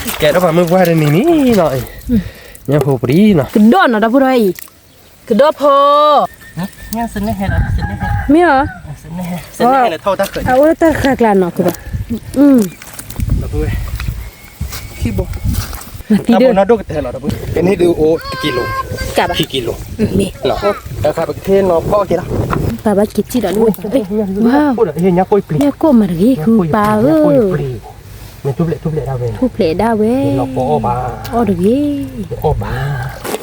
ကဲထီၣ်ပှၤမုၢ်ပှၢ်တနံၤန့ၣ်နီၤ, ညၣ်ဖိပြံနီၤ, ကဒီးနီၤ ဒီပုၢ်ဒီဝဲၢ်အံၤ, ကဒီးဖီ, မ့ၢ်ဧါ, အအိၣ်တၢ်ဃၢ်ကျါနီၤ ကဘၣ်, ခံဘိ, တၢ်ဘိနီၢ်ဒိၣ်ကတၢၢ်လီၤ ဒီပုၢ်, ကဲန့ၣ်ဒုးအိၣ်တကံလိၤ, ခံကံလိၤ, တခါပကဟ့ၣ်နီၤဖီၣ်က့ၤလီၤ, ပာ်ဘၣ်က့ၤစံၣ်ဒီးလၢ, ညၣ်ကိၢ်မၤတဂ့ၤ ဃုပၢ်ဧၢ, မ့ၢ်ထူၣ်ဖျဲးထူၣ်ဖျဲးဒၣ်ဝဲ, ထူၣ်ဖျဲးဒၣ်ဝဲ, အီၣ်တဂ့ၤ, အီၣ်ဘၣ်,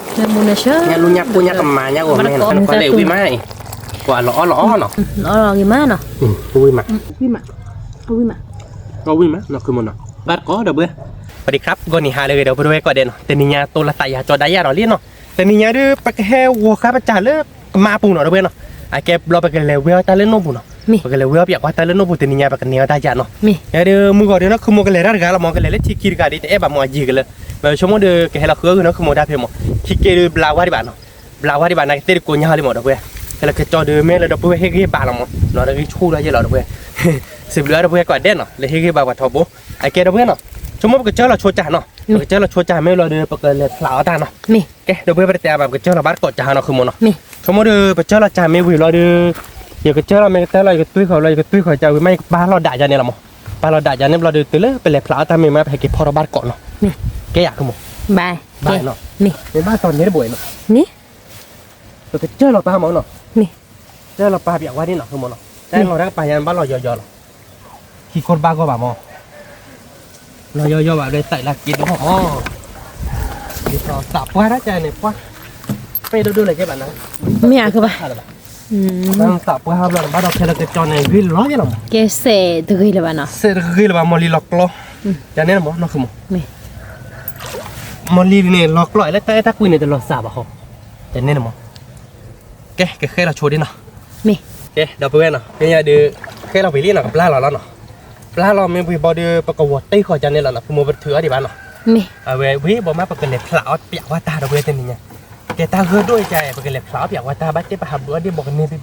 ညၣ်လူညၣ်ကိၢ်ညၣ်ကမၤညၣ်ဂီၤမ့ၢ်နီၤ, ဝံၤမး, ကွၢ်လီၤအီၣ်လီၤအီၣ်နီၤ, လီၤဂ့ၤမးနီၤ, ဝံၤမး, ဝံၤမး, ဝံၤမးနီၤ ဃုမ့ၢ်နီၤ, ဘၣ်တကိးဒီပုၢ်ဝဲၢ်, ပဒံခရၣ် ဂီၤနံၤဟါလၢအဂ့ၤ ဒီပုၢ်ဝဲၢ်ကိးဂၤဒဲးနီၤ, တနံၤညါတိလၢသးယၤကၠီဒၣ်ယၤဒီးလံနီၤ, တနံၤညါဒုး ပကဟဲဂီၤဃာ်ပစၢ်လၢကမါပူၤနီၤ ဒီပုၢ်ဝဲၢ်နီၤ, အကဲဘျီပကလဲၤဝဲအီၣ်တၢ်လၢနိၣ်ပူၤနီၤ, ပကလဲၤဝဲအီၣ်ပၠးကွၢ်တၢ်လၢနိၣ်ပူၤ တနံၤညါပကန့ၢ်အီၣ်တၢ်ယၤနီၤ, ယဲဒုးမုၢ်ဂီၤဒုးနီၢ်ခုမိၢ်ကလဲၤတၢ်တဂၤလီၤမး ကလဲၤလၢထံခံတဂၤဒ် တအဲၣ်ဘၣ်မးအယံၤကလၢာ်, ဘၣ်ဆိကမိၣ်ဒုး ကဟဲလီၤဃုအဂုာ်နီၢ်ခုမိၢ်တၢ်ဖဲမး, ခံက့ဒုးဘျါဝါဒံးဘၣ်နီၤ, ဘျါဝါဒံးဘၣ် နာ်ကသ့ၣ်တကိးညါဟီလံမး ဒီပုၢ်ဝဲၢ်, ဟဲလီၤကၠီဒုး မ့ၢ်လၢဒီပုၢ်ဝဲၢ်ဟ့ၣ်ဂံၢ်ဘါလီၤမး, နီၤတဂ့ၤဆူၣ်ထီၣ်ယဲလီၤ ဒီပုၢ်ဝဲၢ်, စံးဘျုးအါဒီပုၢ်ဝဲၢ်ကိးဂၤဒဲးနီၤ လၢဟ့ၣ်ဂံၢ်ဘါပှၤထီဘိ, အကဲဒီပုၢ်ဝဲၢ်နီၤ, ဆိကမိၣ်ပကစၢၢ်လီၤဆိကၢ်နီၤ, ပကစၢၢ်လီၤဆိကၢ်မ့ၢ်လီၤဒီး ပကလဲၤဖျးအီၣ်တၢ်နီၤ, ကဲ ဒီပုၢ်ဝဲၢ် ပတတဲအါဘၣ် ပကစၢၢ်လီၤဘၣ်တကိးကၢနီၤ ဃုမ့ၢ်နီၤ, ဆိကမိၣ်ဒီး ပစၢၢ်လီၤကၢ်မ့ၢ်ဝံၤလီၤဒီး, ယကစၢၢ်လီၤမ့ၢ်ကတၢၢ်လီၤ ယကတွံၢ်ဃီၤလီၤ ယကတွံၢ်ဃီၤကၢ်ဝံၤမး ယကပာ်လီၤဒၣ်ယၤန့ၣ်လီၤမး, ပာ်လီၤဒၣ်ယၤန့ၣ်ဘျီဒီး တုၤလၢပလဲၤဖျးအီၣ်တၢ်မ့ၢ်မး ပဟဲက့ၤဖီထီၣ်ဘၣ်တကိးနီၤ, ကဲယၤ ဃုမ့ၢ်, ဘၣ်, မ့ၢ်ဘၣ်စီၤန့ၣ်တဘိနီၤ, ပကစၢၢ်လီၤပာ်မးနီၤ, စၢၢ်လီၤပာ်ပၠးဝါဒ်နီၤ ဃုမ့ၢ်နီၤ, တၢ်လီၤတၢ်ကပၤယၤန့ၣ် ဘၣ်လီၤယီၤယီၤလီၤ, ခံကိၢ်တဘၣ်ဂီၢ်ဘၣ်မး, လီၤယီၤယီၤဘၣ်ဒီး သးလၢက့ၤဒိၣ်မး, ဒ်သိးသးပှၢ်တၢ်ကန့ၣ် ပှၢ်, ပဲၣ်ဒိၣ်ဒိၣ်လၢကဲဘၣ်နၤ, မ့ၢ်ဧါ ကဘၣ်, သးပှၢ်ဟးဘျီ ဘၣ်ဒီးခဲလၢာ်ကကၠီန့ၣ် ဂ့ၤလီၤယဲလီၤမး, ကဲစဲးတဂ့ၤလၢၤဘၣ်နီၤ, စဲးတဂ့ၤလၢၤဘၣ် မီၢ်လံၤလီၤကျီ, ယၤန့ၣ်မး နီၢ်ခုမ့ၢ်, မီၢ်လံၤန့ၣ် လီၤကျီလၢတၢ်အဲၣ်တၢ်ကွံန့ၣ် တလီၤစှၤဘၣ်ဟီ, ယၤန့ၣ်မး ကဲ ကဃဲလီၤဆိဒ်နီၤ, ကဲ ဒီပုၢ်ဝဲၢ်နီၤ ကဲယၤဒုး ဃဲလီၤဝံၤလံနီၤ ကဘျါလီၤလီၤနီၤ, ဘျါလီၤမ့ၢ်ဝံၤဘီဒီး ပကဝီၤတ့ၢ်ဃီၤကန့ၣ်လီၤနီၤ ဖုမိၢ်ပတထုးအီၣ်ဒံးဘၣ်နီၤ, အဝဲဝံၤဘီမး ပကလဲၤဖျးအီၣ်ပၠးဝဲတၢ်ဒီပုၢ်ဝဲၢ်တနံၤညါ, ကဲတၢ်ဂၢၢ်ဒိၣ်ကဲ ပကလဲၤဖျးအီၣ်ပၠးဝဲတၢ်ဘၣ်တဲပဟးဘုးအီၣ်ဒ့ၣ်ဘီကန့ၢ်ဘၣ်,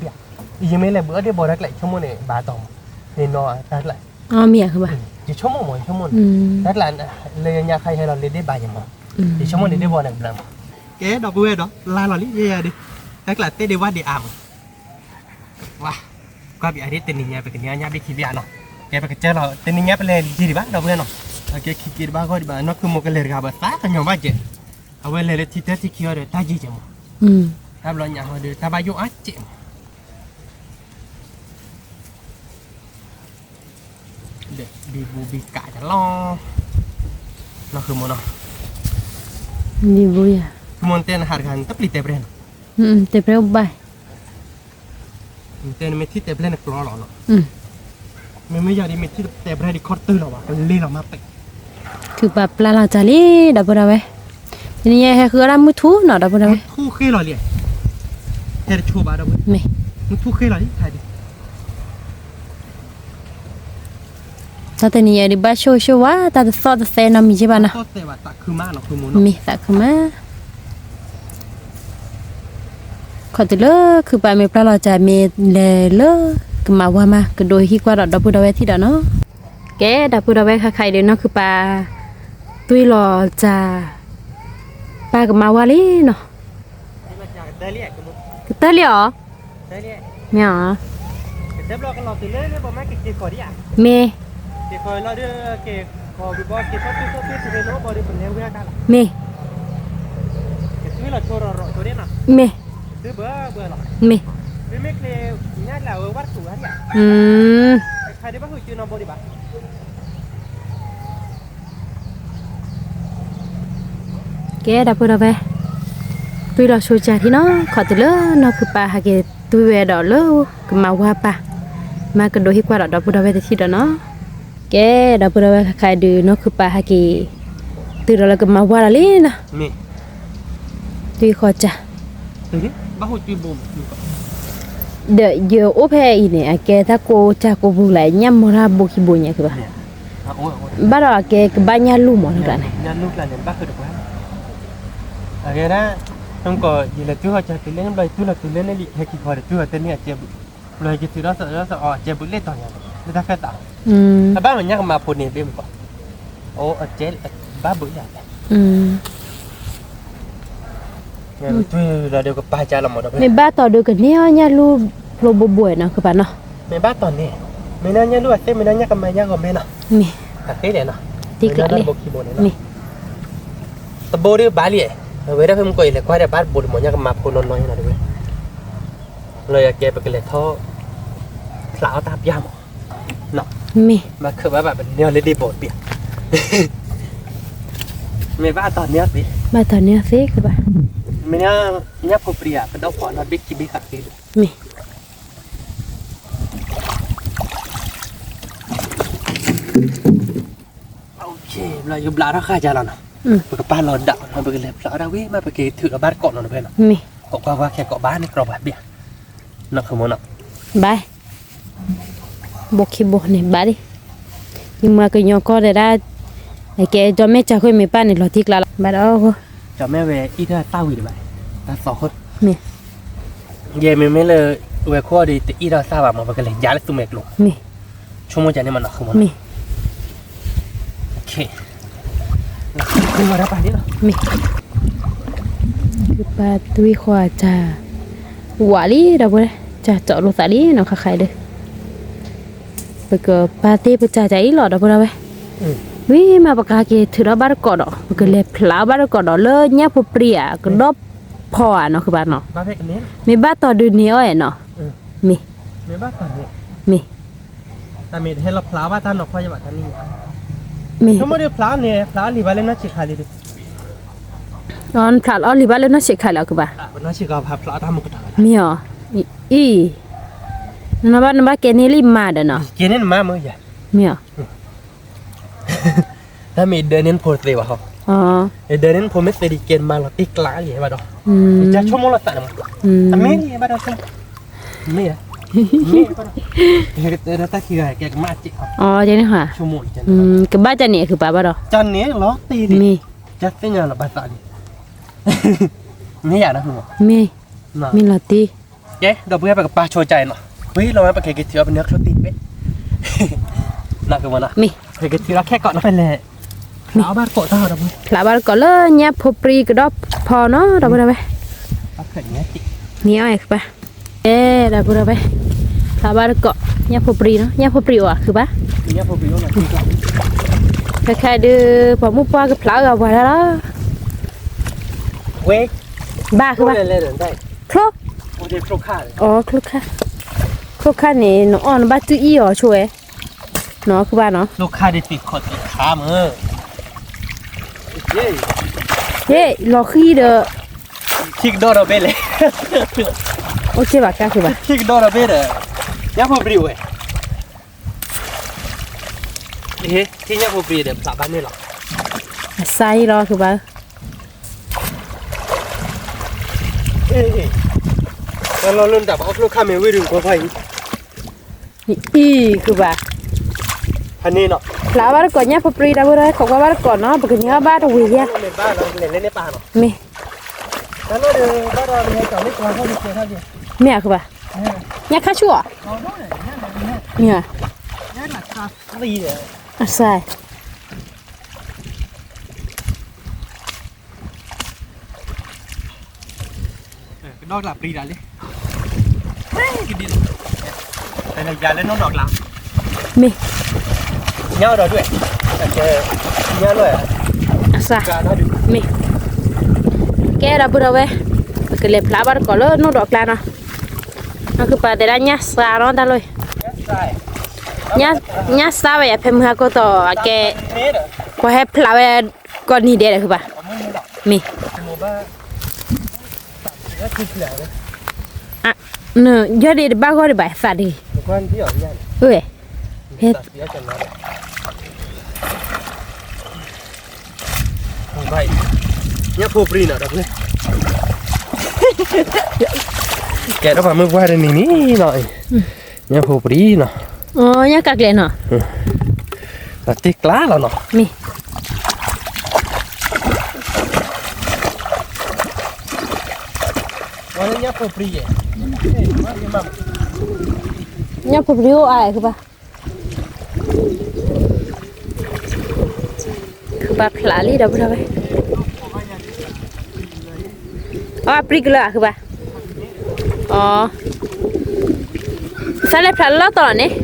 ယမ့ၢ်လဲၤဘုးအီၣ်ဒ့ၣ်ဘီတၢ်ကျဲဆိကမိၣ်န့ၣ် ဘၣ်တီၤမး, န့ၣ်နီၤတၢ်ကျဲ ယဆိကမိၣ်မး ယဆိကမိၣ်န့ၣ်, တၢ်ကျဲ လၢညါခါယဟဲလီၤလၢဒ့ၣ်ဘၣ်ယမး, ယဆိကမိၣ်န့ၣ်ဒ့ၣ်ဘီန့ၣ်ကဘျါမး, ကဲဒီပုၢ်ဝဲၢ်ဒီး လါလီၤလံ ယဲယၤဒုး, တၢ်ကျဲသ့ၣ်ဒ့ၣ်ဝၣ်ဒ့ၣ်အါမး ဝါ, ကွၢ်ပယီၤဒ်တနံၤညါ ပကန့ၢ်အီၣ်ညၣ်ဘ့ၣ်ခံဘ့ၣ်နီၤ, ကဲပကစၢၢ်လီၤ တနံၤညါပလဲၤယံာ်ဒံးဘၣ် ဒီပုၢ်ဝဲၢ်နီၤ, အကဲခံက့တဘၣ်ဂီၢ်ဒံးဘၣ် နီၢ်ခုမိၢ်ကလဲၤတဂၤဘၣ်သးကညီၤဘၣ်ကဲ, အဝဲလဲၤလၢထံတၢ်ထံခံအီၤဒီးတၢ်ယံာ်ကဲမး, တၢ်ဘျီညါဟီဒီးတၢ်ဘၣ်ယိၣ်အါကဲမး ဒီးဘံဘူဘံကးကလီၤ, နီၢ်ဃုမိၢ်နီၤ, ဘံဘူယၤ, မ့ၢ်တဲနဟးတဂၤနတပျံၤတဲပြဲၢ်နီၤ, တဲပြဲၢ်အိၣ်ဘၣ်, တဲနမ့ၢ်ထံၣ်တဲပြဲၢ်နကျီလီၤနီၤ, မ့မ့ၢ်ယၤဒ်မ့ၢ်ထံၣ်တဲပြဲၢ်ဒ်ခီတတုၤလီၤဘၣ် ကလ့လီၤမးပဲာ် ခုၣ်ပာ်ပျၢ်လီၤစၢ်လံ ဒီပုၢ်ဒီဝဲၢ်, တနံၤညါဟဲဃုအီၣ်ဒၣ်မုၢ်ထူနီၤ ဒီပုၢ်ဒီဝဲၢ်, မုၢ်ထူဃ့လီၤလံ, ဟဲတဆိဘၣ်ဒီပုၢ်, မ့ၢ်, မုၢ်ထူဃ့လီၤလံ, တၢ်တနံၤညါဒ်ဘၣ်ဆိၣ်ဂ့ၤဆိၣ်ဝါ တၢ်တသီၣ်တသဲနီတမံၤယ့ၢ်ဘၣ်နီၤ, မ့ၢ်သးခုမး, ခီတုၤလၢခုၣ်ပာ်မ့ၢ်ပျၢ်လီၤစၢ်မ့ၢ်လဲၤလၢကမၤဝါမး ကဒိးဟံၣ်ကွၢ်ဒီးဒီပုၢ်ဒီဝဲၢ်ထံၣ်ဒီးနီၤ, ကဲဒီပုၢ်ဒီဝဲၢ် ခါခါအံၤဒီးနီၢ်ခုၣ်ပာ် သွံၣ်လီၤစၢ် ပၢ်ကမၤဝါလံနီၤ, ကတၢၢ်လံဧါ, မ့ၢ်ဧါ, မ့ၢ်, မ့ၢ်, မ့ၢ်, ကဲဒီပုၢ်ဒီဝဲၢ်, သွံၣ်လီၤဆိကၢ်ထံနီၤ ခီတုၤလၢနီၢ်ခုၣ်ပာ်ဟဲက့ၤသွံၣ်ဝဲဒီးလၢကမၤဝါပၢ်, မ့ၢ်ကဒိးဟံၣ်ကွၢ်ဒီးဒီပုၢ်ဒီဝဲၢ်တထံၣ်ဒီးနီၤ, ကဲဒီပုၢ်ဒီဝဲၢ် ခါခါအံၤဒုးနီၢ်ခုၣ်ပာ်ဟဲက့ၤ တုၤဒီးလၢကမၤဝါဒီးလံနီၤ, သွံၣ်ဃီစၢ် ဒီးယအိၣ်ဖဲအံၤန့ၣ် အကဲတၢ်ကိးစၢ်ကိးပူၤလဲၣ် ညၣ်မီၤတၢ်ဘိခံဘိညါကဘၣ်, ဘၣ်ဒီးအကဲကဘၣ်ညၣ်လူၢ်မီၤတကျါန့ၣ်, အဂ့ၢ်ဒၣ်, ယလဲၤသွံၣ်ဃီစၢ်တုၤလၢန့ၣ်ဘျီ ယသွံၣ်လီၤတုၤလၢန့ၣ်လံ ဟဲက့ၤဃီဒီးသွံၣ်ဃီတန့ၢ်အကဲဘုး, ဘျီယက့ၤထုးဒီးသးဒီးသးအီၤအကဲဘုးလ့ၣ်တီၤညါန့ၣ် လၢတၢ်ဃၢသး, အဘၣ်မ့ၢ်ညၣ်ကမၤဖိန့ၣ်ဘ့ၣ်မကွၢ်, အ အိၣ်အကဲ ဘၣ်ဘုးယၤလဲၣ်. ကပၢ်လီၤမးဒီး မ့ၢ်ဘၣ်တီၤဒုးကန့ၢ်အီၣ်ညၣ်လူၢ်ဖျိဘိဘိနီၤ ကပၢ်နီၤ. မ့ၢ်ဘၣ်တီၤန့ၣ် မ့ၢ်နီၢ်ညၣ်လူၢ်အသ့ၣ် မ့ၢ်နီၢ်ညၣ်ကမၤညၣ်ဂီၤမဲနီၤ. မ့ၢ် အသ့ၣ်လဲၣ်နီၤ. တံကျးလံ ဘိခံဘိန့ၣ်နီၤ. မ့ၢ် တဘိဒုးဘၣ်လံ. အဝဲဒၣ်ဖဲမူကီၢ်အံၤ လဲၤကွၢ်ဒီးဘၣ်တဘိတမီၤ ညၣ်ကမၤဖိနီၢ်နီၢ်နီၤတဝဲ. လၢယကဲပကလဲၤထီၣ် ဖျးအီၣ်တၢ်ပျၢ်မး. မ့ၢ် ဘၣ်ခၢၣ်ဘၣ်ဘၣ် ပန့ၢ်အီၤလၢဒ့ဘိတပျၢ်. မ့ၢ်ဘၣ်တီၤန့ၢ်အီၤသ့, ဘၣ်တီၤန့ၢ်အီၤသ့ကဘၣ်. မ့ၢ်ညၣ်ဖိပြံဧါ ကဒီးဖီနီတဘ့ၣ်ခံဘ့ၣ်ဃးသ့. မ့ၢ် ယဘျးထီၣ်ဃာ်ကလီၤနီၤ. ပကပာ်လီၤဒၣ်နီၤ ပကလဲၤဖျးအီၣ်တၢ်ဝံၤမး ပကထုးဒီးဘၣ်တကိးနီၤတဖဲနီၤ. မ့ၢ် ကိးကွၢ်ကွၢ်ခဲကိးဘၣ်န့ၣ် ကြီဘၣ်ဘၣ်. နီၢ်ခိမ့ၢ်နီၤ. ဘၣ် ဘိခံဘိန့ၣ်ဘၣ်လံ. ယမၤကညီကီၢ်တဲဒၣ် ကဲကၠီမဲာ်ကၠီဃိမ့ၢ်ပၢ်န့ၣ် လီၤတံၢ်ကျါလီၤ ဘၣ်ဒီးအီၣ်ဃိ. ကၠီမဲာ်ဝဲအ့ၣ်ထီၣ်သၣ်ဝံၤဒံးဘၣ်, တၢ်သီဃိ. မ့ၢ် ယဲမ့မ့ၢ်လၢ ဝဲခိၣ်အီၤဒီး တအ့ၣ်ထီၣ်သၣ်ဘၣ်မး ပကလဲၤယါလၢသူမဲာ်ကျိၤ. မ့ၢ် ဆိကမိၣ်ကန့ၣ်မးနီၤ မ့ၢ် မ့ၢ် ကပာ်သွံၣ်ဃီအတၢ် ဝးလံဒီပုၢ်ဝဲၢ်, တၢ်တီလိာ်သးလံနီၤ ခါခါအံၤဒီး ပကပာ်သ့ၣ်ပတၢ်တၢ်အံၤလီၤ ဒီပုၢ်ဝဲၢ်. ဝံၤမးပကဟဲက့ၤထုးထီၣ်ဘၣ်တကိးဒီး ပကလဲၤဖျးဘၣ်တကိးဒီး လၢညၣ်ဖိပြံဧါ ကဒီးဖီဧါနီၤ ကဘၣ်နီၤ. မ့ၢ်ဘၣ်တီၤဒုးန့ၢ်အီၤဧါနီၤ. မ့ၢ် မ့ၢ် တၢ်မ့ၢ်တဟဲလီၤဖျးဘၣ်တၢ်နီၤဖီယဘၣ်တၢ်န့ၣ်. မ့ၢ် ဆိကမိၣ်ဒီးဖျးန့ၣ် ဖျးအီၣ်လံၤဘၣ်လၢနီၢ်ဆံးခါလံဒီး. ဖျးအီၣ်လံၤဘၣ်လၢနီၢ်ဆံးခါလံအီၤကဘၣ်. မ့ၢ်အီၤ. အံၤ နဘၣ်နဘၣ်ကဲန့ၢ်လံမၤဒီးနီၤ. ကဲန့ၢ်နမၤမ့ၢ်ယၤ. မ့ၢ်အီၤ. တၢ်မ့ၢ်ဒၢန့ၢ်နဖိတသ့ဘၣ်ဟီ. ဒၢန့ၢ်နဖိမ့ၢ်သ့ဒံးကဲနမၤလီၤတံၢ်ကျါလံဘၣ်ဒီး. ကၢဆိကမိၣ်လီၤသးန့ၣ်မး. အမ့ၢ်လံဘၣ်ဒီး မ့ၢ် မ့ၢ် တၢ်ခံဂၤကဲကမၣ်စ့ၢ်ကီး. ကဘၣ်တၢ်န့ၣ်အကပၤဘၣ်ဒီး. တၢ်န့ၣ်လီၤတံၢ်လံ. မ့ၢ် တၢ်သ့ၣ်ညါလီၤဘၣ်သးလံ. မ့ၢ်ယၤဒီး မ့ၢ် မ့ၢ်လီၤတံၢ်. ကဲ ဒီပုၢ်ဝဲၢ် ပကပာ်ဆိကါအံၤနီၤ. ဝံၤလီၤဝဲ ပကက့ၤထုးအီၣ်ပနၢ်ချိၣ်တံၢ်တဘ့ၣ်. နီၢ်ကမၤနီၤ. မ့ၢ် ပကထုးလီၤခဲကိးနီၤ ပလဲၤ ဖျးဘၣ်တကိးတၢ်ဒီပုၢ်ဝဲၢ်. ဖျးဘၣ်တကိးလၢညၣ်ဖိပြံကဒီးဖီနီၤ ဒီပုၢ်ဝဲၢ်. မ့ၢ်အီၤကပၤ. ကဲ ဒီပုၢ်ဝဲၢ် ဖျးဘၣ်တကိး ညၣ်ဖိပြံနီၤ ညၣ်ဖိပြံအိၣ်ဧါ ကပၤ. ခဲခဲဒုး ပှၤမုၣ်ပှၢ်ကဖျးအီၣ်ဂၤပှၤဒၣ်လီၤ. ဝဲ ဘၣ်ကဘၣ် ချိၣ် အိ ချိၣ်ခါ ချိၣ်ခါန့ၣ် နအီၣ်နဘၣ်တုၤအံၣ်အီၤဆိဝဲ နီၤကဘၣ်နီၤ ချိၣ်ခါဒ်သ့ၣ်ခီၣ်သ့ၣ်ခါမ့ၢ် ဟ့ၣ် လီၤဃံဒီး ထံကဒီဒီးဘ့ၣ်လဲၣ် အိၣ်က့ဘၣ်ကါကဘၣ် ထံကဒီဒီးဘ့ၣ်ဒီး ညၣ်ဖိပြံဝဲ ဟ့ၣ် ထံညၣ်ဖိပြံဒီးဖျးဘၣ်န့ၣ်လီၤ အစါအံၤလီၤကဘၣ် တၢ်လီၢ်လၢနတၢ်ပအီၣ်ချိၣ်ခါမ့ၢ်ဝံၤဒုးကွၢ်ကွၢ်အံၤ အံၤကဘၣ် ဖဲန့ၣ်နီၤ ဖျးဘၣ်တကိးညၣ်ဖိပြံ ဒီပုၢ်ဝဲၢ် ခိးကွၢ်ဘၣ်တကိးနီၤ ပကန့ၢ်အီၣ်ဘၣ်တဝံၤယဲ မ့ၢ် မ့ၢ်အကဘၣ် ညၣ်ခါဆူၣ်ဧါ မ့ၢ်ဧါ အစါ ကဒီကလးပြံဒၣ်လံ ကဒ်လဲၣ် တလဲၤယၤလၢနိၣ်ဒီးကျါ မ့ၢ် ညၣ်ဒီးဒွဲၣ် ညၣ်လွဲၢ် အစါ မ့ၢ် ကဲဒီပုၢ်ဒီဝဲၢ် ပကလဲၤဖျးဘၣ်တကိးလၢနိၣ်ဒီးကျါနီၤ နီၢ်ကပၤတဲဒၣ်ညၣ်စါနီၤတၢ်လီၢ်အံၤ ညၣ်စါဝဲယၤဖဲမုၢ်ဟါကိၢ်သီးအကဲ ပှၤဟဲဖျးဝဲကိးနံၤဒဲးဒီးကဘၣ် မ့ၢ် ယီၢ်ဒံးတဘၣ်ဂီၢ်ဒံးဘၣ်သးဒံး ဝဲ ညၣ်ဖိပြံနီၤဒီပုၢ်ဝဲၢ် ကဲဒီးပှၤမုၢ်ပှၢ်တနံၤန့ၣ်နီၤ ညၣ်ဖိပြံနီၤ ညၣ်ကးကျဲနီၤ တ့ကျါလီၤနီၤ မ့ၢ် ညၣ်ဖိပြံအိၣ်အါကဘၣ် ပှၤဖျးလံ ဒီပုၢ်ဒီဝဲၢ်, အပျံၤကလၢာ်အဃုဘၣ်, အ သးလဲၤဖျးလၢလီၢ်တီၤလီၤန့ၣ်,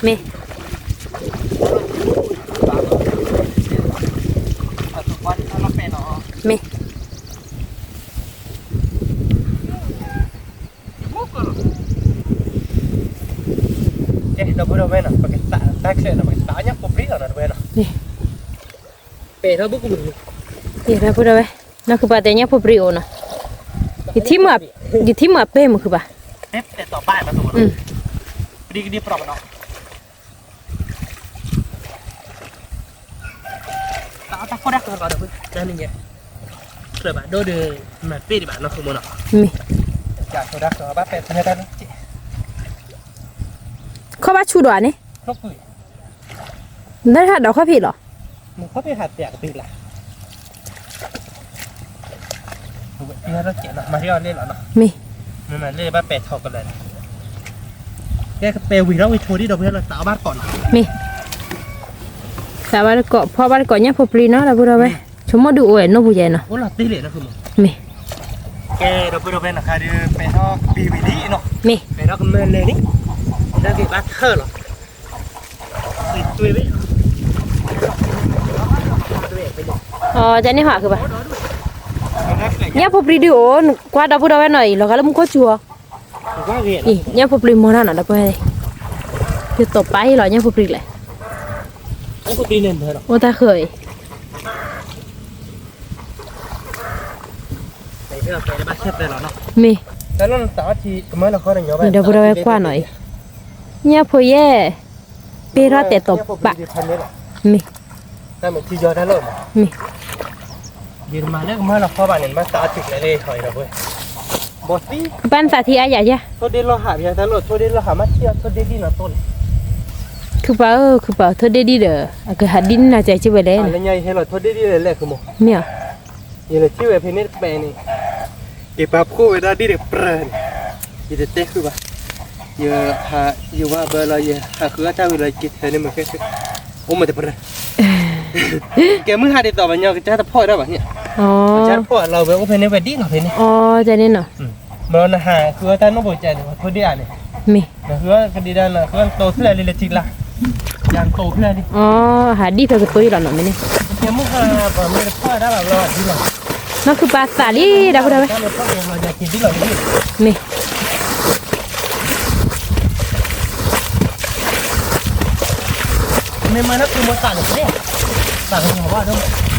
မ့ၢ်, မ့ၢ် ကဲ ဒီပုၢ်ဒီဝဲၢ်နီၤ ပကသးတၢ်ချဲးနီၤ ပကသးညၣ်ဖိပြံလီၤနီၤ ဒီပုၢ်ဝဲၢ်နီၤ, ပဲာ်ထီၣ်ဘုကမုာ်, ဒီပုၢ်ဒီဝဲၢ်, နီၢ်ခုပၤတဲညၣ်ဖိပြံအိၣ်နီၤ, ယထံၣ်မ့ၢ်အပဲၢ်မုာ်ခုပၤ, ပဒံကဒံပြီၣ်နီၤ, တၢ်တၢ်ခိၣ်တၢ်ဃၢၤလီၤဒီး တၢ်နံၤညါ, ချၢးဘၣ်ဒိၣ်ဒီး မၤပ့ၢ်ဒံးဘၣ်နီၢ်ခိမ့ၢ်နီၤ, မ့ၢ်, ခီၣ်ဘၣ်ဆူၣ်ဒီးဧါန့ၣ်, နဟးဒီးခီၣ်ဖံးလီၤ, မ့ၢ်, မ့ၢ်, သးဘၣ်တကိး ဖီၣ်ဘၣ်တကိးညၣ်ဖိပြံနီၤ ဒီပုၢ်ဒီဝဲၢ်, ဆိကမိၣ်ဒုးအိၣ်ဝဲနိၣ်ပူၤယဲနီၤ, မ့ၢ်, ကဲ ဒီပုၢ်ဒီဝဲၢ်နီၤ ခါဒီး ပဲာ်ထီၣ်ကပံာ်ဝံၤလံနီၤ, မ့ၢ်, ပဲာ်ထီၣ်ကမၢလၢာ်လံ, တၢ်က့ၤဘၣ်ထၢၣ်လီၤ အ ကန့ၢ်ဟးဃုဘၣ်, ညၣ်ဖိပြံဒုးအိၣ် ကွၢ်ဒီပုၢ်ဒီဝဲၢ်နီၤအံၤ လီၤဂာ်လၢမူခိၣ်စူၤအီၤ, အံၤ ညၣ်ဖိပြံမီၤတၢ်နီၤ ဒီပုၢ်ဝဲၢ်, ယတီၢ်ပာ်အံၤလီၤ ညၣ်ဖိပြံလဲၣ်, အိၣ်တၢ်ဃၢၤအံၤ, မ့ၢ်, ဒီပုၢ်ဒီဝဲၢ်ကွၢ်နီၤအံၤ, ညၣ်ဖိယဲၢ်, ပ့ၤထီၣ်တဲာ်တီၢ်ပာ်, မ့ၢ်, မ့ၢ်, ကပၢ်နသးထံအါယၤယၤ, ခုပၢ်ဧၢ ခုပၢ်ဧၢ ထိၣ်ဒ့ဒံၣ်ဒီး အကဟးဒ်န့ၣ်နၤစဲးက့ဝဲလဲၣ်, မ့ၢ်, ယလဲၤထံၣ်ဝဲဖဲန့ၣ်တပဲာ်န့ၣ်, က့ၤပာ်ဖှိၣ်ဝဲဒၣ်ဒ်ဒီးပြၢၤန့ၣ်, ယတတဲဃုာ်ဘၣ်, ယ, ယဝၤဘၢလီၤ ယဟးဃုအီၣ်တၢ်ဝံၤလီၤ ယက့ၤထၢန့ၢ်မ့ၢ်ဃဲ, အိၣ်မ့ၢ်တပြၢၤ, ကဲမုၢ်ဟါဒ်သိးပှၤညီကစၢ်တဖီၣ်ဝဲဒၣ်ဘၣ်န့ၣ်, ကစၢ်တဖီၣ်လီၤဝဲအိၣ်ဖဲန့ၣ်ဝဲဒ်နီၤဖဲန့ၣ်, ဘျီနဟးဃုအီၣ်တၢ်နီၢ်ဘိကဲန့ၣ် ထိၣ်ဒ့ဧါန့ၣ်, မ့ၢ်, နဃုအီၣ်ကဒံဒါနဃုအီၣ်တိၢ်ဖျၢၣ်လံလၢထံကျါ, ယၤတိၢ်ဖျၢၣ်လံ, ဟးဒ်ဖဲကတိၤယံၤလီၤနီၤမ့ၢ်န့ၣ်, ကဲမုၢ်ဟါပှၤမ့ၢ်တဖီၣ်ဝဲဒၣ်ဘၣ်ဘျီဒ်လီၤ, နီၢ်ခုပၢ်သးလံ ဒီပုၢ်ဒီဝဲၢ်, မ့ၢ် မ့ၢ်မၤလၢပှၤမိၢ်သးန့ၣ်, သးကညီၤဘၣ်ဒိၣ်,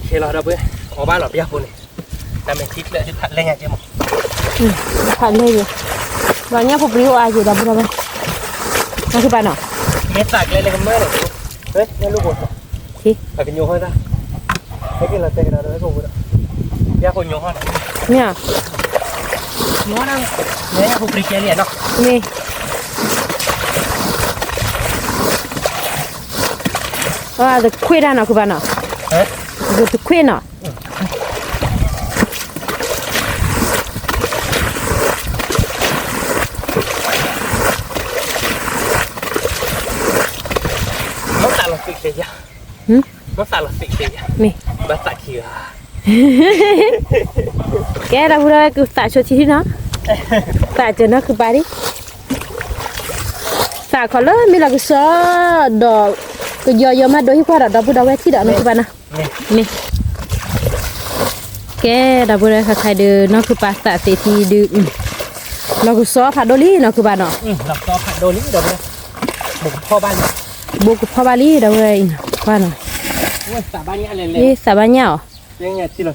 ခဲလီၤဒီပုၢ်ဝဲၢ်, အီၣ်ဘၣ်လီၤပယီၤဖိန့ၣ်, တၢ်မ့ၢ်ထံချၢးဒ်ဖးလဲၢ်ညါကဲမး, ဖးလဲၢ်ယဲ, ဘၣ်ညၣ်ဖိပြံအိၣ်အါယဲဒီပုၢ်ဒီဝဲၢ်, နီၢ်ခုပၢ်နီၤ, မ့ၢ်သးကျဲလၢကမၢလီၤ, ညၣ်လူၢ်ဖိ, အကညိဟီၣ်တၢ်, ဟဲက့ၤလီၤတဲကဒီးဒီးဟဲကဝဲဒီး, ပယီၤဖိညိဟီၣ်နီၤ, မ့ၢ်, ညိဟီၣ်တၢ်, ညၣ်ဖိပြံကဲလံနီၤ, မ့ၢ် အတခွ့တၢ်နီၤ ခုဘၣ်နီၤ, တခွ့နီၤ, မ့ၢ်, ကဲဒီပုၢ်ဒီဝဲၢ် ကသးဆိထံထံနီၤ, သးစၢၤနီၢ်ခုပၢ်လံ, သးခီလၢမ့ၢ်လီၤကစီဒီး, ကယီယီမးဒိဟံၣ်ကွၢ်ဒီး ဒီပုၢ်ဒီဝဲၢ်ထံၣ်ဒီးနီၢ်ခုပၢ်နီၤ, မ့ၢ်, ကဲဒီပုၢ်ဒီဝဲၢ် ခဲခါဒုး နီၢ်ခုပၢ်သးသ့ထံဒုး, လီၤကစီဖးဒိၣ်လံနီၢ်ခုပၢ်နီၤ, ဘိကဖီၣ်ဘၣ်လံ, ဘိကဖီၣ်ဘၣ်လံ ဒီပုၢ်ဒီဝဲၢ်အံၤနီၤ, ကွၢ်နီၤ, သးဘၣ်ညၣ်အီၤ,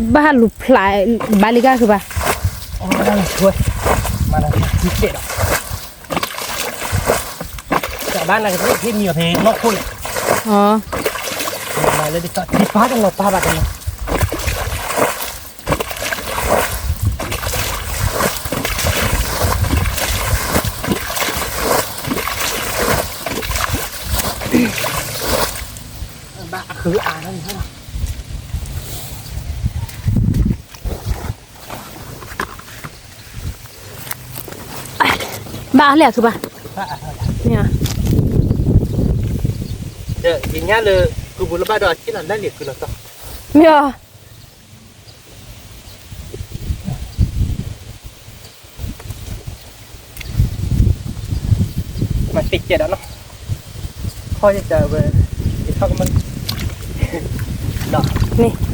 ဘၣ်လူၤဖျးဘၣ်လံဂၤခုဘၣ်, မ့ၢ်လၢဒ်သိးထံပၢ်တလီၤပၢ်ဘၣ်တနီၤ, ခုအါနီၤ ဘၣ်လၢခုဘၣ်, မ့ၢ်, ဒီးယညါလၢ ကုပူၤလၢဘၣ်ဒီးအထံၣ်လီၤလၢလံာ်ကုလီၤတီ, မ့ၢ်, မၤသ့ကဲဒီးနီၤ, ခီယတၢ်ဝဲ, ယထီၣ်ကမၢ, မ့ၢ်, မ့ၢ်ဒီး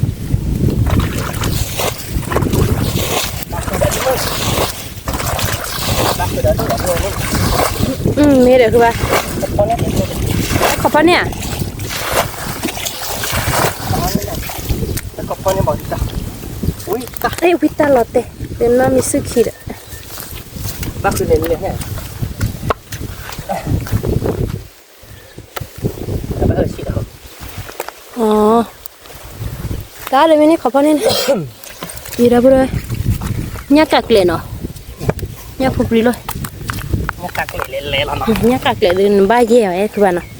ခုဘၣ်, ခီဖီန့ၣ်ဧါ, ဝံတၢ်လီၤတဲာ်, တနီၢ်မံၤစုခံဒီး, ဘၣ်ဃုန့ၣ်န့ၣ်, တၢ်လၢမ့ၢ်န့ၣ်ခီဖီန့ၣ်, အံၤဒီပုၢ်ဒီဝဲၢ်, ညၣ်ကးကျဲးနီၤ, ညၣ်ဖိပြံလီၤ, ညၣ်ကးကျဲးဒုးနဘၣ်ယဲၢ်အီၤအဲၣ်ခုဘၣ်နီၤ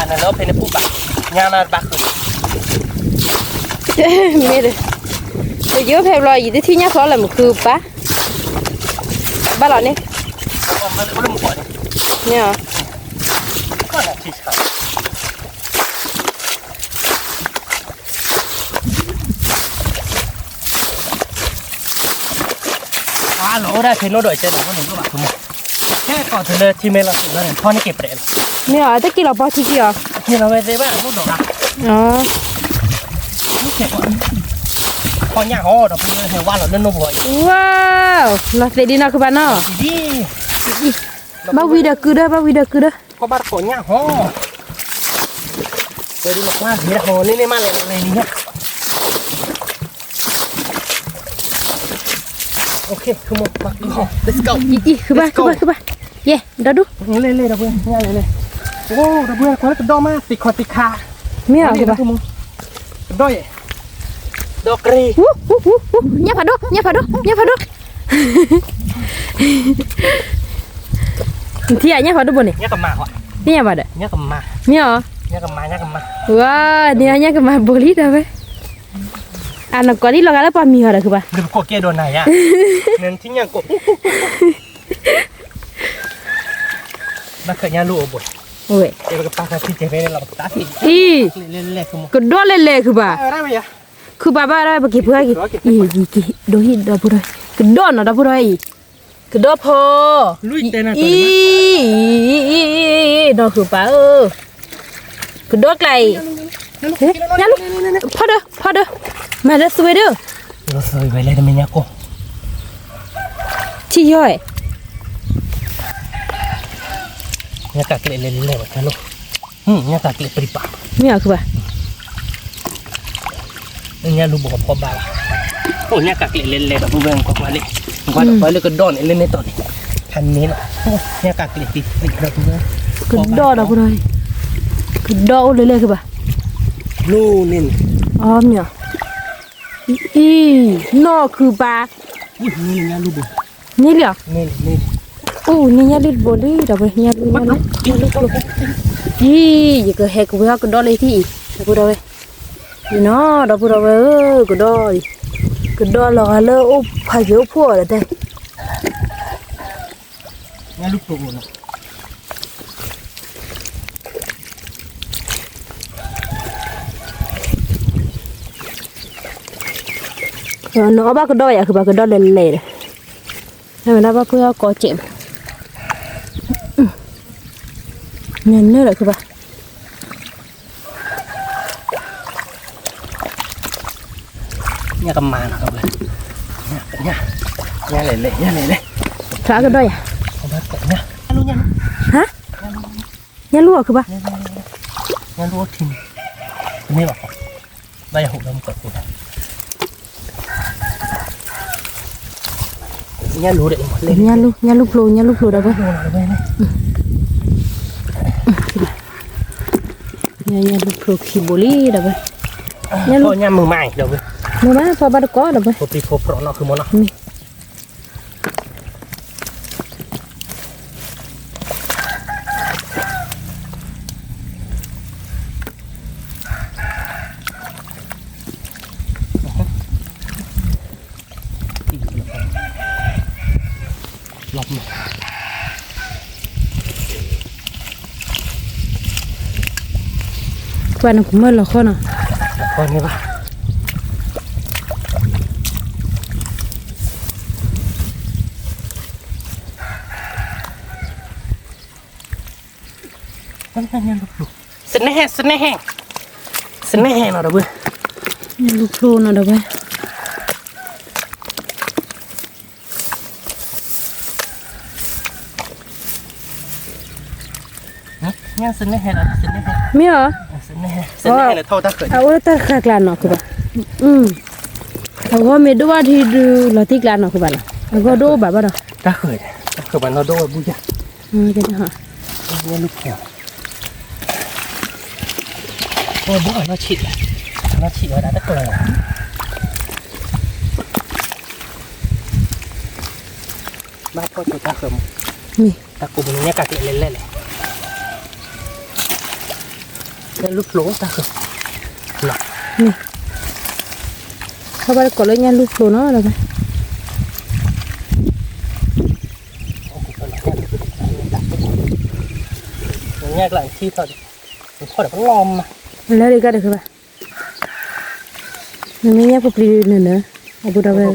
နလၢဖဲန့ၣ်ပူၤပာ်, ညါနဘၣ်ဃု, မ့ၢ်ဒီး, ပယိၣ်ဖဲဘျီ ယတထံၣ်ညၣ်ဖျီလၢမုၢ်ခုပၢ်, ဘၣ်လီၤန့ၣ်, မ့ၢ်, အလီၤအိၣ်ဒၣ်ဖဲနိၣ်ဒီးကဲဒီးဖိန့ၣ်ဒိၣ်ဘၣ်ဖိမး, ဟဲကီၢ်တုၤလၢထံမဲလီၤသုးလီၤန့ၣ် ဖီန့ၢ်က့ၤပှဲၤလီၤ, မ့ၢ်အီၤ တက့ၤလီၤပီထံခံအီၤ, က့ၤလီၤဝဲသ့ဘၣ်နိၣ်ဒီးဂၤ, ဖီညၣ်ဟီဒီးဖိဟဲဝါလီၤလၢနိၣ်ဘီအံၤ, ဝါ, လီၤသ့ဒ်နီၢ်ခုဘၣ်နီၤ, ဘၣ်ဝံၤဒီးကုဒီး ဘၣ်ဝံၤဒီးကုဒီး, ဖီဘၣ်တကိးညၣ်ဟီ, ဝဲဒ်န့ၣ်ကွၢ်ဂ့ၤဒၣ်ဟီန့ၣ်န့ၣ်မးလဲၣ်လဲၣ်န့ၣ်, အံၤ အံၤ ဃုဘၣ် ဃုဘၣ် ဃုဘၣ်, ယဲ ဒီဒူၣ်, လဲၣ်လဲၣ်ဒီပုၢ်ဝဲၢ်, အိၣ် ဒီပုၢ်ဝဲၢ် ကွၢ်လၢကဒီမး သ့ၣ်ခီၣ်သ့ၣ်ခါ, မ့ၢ်အီၤ ကဒီ, ကဒီယဲၢ်, ဒီကရံ, ညၣ်ဖးဒိၣ် ညၣ်ဖးဒိၣ် ညၣ်ဖးဒိၣ်, နထံၣ်ဧါ ညၣ်ဖးဒိၣ်ဘိန့ၣ်, သ့ၣ်ညါဘၣ်ဒီး, မ့ၢ်အီၤ, ဝါ, န့ၣ်ညၣ်ကမၤဘိလံဒီပုၢ်ဝဲၢ်, အနကွၢ်လံလီၤဂာ်လၢပှၤမံၤဟီဒီးခုဘၣ်, ဘၣ်ခၢၣ်ညၣ်လူအိၣ်ဘိ, အံၤ, ကဒီလဲၣ်လဲၣ်ခုဘၣ်, ခုဘၣ်ဘၣ်ဒီး ပက့ၤပှၤက့ၤ, အံၤ ဒိဟံၣ်ဒီပုၢ်ဒီဝဲၢ်, ကဒီနီၤဒီပုၢ်ဒီဝဲၢ်အံၤ, ကဒီဖီ, အံၤ, နီၢ်ဃုာ်ပၢ်ဧၢ, ကဒီကျါအံၤ, ညၣ်လူၢ်, ဖီဒီး ဖီဒီး, မၤလၢသွ့ဒီး, ထံၣ်ယီၢ်, ညၣ်ကးကျဲလဲၤလဲၤဘၣ်, ညၣ်ကးကျဲပြံပာ်, မ့ၢ်အီၤခုဘၣ် ညၣ်လူၢ်ဘိဖီဘၣ်လီၤ, အိၣ်ညၣ်ကးကျဲလဲၤလဲၤဒီပုၢ်ဝဲၢ် ကွၢ်ကွၢ်လံ, ကွၢ်လၢကဒီန့ၣ် လၢန့ၣ်တီၢ်န့ၣ်, ဖးန့ၣ်လီၤ, ညၣ်ကးကျဲပြံပြံဒီပုၢ်ဝဲၢ်, ကဒီဒီပုၢ်ဒီဝဲၢ်, ကဒီအိၣ်လၢလဲၣ်ခုဘၣ်, လီၤန့ၣ်န့ၣ်, အီမ့ၢ်အီၤ, အံၤ, နီၢ်ခုပၢ်, န့ၣ်လံ, အိၣ်န့ၣ်ညၣ်လူၢ်တဘိလံ ဒီပုၢ်ဝဲၢ်, ညၣ်လူၢ်, ညၣ်လူၢ်ဖျိ, အံၤ ယကဟဲကဝဲၤအီၣ်ကဒီလၢဟံၣ်အံၤ ဒီပုၢ်ဒီဝဲၢ်, အံၤနီၤ ဒီပုၢ်ဒီဝဲၢ်ဧၢ, ကဒီအံၤ, ကဒီလီၤဂာ်လၢအိၣ်ဖးယံၤအိၣ်ဖှိၣ်အီၤဒီးတဲ ညၣ်လူၢ်ဖျိအိၣ်နီၤ, နအီၣ်ဘၣ်ကဒီယၤ ခုဘၣ်ကဒီလဲၤလဲၤဒီး, နဝဲဒၣ်ဘၣ်ကွၢ်အီၣ်ကီစဲးမး, နနၢၤဒီးခုဘၣ် ညၣ်ကမၤနီၤ, ညၣ်လဲၤလဲၤ ညၣ်လဲၤလဲၤ, ဖျါကဒီယၤ, ဟါ, ညၣ်လူၢ်အီၤခုဘၣ်, ညၣ်လူၢ်အီၤထံန့ၣ်, မ့ၢ်ဘၣ်, ဘၣ်ယဟူးဒီးမုၢ်ကီၢ်ခိၣ်, ညၣ်လူၢ်, ညၣ်လူၢ်ဖျိ, ညၣ်လူၢ်ဖျိဒီးဝဲ, ညၣ်လူၢ်ဖျိခံဘိလံဒီးဝဲ, ညၣ်လူၢ်, ညၣ်မုၢ်မးဒီးဝဲ, မုၢ်မးဖီဘၣ်တကိးဒီးဝဲ, ဖိပံၤဖိဖျိးနီၢ်ခုမနီၤ, မ့ၢ် ကွၢ်နကမၢလီၤဃီနီၤ, ဃီန့ၣ်ဘၣ်, စနဲဟဲ စနဲဟဲ, စနဲဟဲနီၤဒီးဝဲ, ညၣ်လူၢ်ဖျိနီၤဒီးဝဲ မ့ၢ်အီၤ, အအိၣ်တၢ်ဃာ်ကျါနီၤ ခုဘၣ်, အဂီၢ်မ့ၢ်ဒိၣ်ဘၣ်ထံဒုးလီၤတံၢ်ကျါနီၤ ခုဘၣ်နီၤ, အဂီၢ်ဒိၣ်ဘၣ်ဘၣ်ဒီး, တၢ်ဃၢၤ, တၢ်ဃၢၤဘၣ်နီၢ်ဒိၣ်ဝဲဘူၣ်ယၤ, ဘၣ်နီၢ်ဆံး, နီၢ်ဆံးဝဲဒၣ်တကျၢၤလီၤ, ဘၣ်ဖီၣ်ဆိတၢ်ဃၢၤမး, မ့ၢ်, တၢ်ကိးပူၤန့ၣ်ညါကးကလဲၤလဲၣ်လဲၣ်, ညၣ်လူၢ်ဖျိတၢ်ဃၢၤ, မ့ၢ်, ထီၣ်ဘၣ်တကိးလၢညၣ်လူၢ်ဖျိနီၤဒီး, ညၣ်ကျါထံထီၣ်, ထီၣ်ဒီးပလီၢ်မး, လၢဒ်ကတၢၢ်ဘၣ် နမ့ၢ်ညၣ်ဖိပျံၤနၢၤနၢၤ, အဘူးဒီးဝဲ,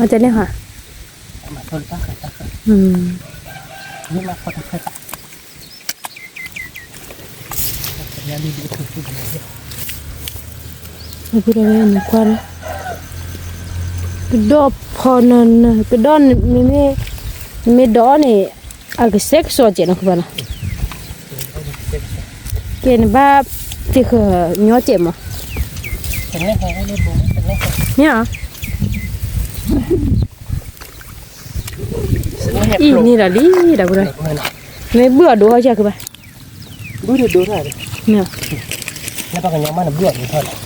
အကန့ၣ်ဟါ, အဘူးဒီးဝဲနကွၢ်လၢ, ကဒီးဖီနၢၤနၢၤ, ကဒီးမ့မ့ၢ်, မ့ၢ်ဒီးန့ၣ်, အကစဲးကစီၣ်စဲးနီၤ ခုဘၣ်နီၤ, ကဲနဘၣ်, တ့ဃၢၤညီစဲးမး, မ့ၢ်ဧါ, အံၤန့ၣ်ဒီးလံ, ဒီပုၢ်ဒီဝဲၢ်, မ့ၢ်ဘုၣ်အီၤဒိၣ်ဟီၣ်ယၤ ခုဘၣ်, ဘုၣ်ဒိၣ်ဒိၣ်ထီၣ်, မ့ၢ်, လၢပှၤကညီမးနဘုၣ်အီၤဒိၣ်ထီၣ်ဒီး,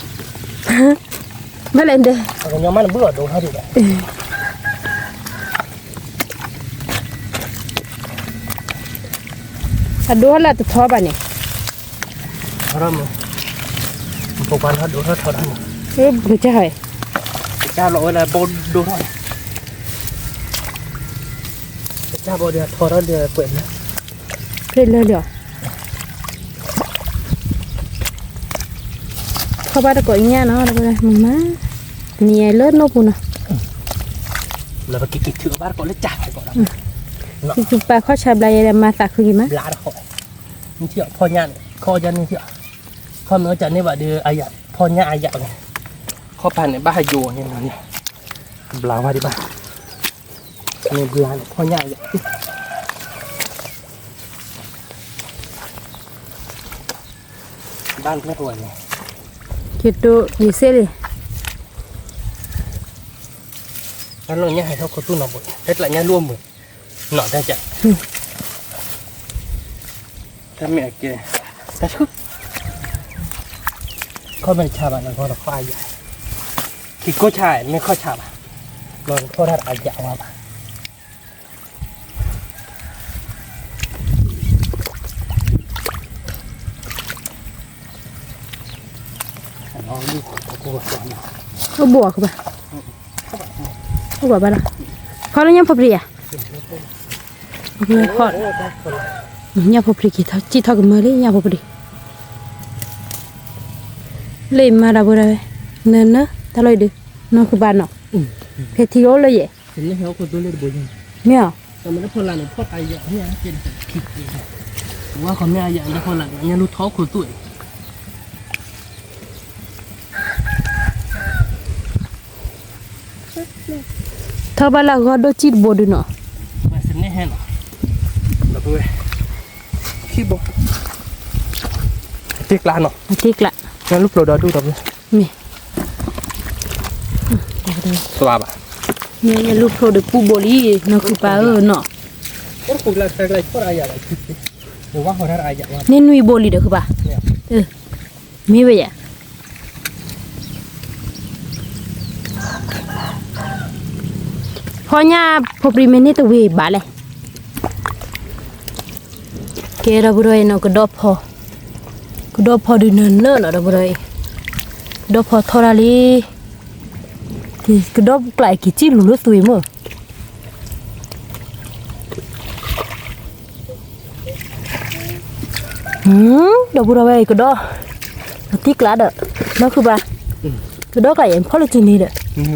ဘၣ်လဲၣ်ဒီး, ပှၤကညီမးနဘုၣ်အီၤဒိၣ်ထီၣ်ဒံးဒီး အဒိလၢတထီဘၣ်န့ၣ်, ထီထီၣ်မး, ဖိခွါထီၣ်ဒိၣ်ထီၣ်ထီထီၣ်မး, ကစၢ်ဟဲ, ကစၢ်လီၤဝဲလၢဘိဒိၣ်ထီၣ်, ကစၢ်ဘိဒီးထီထီၣ်ဒီးကွဲးလၢ, ကွဲးလၢလီၤ, ထီၣ်ဘၣ်တကိးညၣ်နီၤ မုာ်မး, နံၤလၢနိၣ်ပူၤနီၤ, လၢပကက့ၤထုးဘၣ်တကိးလၢကၢ်တကိးဒီး, ကကပာ်ခီၣ်ဆါဘျါယဲဒီးမၤသးခုက့ၤမး, ဘျါတခီ, နထံၣ်အီၤဖီၣ်ညၣ်န့ၣ် ခီၣ်ယၣ်န့ၣ်ထံၣ်အီၤ, ခီၣ်မ့ၢ်အီၣ်ကၢ်န့ၢ်ဘၣ်ဒီးအယၣ်ဖီၣ်ညၣ်အယၣ်န့ၣ်, ခီၣ်ဖးန့ၣ်ဘၣ်ဟးယိာ်န့ၣ်နီၤန့ၣ်, ဘျါဝဲဒံးဘၣ်, မ့ၢ်ဘျါန့ၣ်ဖီၣ်ညၣ်အယၣ် ဘၣ်လၢပဝဲန့ၣ်, က့ၤတိၢ်ယစ့လံ, တၢ်လီၢ်ညၣ်ဟဲထီၣ်ခိၣ်သူၣ်နီၤဘိ, တၢ်ကျးညၣ်လူၢ်အမုာ်, နီၤတၢ်ကျး, တၢ်မ့ၢ်အကဲ, တၢ်ဆူၣ်, ခီၣ်မ့ၢ်တဆါဘၣ်နီၤ ခီၣ်တခီၣ်အယၣ်, ခံခီၣ်ဆါမ့ၢ်ခီၣ်ဆါဘၣ်, နီၤတခီၣ်တၢ်အယၣ်ဝဲဘၣ် အိၣ်ဘှီၣ်ကဘၣ်, အိၣ်ဘှီၣ်ဘၣ်လီၤ, ဖီလၢညၣ်ဖိပြံဧါ, ညၣ်ဖိပြံက့ၤထီၣ် စံၣ်ထီၣ်ကမၢလံ ညၣ်ဖိပြံ, လၢမၤတၢ်ဖိတၢ်ဝဲ, နနၢ တၢ်လီၢ်အံၤဒုး, နီၢ်ဃုဘၣ်နီၤ, ဖဲထံအိၣ်လၢယဲၢ်, မ့ၢ်ဧါ ထီၣ်ဘၣ်လၢအဂီၢ်ဒိၣ်စံၣ်တဘိဒုးနီၤ, ခံဘိ, တ့ကျးနီၤ, တ့ကျး, ညၣ်လူၢ်ဖျိဒီးဒူၣ်ဒီး, မ့ၢ်, ဘၣ်, မ့ၢ်ညၣ်လူၢ်ဖျိဒီးပူၤဘိလံ, နီၢ်ဃုပၢ်ဧၢနီၤ, န့ၣ်နွံဘိလံဒီးဃုဘၣ်, မ့ၢ်ဝဲယၤ ဖီညၣ်ဖိပြံမ့ၢ်န့ၢ်တဝ့ၤဘၣ်လဲၣ်, ကဲဒီပုၢ်ဒီဝဲၢ်နီၤ ကဒီဖီ, ကဒီဖီဒုးနၢၤနၢၤနီၤ ဒီပုၢ်ဒီဝဲၢ်, ကဒီဖီထီၣ်တၢ်လံ, ကဒီကၠးအက့ၤစံၣ်လူၤလၢသွံၣ်မ့ၢ်, ဒီပုၢ်ဒီဝဲၢ်ကဒီ, တံၢ်ကျးဒီး, နီၢ်ခုဘၣ်, ကဒီကၠးအံၤဖီၣ်လၢကၠ့န့ၣ်ဒီး, ကၠ့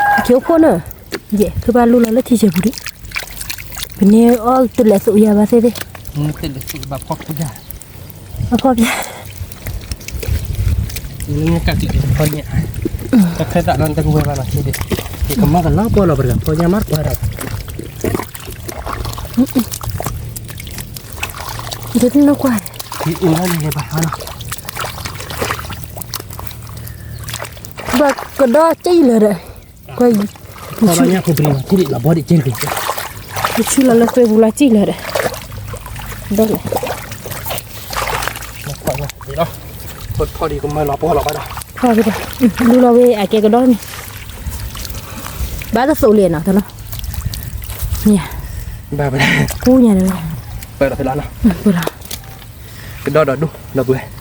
အိၣ်ဖှိၣ်န့ၣ်, ယဲၢ်ခုဘၣ်လူလီၤလၢထံဆဲးပူၤဒံး, ပန့ၢ်အီၣ်တလဲၤသူးယၤဘၣ်သ့ၣ်သ့ၣ်, ဘၣ်ဖီၣ်ဖျါ တၢ်ခဲသးလီၤနတကဝဲၤဘၣ်နီၤ, ယကမၢကလီၤပှီၢ်လီၤ ပတဂၤဖီညါမးကွၢ်ဒီး, ယတနီၢ်ကွၢ်, ယအူလီၤန့ၣ်ဘၣ်နီၤ, ဘၣ်ကဒီကၠံၣ်လၢၤဒီး, ကွၢ်, ညၣ်ဖိပြံနီၤ ထံၣ်ဒံးလီၤဘီဒံးကၠံၣ်တက့ၢ်, ယဆူလီၤလၢသွဲပူၤလီၤကၠံၣ်လၢၤဒီး, ဒီးလဲၣ် ဖီၣ်ဒံးကမၢလီၤပှီၢ်လီၤဘၣ်ဒီး, ဖီၣ်ဒံး, လူလီၤဝဲအကဲကဒီန့ၣ်, ဘၣ်တသိးလံနီၤတနီၤ, ဘၣ်, ပူညါန့ၣ်, ပၢၢ်လီၤဖဲလီၤနီၤ, ပၢၢ်လီၤ, ကဒီဒီးဒူၣ်ဒီပုၢ်ဝဲၢ်,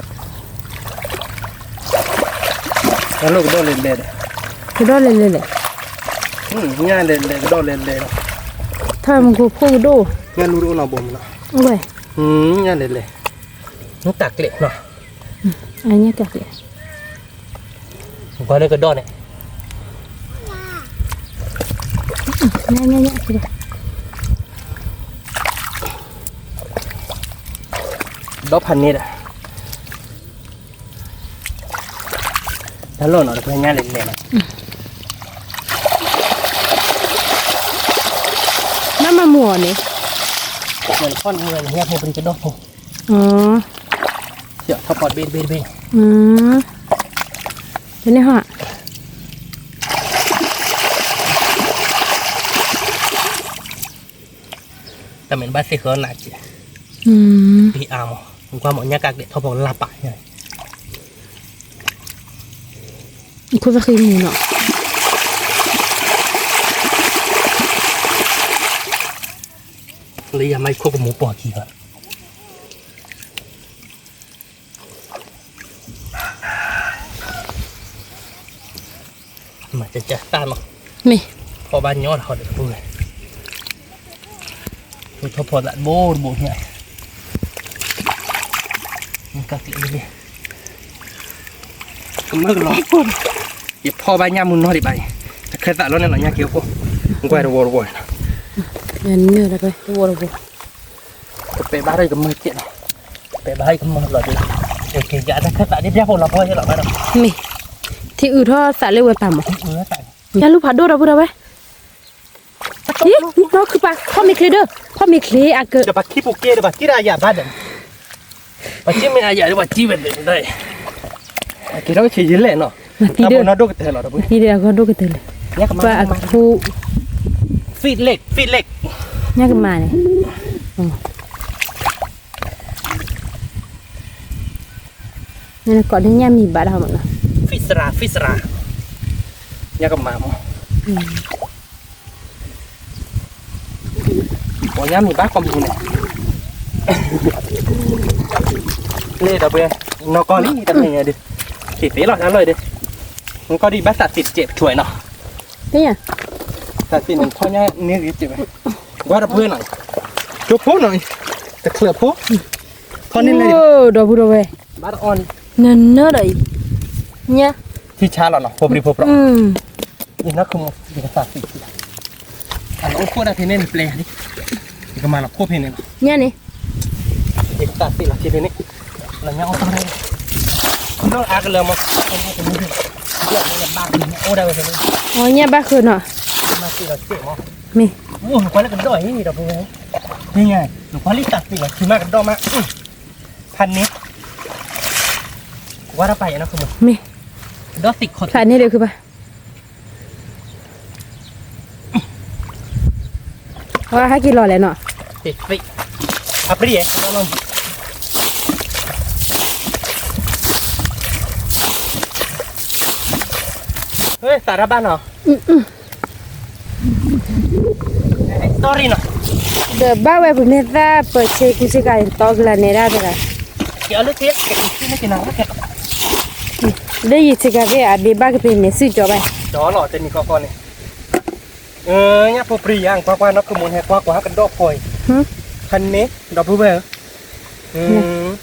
တၢ်လိၣ်ကဒီလဲၤလဲၤဒီး, ကဒီလဲၤလဲၤလဲၣ်, ညၣ်လဲၤလဲၤကဒီလဲၤလဲၤဒီး, ထီၣ်မူခိၣ်ဖိကဒိၣ်, ညၣ်လူတအိၣ်နီတဘိမးနီၤ, ဝဲ, ညၣ်လဲၤလဲၤ, ညၣ်ကးကျဲနီၤ, ညၣ်ကးကျဲ ကွၢ်လၢကဒီန့ၣ်, ဒီဖးန့ၣ်ဒီး, တၢ်လိၣ်နီၤ တပှဲၤညါလဲၤလဲၤနီၤ, မ့ၢ်မၤမူအီၤန့ၣ်, ဖီၣ်န့ၣ်ဝဲညၣ်ဖိပရံကဒီဖိ, ထီၣ်ဖီၣ်တဘ့ၣ်တဘ့ၣ်တဘ့ၣ်, တန့ၢ်ဟီၣ် တၢ်မ့ၢ်ဘၣ်သ့ၣ်ဃီနးက့, ပအါမး, ကွၢ်မး ညၣ်ကးကျဲထီၣ်ဖီၣ်လၢပာ်ညါ, ခိၣ်သၣ်ဃံမူနီၤ, လၢယၤမ့ၢ်ခိၣ်ကမူပှၤခံဘၣ် မၤကကသၣ်နီၤ, မ့ၢ်, ဖီၣ်ဘၣ်ညီတဟီဒီးတပူၤလဲၣ်, ထီၣ်ဖီၣ်သးတဘိတဘိညါ, ကးကျဲလံ, ကမၢကလီၤ, ယဖီၣ်ဘၣ်ညၣ်မူနီၤဒံးဘၣ်အံၤ, တခဲသးလီၤန့ၣ်လီၤ ညၣ်က့ၤအိၣ်ဖှိၣ်, ကွၢ်တဝီတဝီန့ၣ်လီၤ, တဝီတဝီ ကပဲာ်ဘၣ်ထီၣ်ယကမၢကဲးလီၤ, ကပဲာ်ဘၣ်ထီၣ်ယကမၢလီၤဒ်, ကဲကဲ တၢ်ခၢၣ်သးဒ်ပျၢ်ဖိလီၤပှီၢ်ယဲလီၤဘၣ်ဒီး, မ့ၢ်, ထံအုးထီၣ်သးလၢဝဲပာ်မး, ယလူၤဖးဒိၣ်ဒီပုၢ်ဒီဝဲၢ်, အံၤ, နီၢ်ခုပၢ် ဖီၣ်မ့ၢ်ချ့ဒီး, ဖီၣ်မ့ၢ်ချ့အက, ဒီးပှၤခံပူၤကဲဒီးပှၤကံၣ်ဒၣ်ယၤဘၣ်ဒီး, ပှၤကံၣ်မ့ၢ်အယၤဒီးပှၤကံၣ်ဝဲဒီး, ကဲထီၣ်ဆံးယလဲၣ်နီၤ, တၢ်ဘိနီၢ်ဒိၣ်ကတၢၢ်လီၤဒီပုၢ်, သံဒီးအဂီၢ်ဒိၣ်ကတၢၢ်လၢ, ပှၤအခိၣ်, ဖံးလ့ၣ်ဖံးလ့ၣ်, ညၣ်ကမၤန့ၣ်, နကိးန့ၢ်ညၣ်မံၤဘၣ်တၢ်မးနီၤ, ဖံးစရၤ ဖံးစရၤ, ညၣ်ကမၤမး, ပှၤညၣ်မံၤဘၣ်ကိးမံၤန့ၣ်, လၢဒီပုၢ်, နီၢ်ကီၢ်လံတမ့ၢ်ညါဒီး, က့ၤသ့လီၤတၢ်လီၢ်အံၤဒီး, နကီၢ်ဒံးဘၣ်သးသ့တစဲးပထွဲနီၤ, သ့ၣ်ညါ, သးသ့န့ၣ်ထီၣ်ညါန့ၢ်ဂ့ၤစဲးဝဲ, ကွၢ်ဒီပုၢ်နီၤ, ကၠိဖိနီၤ, တချၢးဖိ, ထီၣ်န့ၢ်လၢ, ဒီပုၢ်ဒီဝဲၢ်, ဘၣ်တအီၣ်န့ၣ်, နနၢၤဒီးအံၤ, ညါ, ထံဆါလီၤနီၤ ဖိပရံဖိပြီ, ယနၢ်ခူမး ယကသးသ့ၣ်, အလီၤအိၣ်ခိၣ်ဒၣ်ဖဲန့ၣ်နပျဲၢ်လံ, ယကမၤလီၤခိၣ်ဖဲန့ၣ်လီၤ, ညါန့ၣ်, ယကသးသ့ၣ်လီၤခံဖဲန့ၣ်, လီၤညါအိၣ်တၢ်, ဒီးအါကလၢမး, အိၣ်ဒၣ်ဝဲဖဲန့ၣ်, ညၣ်ဘၣ်ဃုာ်နီၤ, မ့ၢ်, အိၣ်နကွၢ်လၢကဒီးအံၤဒီပုၢ်ဝဲၢ်, နကွၢ်လံသးသ့ၣ်လီၤခံမးကဒီးမး, ဖးန့ၣ်, ကွၢ်တၢ်ပာ်ယဲနီၤ, မ့ၢ်, ဖးန့ၣ်ဒီးခုဘၣ် ဝဲဟဲက့ၤလီၤလဲၣ်နီၤ, အပြံ, သးတၢ်ဘၣ်နီၤ, ဒီးဘၣ်ဝဲပမ့ၢ်သၣ်ပၢဆ့ကူဆ့ကၤန့ၣ် တီကလၤနဲဒၣ်တဂၤ, ကဲအီၤလၢသ့, ကဲအီၤလၢသ့, လၢယထံကၤဖဲအဒ့ဘၣ်ကပ့ၤန့ၣ် စုကၠီဘၣ်, ကၠီလီၤ တနံၤဃီဃီန့ၣ်, ညၣ်ဖိပြံယါ ကွၢ်ကွၢ် နီၢ်ခိမူန့ၣ် ကွၢ်ကွၢ် ကဒီၣ်ဖီအံၤ, ဖဲန့ၣ် ဒီပုၢ်ဝဲၢ်ဧၢ,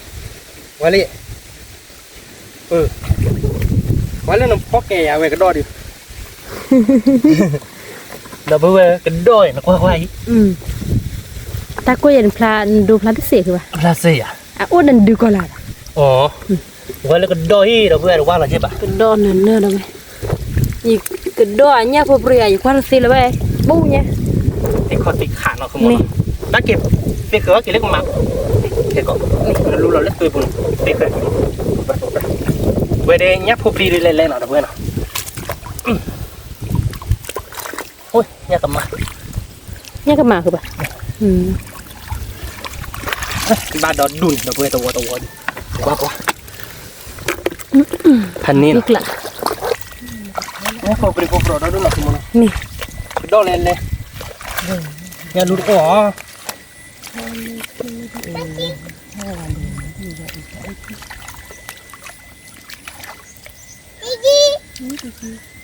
ဝဲလံ, ဝဲလၢနဖီကဲယၤဝဲကဒီၣ်ဒုး, ဒီပုၢ်ဝဲၢ် ကဒီၣ်အံၤ နကွၢ်ကွၢ်အံၤ, တၢ်ကိၢ်ယဲၢ်နဖျါ နဒိဖျါတစ့ၢ်ကဘၣ်, ဖျါစ့ၢ်ယၤ, အအိၣ်ဒီးနဒုးကီၤလၤဘၣ်, အီ, ဝဲလၢကဒီၣ်အံၤ ဒီပုၢ်ဝဲၢ် တဝါလီၤက့ဘၣ်, ကဒီၣ်နၢၤနၢၤဒီးဝဲ, ယကဒီၣ်အညၣ်ဖိပြံယါ ယကွၢ်တသ့လၢၤဝဲ, ပူညါ, သ့ၣ်ခီၣ်သ့ၣ်ခးနီၢ်ခိမူနီၤ, တၢ်က့ၤ, သ့ၣ်ဃၢၤက့ၤလၢကမၤ, ခဲကီး, နလူလီၤလၢသွဲပူၤန့ၣ် သ့ၣ်ဃၢၤ, ဝဲဒၣ်ညၣ်ဖိပြံဒုးလဲၤလဲၤနီၤ ဒီပုၢ်ဝဲၢ်နီၤ, ညၣ်ကမၤ, ညၣ်ကမၤဃုာ်ဘၣ်, ဘၣ်ဒီးဒူၣ်န့ၣ် ဒီပုၢ်ဝဲၢ် တဝီတဝီဒုး, ကွၢ်ကွၢ်, ဖဲန့ၣ်လီၤ, ညၣ်ဖိပြံဖိပြံဒီဒူၣ်နီၢ်ခိမူနီၤ, ကဒီၣ်လဲၤလဲၤ, ညၣ်လူတအိၣ်ဧါ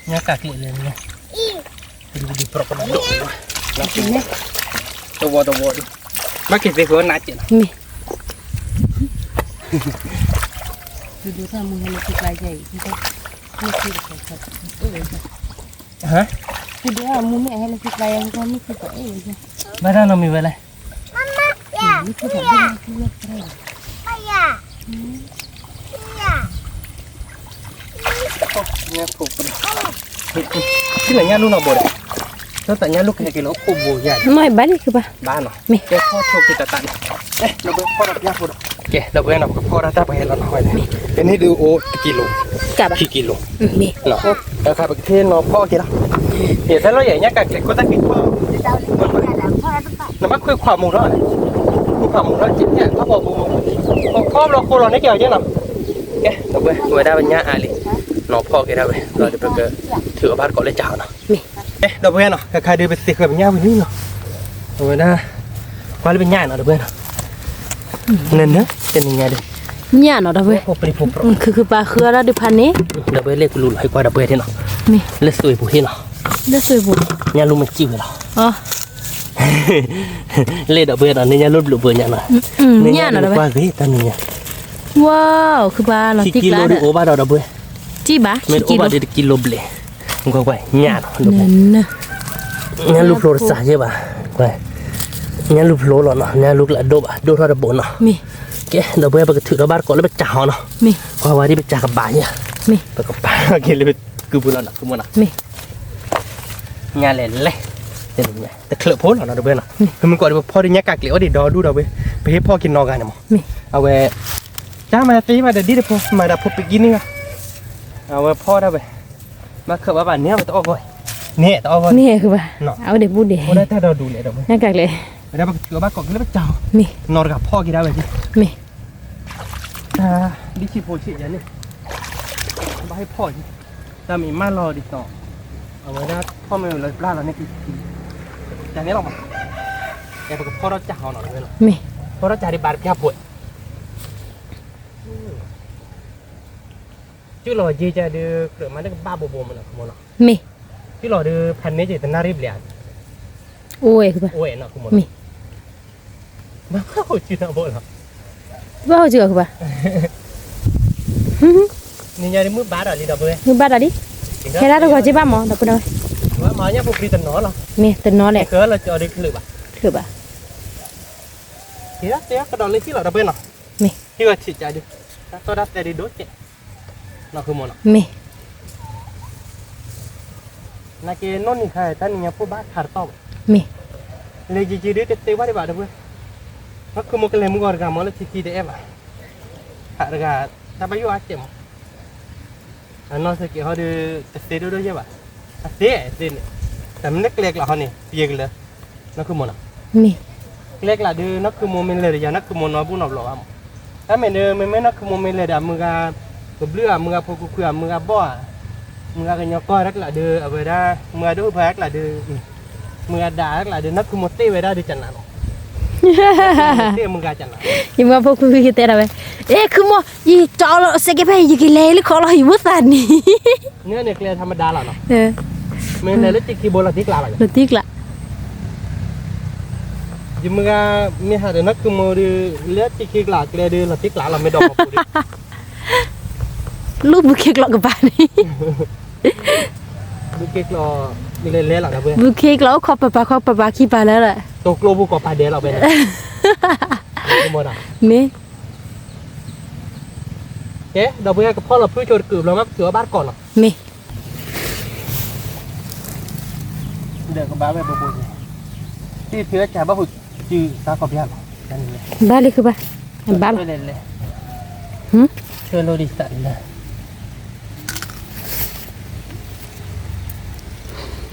ညၣ်ကးကျဲလဲၣ်န့ၣ်, ဒူဒူပြိးကဒီး, တဝီတဝီဒုး, ဘၣ်က့ၤသ့ဃုာ်နးကဲးနီၤ, ဘၣ်တၢ်နီတမံၤဝဲလဲၣ်, ညၣ်ဖိပြံ, ညၣ်လူနီၢ်ဘိဒီး, တၢ်သးညၣ်လူကဟဲက့ၤလီၤအိၣ်ခိၣ်ဘိယါ, မ့ၢ်ဘၣ်လံဃုာ်ဘၣ်, ဘၣ်နီၤ, ကဲဖီၣ်ဆိက့ၤတၢ်တၢ်န့ၣ်, ဒီပုၢ်ဝဲၢ်ဖီၣ်ဒီးပျၢ်ဖိဒီး, ကဲ ဒီပုၢ်ဝဲၢ်နီၤ ပကဖီၣ်တၢ်တၢ်ပှဲၤဟဲလီၤနီၤဝဲန့ၣ်, ကဲန့ၣ်ဒုးအိၣ်တကံလိၤ, ခံကံလိၤ, အခါပကထံၣ်နီၤဖီၣ်က့ၤလီၤ, ယတဲလီၤယဲ ညၣ်ကးကျဲခိၣ်သၣ်ခံဖီၣ်, နဘၣ်ခွဲခွးမူထီၣ်, ခွဲခွးမူထီၣ်က့ၤ ထီၣ်ဖီၣ်ဘိမူ, ဖီၣ်ဘျီဃိလီၤန့ၢ်က့ၤအီၤက့နီၤ, ကဲ ဒီပုၢ်ဝဲၢ် ဝဲဒၣ်ပညၣ်အါလံ, နီၤဖီၣ်က့ၤဒၣ်ဝဲ ဒီးပကထုးအဘၣ်တကိးလၢကၢ်အီၤနီၤ, ဒီပုၢ်ဝဲၢ်နီၤ ခါခါဒုးပသ့ဃုာ်ပညၣ်ဝံၤလံနီၤ, အဝဲဒၣ်, ကွၢ်လၢပညၣ်နီၤ ဒီပုၢ်ဝဲၢ်နီၤ, နနၢ် တနံၤညါဒုး, ညၣ်နီၤ ဒီပုၢ်ဝဲၢ်, ခုခုပာ်ဃုာ်ဒီးဒုးဖးန့ၣ်, ဒီပုၢ်ဝဲၢ် လ့ၣ်ကလူလီၤ ဟဲကွၢ်ဒီပုၢ်ဝဲၢ်ထံနီၤ, လၢသွဲပူၤဟ့ၣ်လီၤ, လၢသွဲပူၤ, ညၣ်လူမ့ၢ်စံၣ်ဝဲလီၤ လ့ၣ်ဒီပုၢ်ဝဲၢ်နီၤ န့ၣ်ညၣ်လူဘျုးဘၢညါနီၤ, န့ၣ်ညၣ်လူကွၢ်ဂ့ၤတၢ်န့ၣ်ညါ, ဝါ ခုဘၣ်လီၤ ခံကံလိဒုးအိၣ်ဘၣ်ဒီး ဒီပုၢ်ဝဲၢ်, မ့ၢ်တအိၣ်ဘၣ်ဒီးတကံလိဘျဲၣ်, ကွၢ်ကွၢ် ညၣ်နီၤ, ညၣ်လူဖျိတစးယဲၢ်ဘၣ်, ကွၢ်, ညၣ်လူဖျိလီၤနီၤ ညၣ်လူကျးဒိၣ်ဘၣ် ဒိၣ်ထီၣ်တဘိနီၤ, ကဲ ဒီပုၢ်ဝဲၢ် ပကထုးထီၣ်ဘၣ်တကိးလၢပကၢ်အီၤနီၤ, ကွၢ်ဝဲဒၣ်ပကၢ်ကဘၣ်ယဲၢ်, ပကပာ်က့ၤလၢပကုပူၤလီၤနီၤ ကမနီၤ ညါလဲၤလဲၤ, တချုးဖိလီၤနီၤ ဒီပုၢ်ဝဲၢ်နီၤ, မ့ၢ်မုၢ်ကီးဒီးပဖီၣ်ဒီးညၣ်ကးကျဲအိၣ်ဒံးဒီဒူၣ်ဒီးဝဲ, ပဟ့ၣ်ဖီၣ်က့ၤနီၢ်ဂၤန့ၣ်မး, အဝဲ, တၢ်မၤသ့ဘၣ်ဒီးဒ်တဖိ မၤဒီးဖိပကံန့ၣ်ဘၣ်, အဝဲဖီၣ်ဒၣ်ဝဲ, ဘၣ်ခၢၣ်ဘၣ်ဘၣ်န့ၣ် အဝဲတအီၣ်ဂီၢ်, န့ၣ်တအီၣ်ဂီၢ်, န့ၣ်ဘၣ်, အဝဲဒၣ်ပူၤဒဲး, အိၣ်ဒၣ်တၢ်ဒီဒူၣ်လဲၣ်ဒီးဝဲ, ညၣ်ကးကျဲ, ဝဲဒၣ်ပကထုးဘၣ်ကိးက့ၤလၢပကၢ်အီၤ, နီၢ်တဂၤဖီၣ်က့ၤဒၣ်ဝဲ, မ့ၢ် ဒ်ဆံးဖိဆံးယၤန့ၣ်, ဘၣ်ဟ့ၣ်ဖီၣ်, တၢ်မံၤမၢလီၤဒ်သိး, အဝဲဒၣ်ဖီၣ်မ့ၢ်ဝဲလၢပျၢ်လီၤန့ၣ်, တၢ်န့ၣ်လီၤမး, ပကဖီၣ်ထီၣ်ကၢ်အီၤနီၤ, ဖီၣ်ထီၣ်ကၢ်ဒံးဘၣ်တပျၢ်ဖိ, ကၠူလီၤယ့ကဒုး ကြၢးမၤလၢကဘၣ်ဘိဘိမနီၤ, မနီၤ, မ့ၢ်, ကၠူလီၤဒုး ဖးန့ၢ်က့ၤတနၣ်ရံၣ်ဘျဲၣ်, အိၣ်ဝဲ, အိၣ်ဝဲနီၤ, မနီၤ, မ့ၢ် ဘၣ်ဟီၣ်ကၠူနီၤဘိလီၤ, ဘၣ်ဟီၣ်ကၠူအီၤကဘၣ်, နညါဒုးမုၢ်ဘါဒီးလံဒီပုၢ်ဝဲၢ်, မုၢ်ဘါဒီးလံ, ဟဲလၢတဂီၤက့ဘၣ်မး ဒီပုၢ်ဝဲၢ်, မၤညၣ်ဖိပြံတနီၤလီၤ, မ့ၢ်တနီၤလဲၣ်, ချၢလီၤကၠီဒုးချုးဘၣ်, ချုးဘၣ်, ကဲဒၣ်တဲကဒီးလၢဟံၣ်လီၤဒီပုၢ်ဝဲၢ်နီၤ, မ့ၢ်, ဟံၣ်ဂီၤဆံးကဒုး, တၢ်သီၣ်တၢ်သဲဒုးဒိၣ်ကဲး, နီၢ်ဃုမနီၤ, မ့ၢ် နာ်က့နီၢ်နံၤခါ တၢ်နံၤညါဖိဘၣ်ခးတတီၢ်ဘၣ်, မ့ၢ်, လဲၤယံၤယံၤဒုးတသ့ဝဲဒံးဘၣ်ဒီပုၢ်ဝဲၢ်, နီၢ်ခုမိၢ်ကလဲၤမုၢ်ဂီၤတဂၤမးလၢထံထံတအဲၣ်ဘၣ်, ခးတဂၤ, တၢ်ဘၣ်ယိၣ်အါကဲးမး, အနီၢ်စ့ၢ်ကီးဟီဒုး, တသ့ဒိၣ်ဒိၣ်ယဲၢ်ဘၣ်, အသ့သ့န့ၣ်, တၢ်မ့ၢ်လၢကျဲကျးဟီန့ၣ် ပယဲၢ်ကလၢာ်, နီၢ်ခုမိၢ်နီၤ, မ့ၢ်, ကျဲကျးဒုး နီၢ်ခုမိၢ်မ့ၢ်လဲၤဒီးယၤ နီၢ်ခုမိၢ်နီတဘူၣ်နီတဘျီဘၣ်မး, တၢ်မ့ၢ်ဒုး မ့မ့ၢ်နီၢ်ခုမိၢ်မ့ၢ်လဲၤဒီး အမုၢ်ဂၤကဘျုး အမုၢ်ဂၤဖိကွံာ်ကွံာ် အမုၢ်ဂၤဘီၣ်ဧါ, မုၢ်ဂၤကညီကီၢ်တၢ်ကျးဒုး အဝဲဒၣ်, မုၢ်ဂၤဒိၣ်ဖၢတၢ်ကျးဒုး, မုၢ်ဂၤဒၣ်တၢ်ကျးဒုး နီၢ်ခုမိၢ်သ့ဝဲဒၣ်ဒုးကနးလီၤ, သ့မုၢ်ဂၤကနး, ယမုၢ်ဂၤဖိကွံာ်ကွံာ်ကတဲဒၣ်ဝဲ, အဲ ခုမိၢ် ယကၠီလီၤ စဲကဲဖဲ ယကလဲၤလၢခီလီၤ ယမိၢ်သးနံၤ န့ၣ်န့ၣ်ကျဲထမဒါလီၤနီၤ မ့ၢ်လဲၤလၢတံခံဘိလီၤတံကျးလီၤ လီၤတံကျး ယမုၢ်ဂၤ မ့ၢ်ဟးဒီးနီၢ်ခုမိၢ်ဒီး လၢတံခံကျးကျဲဒီး လီၤတံကျးလီၤ မ့ၢ်ဒီးမီၤပူၤဒီး လူဘုခ့ကျီကပၤန့ၣ် ဘုခ့ကျီ လဲၤလဲၤလီၤဒီး ဘုခ့ကျီအိၣ်ခီပပၤခီပပၤခံပၤလၢလီၤ တိကျိပူၤကီးပာ်ဒဲးလီၤဖဲန့ၣ် မ့ၢ် ကဲ ဒီပုၢ်ဝဲၢ်ကဖီၣ်လီၤဖုဆိတကုာ်ဘျီမး ပတုၤအီၣ်ဘၣ်တကိးနီၤ မ့ၢ် ဒီးကဘၣ်ဝဲဘိဘိန့ၣ် တံၢ်ဖံဝဲကဘၣ်ဟူးစုသးကီၢ်ပယါလီၤ ဘၣ်လံဃုဘၣ် ဘၣ်လီၤ လဲၤလဲၤ ဆၢလိဒ်သးလၢ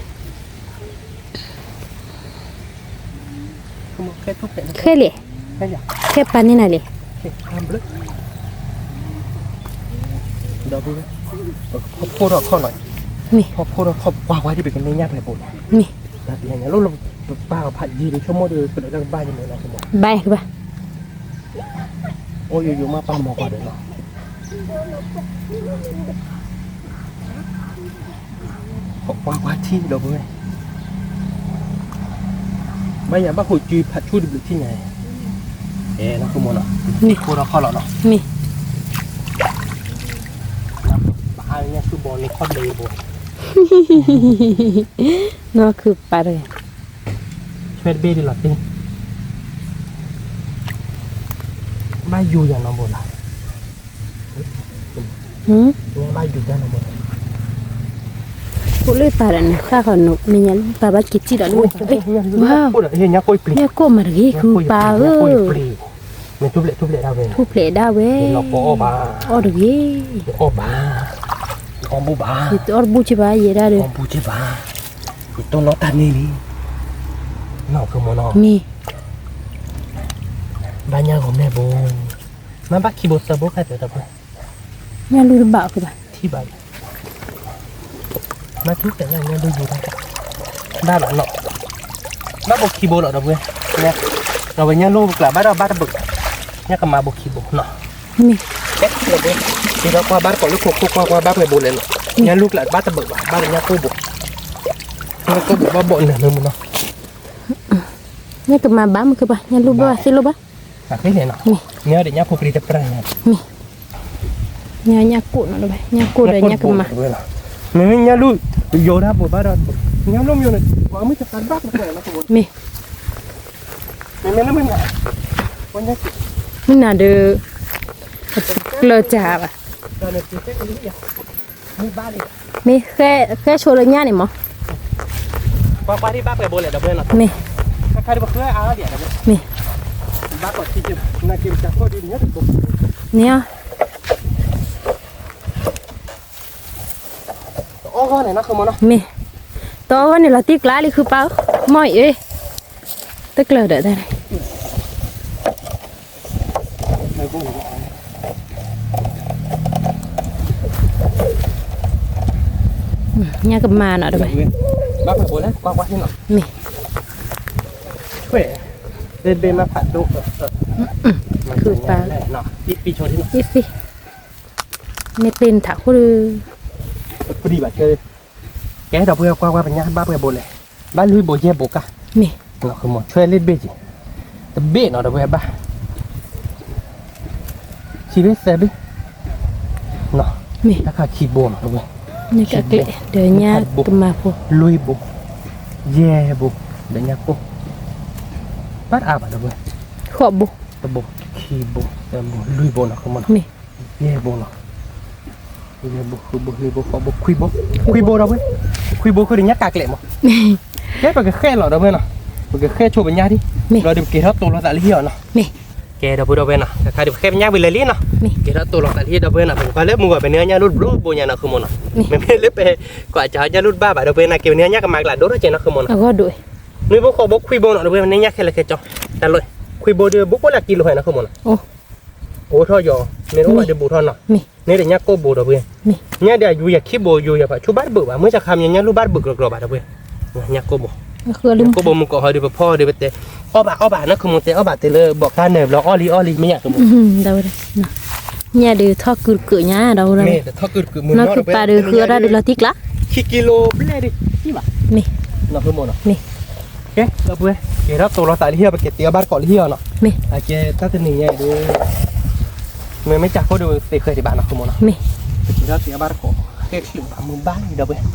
ခဲလံ ခဲပာ်န့ၢ်နၤလံ ဒီပုၢ်ဝဲၢ် ဖီဖိထီၣ်ခီၣ်လီၤ မ့ၢ် ဖီဖိထီၣ်ခီၣ်ပှၤဝဲဒ်ပကန့ၢ်ညၣ်ဖဲဘိန့ၣ် မ့ၢ် တၢ်ပညါညါလိၣ်လီၤပာ်အီၤဖးယံာ်ဒီးဆိကမိၣ်ဒီး ကဒီးတၢ်ကဘၣ်ယမဲာ်လီၤဆိကမိၣ် ဘၣ်ယၤဘၣ် အိၣ်ယိယိမးပာ်မီၤပှၤဒီးလီၤ ပှၤပှၤထံဒီပုၢ်ဝဲၢ် ဘၣ်ယၤဘၣ်ဟူးစုဖးဆူၣ်တဘျုးထံၣ်ညါ အဲ နီၢ်ခိမိၢ်နီၤ မ့ၢ်ခိၣ်ထီၣ်ခီၣ်လီၤနီၤ မ့ၢ် ဘၣ်အါညါဆူဘီန့ၣ်ခီၣ်ဘျဲးဘိ နီၢ်ခုပာ်တဂ့ၤ ဆွဲတဘ့ၣ်ဒ်လီၤတံၢ် ဘၣ်ယိၤယၤနီၤဘိလီၤ ဘၣ်ယိၤယၤနီၤဘိ ကိၣ်လၢပာ်ဒီးနဃၣ်ဃီနမ့ၢ်ညါလၢပာ်ဘၣ်က့ၤထံၣ်ဒီးလၢ ညါကိၣ်ပျံၤ ညါကိၣ်မၤတဂ့ၤ ဃုပာ်ဧၢ မ့ၢ်ထူပျဲၢ်ထူပျဲၢ်ဒၣ်ဝဲ ထူပျဲၢ်ဒၣ်ဝဲ လီၤပအီၣ်ဘၣ် အီၣ်တဂ့ၤ အီၣ်ဘၣ် အီၣ်ဘူၣ်ဘၣ် ယတအီၣ်တဘူၣ်က့ဘၣ် ယဲဒၣ်ဒီး အီၣ်ဘူၣ်က့ဘၣ် ယတိၢ်နီၣ်တၢ်န့ၢ်လံ နီၢ်ခိမိၢ်နီၤ မ့ၢ် ဘၣ်ညါဂီၤမဲာ်ဘိ မ့ၢ်ဘၣ်ခံဘိသၢဘိခါတၢၢ်တၢၢ် ညၣ်လူၢ်တဘၣ်အဃိဘၣ် ထံၣ်ဘၣ်လံ မ့ၢ်ထူၣ်တဲာ်ညါညါလူၢ်ယူၤတၢ် ဘၣ်ဘၣ်နီၤ ဘၣ်ဘိခံဘိလီၤဒီပုၢ်ဝဲၢ် ဒီးဝဲညၣ်လူၢ်ပကျးဘၣ်ဒီးဘၣ်တဘုး ညၣ်ကမၤဘိခံဘိနီၤ မ့ၢ် ကဲဒီပုၢ်ဝဲၢ် က့ၤဒီးကွၢ်ဘၣ်တကိးလၢခိခိၣ်ကွၢ်ကွၢ်ဘၣ်ပှဲၤဘိလဲၣ်နီၤ ညၣ်လူၢ်ကျးဘၣ်တဘုးဘၣ် ဘၣ်လၢညၣ်ကိၣ်ဘိ ညၣ်ကိၣ်ဘိဘၣ်ဘိနၢၤလၢမူနီၤ ညၣ်ကမၤဘၣ်မ့ၢ်ကဘၣ် ညၣ်လူၢ်ဘၣ်သ့ၣ်လိၣ်ဘၣ် မ့ၢ် မ့ၢ်ဒီးညၣ်ဖိပြံတပြၢ်ညါ မ့ၢ် ညၣ်ညၣ်ကိၣ်နီၤ ညၣ်ကိၣ်ဒီးညၣ်ကမၤ မ့မ့ၢ်ညၣ်လူၢ် ယိၤဒၣ်ဘိဘၣ်ဒီး ညၣ်လူၢ်မ့ၢ်န့ၣ် ပှၤမုၢ်တသးဘၣ်ကပှဲၤလီၤ မ့ၢ် မ့မ့ၢ်လၢမုၢ်နၤ မုၢ်နၤဒီး ကျၢၤစှၤဘၣ် မ့ၢ်ဃဲဆိလၢညါန့ၣ်မး ကွၢ်ကွၢ်ဒ်ဘၣ်ပှဲၤဘိလဲၣ်ဒီပုၢ်ဝဲၢ်နီၤ မ့ၢ် ခါခါဒ်ပဃၢအါဒံး မ့ၢ် ဘၣ်ကိးထံက့ၤ နက့ၤပစၢ်ခိၣ်ဒ်န့ၣ် န့ၣ် တအီၣ်ဂီၢ်န့ၣ်နီၢ်ခိမိၢ်နီၤ မ့ၢ် တအီၣ်ဂီၢ်န့ၣ်လီၤတံၢ်ကျါလံဃုပၢ်ဧၢ မ့ၢ်အံၤ တကျၢၤဒီးတၢ်န့ၣ် ညၣ်ကမၤနီၤတဝဲ ဘၣ်ဖဲဘိလဲၣ် ကွၢ်ကွၢ်ထံနီၤ မ့ၢ် လၢဘ့ၣ်မးဖးဒိၣ် ခုပၢ် အံၤသ့ မ့ၢ်ပ့ၢ်နထးခိၣ်ဒီး ပဒံးဘၣ်ကဲ ကဲဒီပုၢ်ဝဲၢ်ကွၢ်ကွၢ်ပညါဘၣ်ပှဲၤဘိလဲၣ် ဘၣ်လွံၢ်ဘိယဲၢ်ဘိကါ မ့ၢ် ဆွဲလ့ၣ်တဘ့ၣ်က့ၤ တဘ့ၣ်နီၤဒီပုၢ်ဝဲၢ်ဘၣ် ခံဘ့ၣ်သၢဘ့ၣ် မ့ၢ် တၢ်ခါခံဘိနီၤဒီပုၢ်ဝဲၢ် ဒီးညါကမၤဖိ လွံၢ်ဘိ ယဲၢ်ဘိ ဒီးညါကိၣ် ဘၣ်တအါဘၣ်ဒီပုၢ်ဝဲၢ် ဃိးဘိ တဘိ ခံဘိ သၢဘိ လွံၢ်ဘိနီၤ မ့ၢ် ယဲၢ်ဘိနီၤ ယဲၢ်ဘိ ဃုဘိ နွံဘိ ဃိးဘိ ခွံဘိ ခွံဘိဒီပုၢ်ဝဲၢ် ခွံဘိဃုဒီးညါကးကျဲးမး ကဲပကဃဲလီၤဒီပုၢ်ဝဲၢ်နီၤ ပကဃဲဆိပညါဒ် ဒီးပက့ၤထီၣ်တိၢ်လီၤသးလၢဟံၣ်အီၤနီၤ မ့ၢ် ကဲဒီပုၢ်ဝဲၢ်နီၤ တခါဒ်ပဃဲပညါဝံၤလၢလံနီၤ က့ၤထီၣ်တိၢ်လီၤသးလၢဟံၣ်ဒီပုၢ်ဝဲၢ်နီၤ ပကကွၢ်လၢမုၢ်ဂီၤပန့ၢ်ညၣ်လူၢ်တဘိဘိညါနီၤ ဃုမိၢ်နီၤ မ့မ့ၢ်လၢပကွၢ်ကၠီညၣ်လူၢ်တဘၣ်ဘၣ်ဒီပုၢ်ဝဲၢ်နီၤ က့ၤပန့ၢ်ညၣ်ကမၤကျးဒိၣ်ထီၣ်ကဲနီၤ ဃုမိၢ်နီၤ နွံဘိ ဃိးဘိ ခွံဘိနီၤဒီပုၢ်ဝဲၢ် ပန့ၢ်ညၣ်ခဲလၢာ်ခဲဆ့ တၢ်လီၢ် ခွံဘိဒီး ဘူးကိၣ်လၢကံလိဟဲနီၤ ဃုမိၢ်နီၤ အိၣ်ထီၣ်ယီၤ မ့ၢ်တအိၣ်ဘၣ်ဒီးဘူးထီၣ်နီၤ န့ၣ်ဒီးညၣ်ကိၣ်ဘိဒီပုၢ်ဝဲၢ် ညၣ်ဒီးအယူၤယၤခံဘိ ယူၤယၤဖး ဆူဘၣ်တဘုးဘၣ် မုၢ်စးခါမ့ၢ်ညၣ်လူၢ်ဘၣ်တဘုးကြီကြီဘၣ်ဒီပုၢ်ဝဲၢ် ညၣ်ကိၣ်ဘိ ဃုအီၤလၢ ကိၣ်ဘိမုၢ်ကိးဟီဒီး ပဖီဒီးပတဲ အီၣ်ဘၣ်အီၣ်ဘၣ် နီၢ်ခူမိၢ်တဲ အီၣ်ဘၣ်တဲလၢဘီးကါနၢၤဘျီ အီၣ်လံအီၣ်လံ မ့ၢ်ယၤခူမိၢ် ညၣ်ဒုးထီၣ်ကုာ်တကုာ်ညါဒီး မ့ၢ်တထီၣ်ကုာ်တကုာ်မုၢ်နီၢ် နီၢ်ခူပၢ်ဒုးဃုအီၣ်တၢ်ဒုးလီၤတံၢ်ကျါ ခံကံလိဘျဲၣ်ဒုး မ့ၢ် နီၢ်ခူမိၢ်နီၤ မ့ၢ် ကဲ ဒီပုၢ်ဝဲၢ် ကဲထီၣ်တိၤလီၤသးလၢဟံၣ်အီၤ ပက့ၤတ့အီၣ်ဘၣ်တကိးလၢဟံၣ်အီၤနီၤ မ့ၢ် အကဲတၢ်တနံၤညါဒုး မ့မ့ၢ်ကၢ်ခိၣ်ဒုးသ့ဃဲဒံးဘၣ်နီၢ်ခူမိၢ်နီၤ မ့ၢ် ပက့ၤထီၣ်တ့အီၣ်ဘၣ်တကိး ဃဲချုးဘၣ်မုၢ်ဘၣ်လံဒီပုၢ်ဝဲၢ်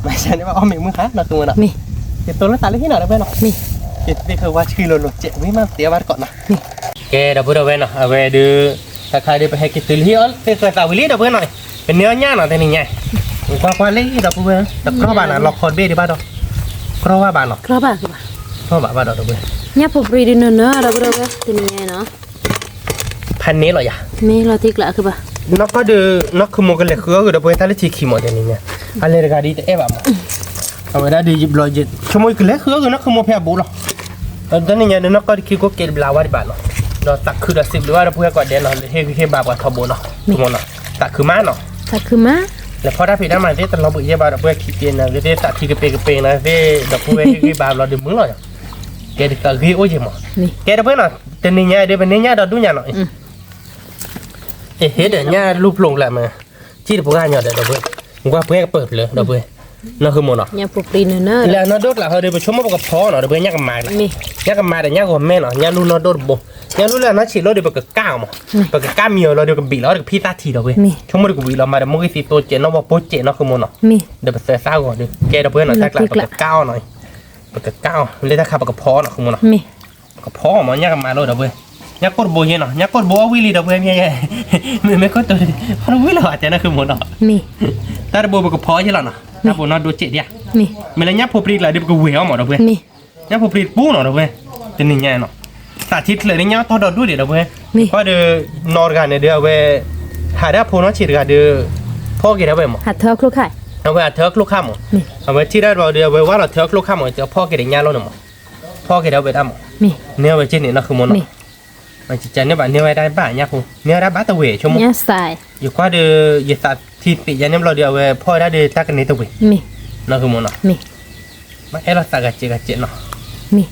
မၤစၢၤန့ၢ်ဘၣ်အီၣ်မ့ၢ်မုၢ်ဟါနီၢ်ခူမိၢ်နီၤ မ့ၢ် က့ၤတိၤလီၤသးလၢဟံၣ်နီၤဒီပုၢ်ဝဲၢ်နီၤ မ့ၢ် က့ၤသ့ဃဲဝါဆှံလိၤလိၤစဲးဝံၤမးတ့အီၣ်ဘၣ်တကိးနီၤ ကဲ ဒီပုၢ်ဝဲၢ်နီၤ အဝဲဒုး တၢ်ခါဒုး ပဟဲက့ၤတုၤလၢဟံၣ်အီၤ သ့ဃဲသးဝံၤလံဒီပုၢ်ဝဲၢ်နီၤ ပန့ၢ်အီၣ်ညၣ်နီၤ တနံၤညါ ကွၢ်ကွၢ်လံဒီပုၢ်ဝဲၢ် တကြီဘၣ်နီၤ လီၤခီတဘ့ၣ်ဒံးဘၣ်ဒီး ကြီဘၣ်ဘၣ်နီၤ ကြီဘၣ်ဒီပုၢ်ဝဲၢ် ညၣ်ဖိပြံဒုးနၢၤနၢၤဒီပုၢ်ဝဲၢ် တနံၤညါနီၤ ဖးန့ၢ်လီၤယၤ မ့ၢ်လီၤတံၢ်ကျါဘၣ် နီၢ်ကီၢ်ဒုး နီၢ်ခူမိၢ်ကလဲၤဃုအီၣ်ဂုာ်ဒီပုၢ်ဝဲၢ် တၢ်လၢထံခံမီၤတနံၤညါ အလဲၤတဂၤဒ်တအဲၣ်ဘၣ်မီၤ အဝဲဒၣ်ဒုးယဘျီ ဆိကမိၣ်ကလဲၤဃုအီၣ်ဂုာ်နီၢ်ခူမိၢ်ဖဲအဘူးလီၤ တနံၤညါဒုး နီၢ်ကီၢ်ဒုးခံကိးက့ၤတဘျးဝဲဒံးဘၣ်နီၤ ဒီးသးခုဒီးစံးဘျုးဘၣ်ဒီပုၢ်ဝဲၢ်ကိးဂၤဒဲးနီၤ လၢဟ့ၣ်ဂံၢ်ဟ့ၣ်ဘါပှၤထီဘိနီၤ ခူမိၢ်နီၤ သးခုမးနီၤ သးခုမး လဲၤဖီၣ်တၢ်ဖံးတၢ်မၤသ့ၣ်တလီၤဘှံးယဲၢ်ဘၣ်ဒီပုၢ်ဝဲၢ်ခံက့ၤနီၤ သ့ၣ်သးထံကပ့ၤကပ့ၤနီၤ သ့ၣ်ဒီပုၢ်ဝဲၢ်ဟ့ၣ်ဂံၢ်ဘါဘျီဒုးမုာ်လီၤ ကဲဒုးသးဂ့ၢ်အိၣ်ယဲၢ်မီၤ ကဲဒီပုၢ်ဝဲၢ်နီၤ တနံၤညါဒုး ပန့ၢ်ညၣ်ဒီးဒူၣ်ညါနီၤ အ့ ဟ့ၣ်ဒီးညၣ်လူၢ်ဖျိကျါမး စံၣ်တပှၢ်ညီဒီးဒီပုၢ်ဝဲၢ် ကွၢ်ပှဲၤကပၢၢ်ဖျၢၣ်ဒီပုၢ်ဝဲၢ် နီၢ်ခူမိၢ်နီၤ လၢအနီၢ်ဒိၣ်ကျါဟီဒုး ပဆိကမိၣ်ပကဖီနီၤ ဒီပုၢ်ဝဲၢ် ညၣ်ကမါကျါ ညၣ်ကမါဒီးညၣ်ဂီၤမဲနီၤ ညၣ်လူၢ်နီၢ်ဒိၣ်တဘိ ညၣ်လူၢ်လၢအနီၢ်ဆံးလိၣ်ဒုး ပကကၣ်အီၤမီၤ ပကကၣ်မံၤအီၤလီၤဒုး ကဘံးလီၤ ကဖံၣ်သၣ်ထံဒီပုၢ်ဝဲၢ် ဆိကမိၣ်ဒုးကဝံၤလီၤမးဒီး မိၢ်ဂံၢ်သံသိစဲးနီၢ်ဝီပိစဲးနီၢ်ခူမိၢ်နီၤ ဒီးပသၢသၣ်ဂီၤဒုး ကဲဒီပုၢ်ဝဲၢ်နီၤ တၢ်ကျါပကကၣ်အီၤနီၤ ပကကၣ်အီၤ လၢတၢ်ခါပကဖီနီၤ ခူမိၢ်နီၤ ပကဖီမီၤ ညၣ်ကမါလိဒီပုၢ်ဝဲၢ် ညၣ်ကိၢ်တဘိယဲၢ်နီၤ ညၣ်ကိၢ်တဘိအီၣ်ဝံၤလံဒီပုၢ်ဝဲၢ် မ့မ့ၢ်ကိၢ်တိၤ ဟီၣ်တဝံၤလီၤ အတဲနီၢ်ခူမိၢ်နီၤ တၢ်တဘိပကဖီယဲၢ်လီၤနီၤ တၢ်ဘိနီၢ်ဒိၣ်စဲးဒံး မ့ၢ်လၢညၣ်ဖိပြံကျါဒုး ပကဝံၤအီၤမီၤဒီပုၢ်ဝဲၢ် ညၣ်ဖိပြံတပူနီၤဒီပုၢ်ဝဲၢ် တနံၤညါနီၤ သးထံချၢးန့ၣ် ညၣ်တီၢ်ဒီးဒူၣ်ဒံးဒီပုၢ်ဝဲၢ် ကွၢ်ဒီး နီၢ်တဂၤန့ၣ်ဒုး အဝဲ ဟးဒၣ်ဖိနီၢ်ဆံးတဂၤဒုး ဖီၣ်က့ၤဒၣ်ဝဲမီၤ အဝဲဟးထၢအီၣ်ချိၣ်ခါမီၤ အဝဲထံၣ်ဒၣ်ဘျီဒီး အဝဲဝၢ်လီၤထၢအီၣ်ချိၣ်ခါမီၤ ကဖီၣ်က့ၤဒီးညၣ်လိၤန့ၣ်မီၤ ဖီၣ်က့ၤဒၣ်ဝဲဒၣ်မီၤ န့ၢ်ဝဲက့ၤန့ၣ်နီၢ်ခူမိၢ်နီၤ ကန့ၢ်ဘၣ်န့ၢ်ဝဲဒၣ်ဘၣ်ညၣ်ဖိ န့ၢ်ဝဲဒၣ်ဘၣ်တဝ့ၤဆိကမိၣ် ယကွၢ်ဒီး ယသးထံသ့ၣ်ညါန့ၣ်ဘျီဒီး အဝဲဖီၣ်ဝဲဒၣ်ဒီးတၢ်ကန့ၢ်တဝ့ၤ နီၢ်ခူမိၢ်နီၤ မ့ၢ်အဲၣ်လိာ်သးဂၤစဲးဂၤစဲးနီၤ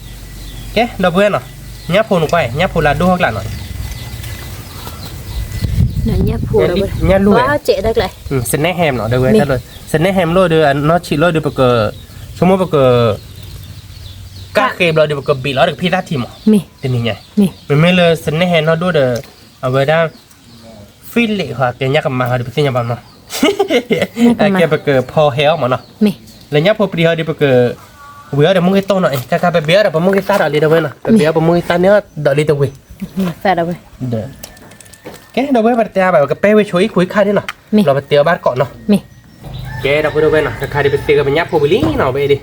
ကဲ ဒီပုၢ်ဝဲၢ်နီၤ ညၣ်ဖိနကွၢ် ညၣ်ဖိလၢအဒိၣ်ဟီၣ်ကျါနီၤ ညၣ်ဖိ ညၣ်လူၢ်ဝဲ စနဲဟဲမနီၤ ဒီပုၢ်ဝဲၢ် စနဲဟဲမလိၣ်ဒီး အနီၢ်ဆံးလိၣ်ဒီး ပက ဆိကမိၣ်ပက ကၣ်ဃ့ဘျီဒီး ပကဘံးလီၤဒီးကဖံၣ်သၣ်ထံမီၤ တနံၤညါ မ့မ့ၢ်လၢစနဲဟဲနီၢ်ဒိၣ်ဒီး အဝဲဒၣ် ဖံးလဲးဟီ ကဲညၣ်ကမါဟီဒီး ပသ့ၣ်ညါဘၣ်နီၤ ကဲပကဖီဟဲအီၤမနီၤ လၢညၣ်ဖိပြံဟီဒီး ပက ဝံၤအီၤဒီးမိၢ်ဂ့ၤတိၢ်နီၤ ကဲကဲ ပဘံးအီၤဒီးပမိၢ်ဂ့ၤသၣ်ဒီးလံဒီပုၢ်ဝဲၢ်နီၤ ပဘံးအီၤပမိၢ်ဂ့ၤသၣ်န့ၣ်ဒီးလံတဝ့ၤ ကဲ ဒီပုၢ်ဝဲၢ် ပတတဲအါဘၣ် ပကပဲဝဲဆိအံၣ်ခိၣ်အံၣ်ခါန့ၣ်နီၤ လီၤပတဲအီၤဘၣ်တကိးနီၤ ကဲ ဒီပုၢ်ဝဲၢ်နီၤ တခါဒီး ပသ့ၣ်ကပညၣ်ဖိဝံၤလံနီၤ ဝဲဒၣ်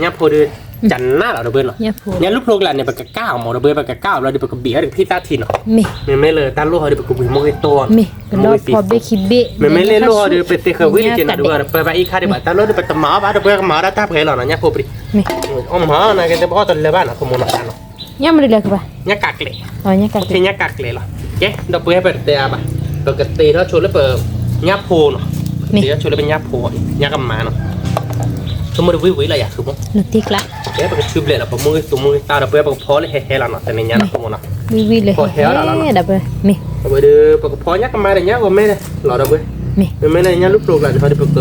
ညၣ်ဖိဒီး ကနၣ်လီၤဒီပုၢ်ဝဲၢ်နီၤ ညၣ်လူၢ်ဖျိကျါန့ၣ် ပကကၣ်အီၤမီၤဒီပုၢ်ဝဲၢ် ပကကၣ်အီၤဘျီဒီး ပကဘံးအီၤဒီးကဖံၣ်သၣ်ထံနီၤ မ့မ့ၢ်လၢတၢ်လိၣ်ဟီဒီး ပကဝံၤမိၢ်ဂ့ၤတိၢ် မ့မ့ၢ်လၢတၢ်လိၣ်ဟီဒီး ပသ့ၣ်ဃဲဝံၤလံက့ၤနီၤ ဒီပုၢ်ဝဲၢ် ပၢဘၣ်အံၣ်ခါဒံးဘၣ် တၢ်လိၣ်ဒီး ပတမၤအီၣ်ဘၣ်ဒီပုၢ်ဝဲၢ် ကမၤအီၣ်တၢ်ပှဲၤလီၤနီၤ ညၣ်ဖိပြံ အီၣ်မၤနီၤ ကဲ တဘၣ်အီၣ်တလၢဘၣ်နီၤ ခမီနီၤ ညၣ်မနုၤလဲၣ်ကဘၣ် ညၣ်ကးကျဲၤ ညၣ်ကးကျဲၤလီၤ ကဲ ဒီပုၢ်ဝဲၢ် ပတတဲအါဘၣ် ပကတ့ထီၣ်ဆိလၢပ ညၣ်ဖိနီၤ ပတ့ထီၣ်ဆိလၢပညၣ်ဖိ ညၣ်ကမါနီၤ ဆိကမိၣ်တဝံၣ်ဝံၤလီၤယၤ ဆိကမိၣ် ကဲ ပကဆူဘျဲးလီၤ ပမိၢ်ဂ့ၤသူမိၢ်ဂ့ၤသၣ်ဒီပုၢ်ဝဲၢ် ပကဖီလၢဟဲဟဲလီၤနီၤ တနံၤညါနီၤ ဆိကမိၣ်နီၤ ဖီဟဲလီၤလီၤနီၤ အဝဲဒီး ပကဖီညၣ်ကမါဒီးညၣ်ဂီၤမဲလီၤဒီပုၢ်ဝဲၢ် မ့မ့ၢ်လၢညၣ်လူၢ်ဖျိကျါန့ၣ်ဟီဒီး ပက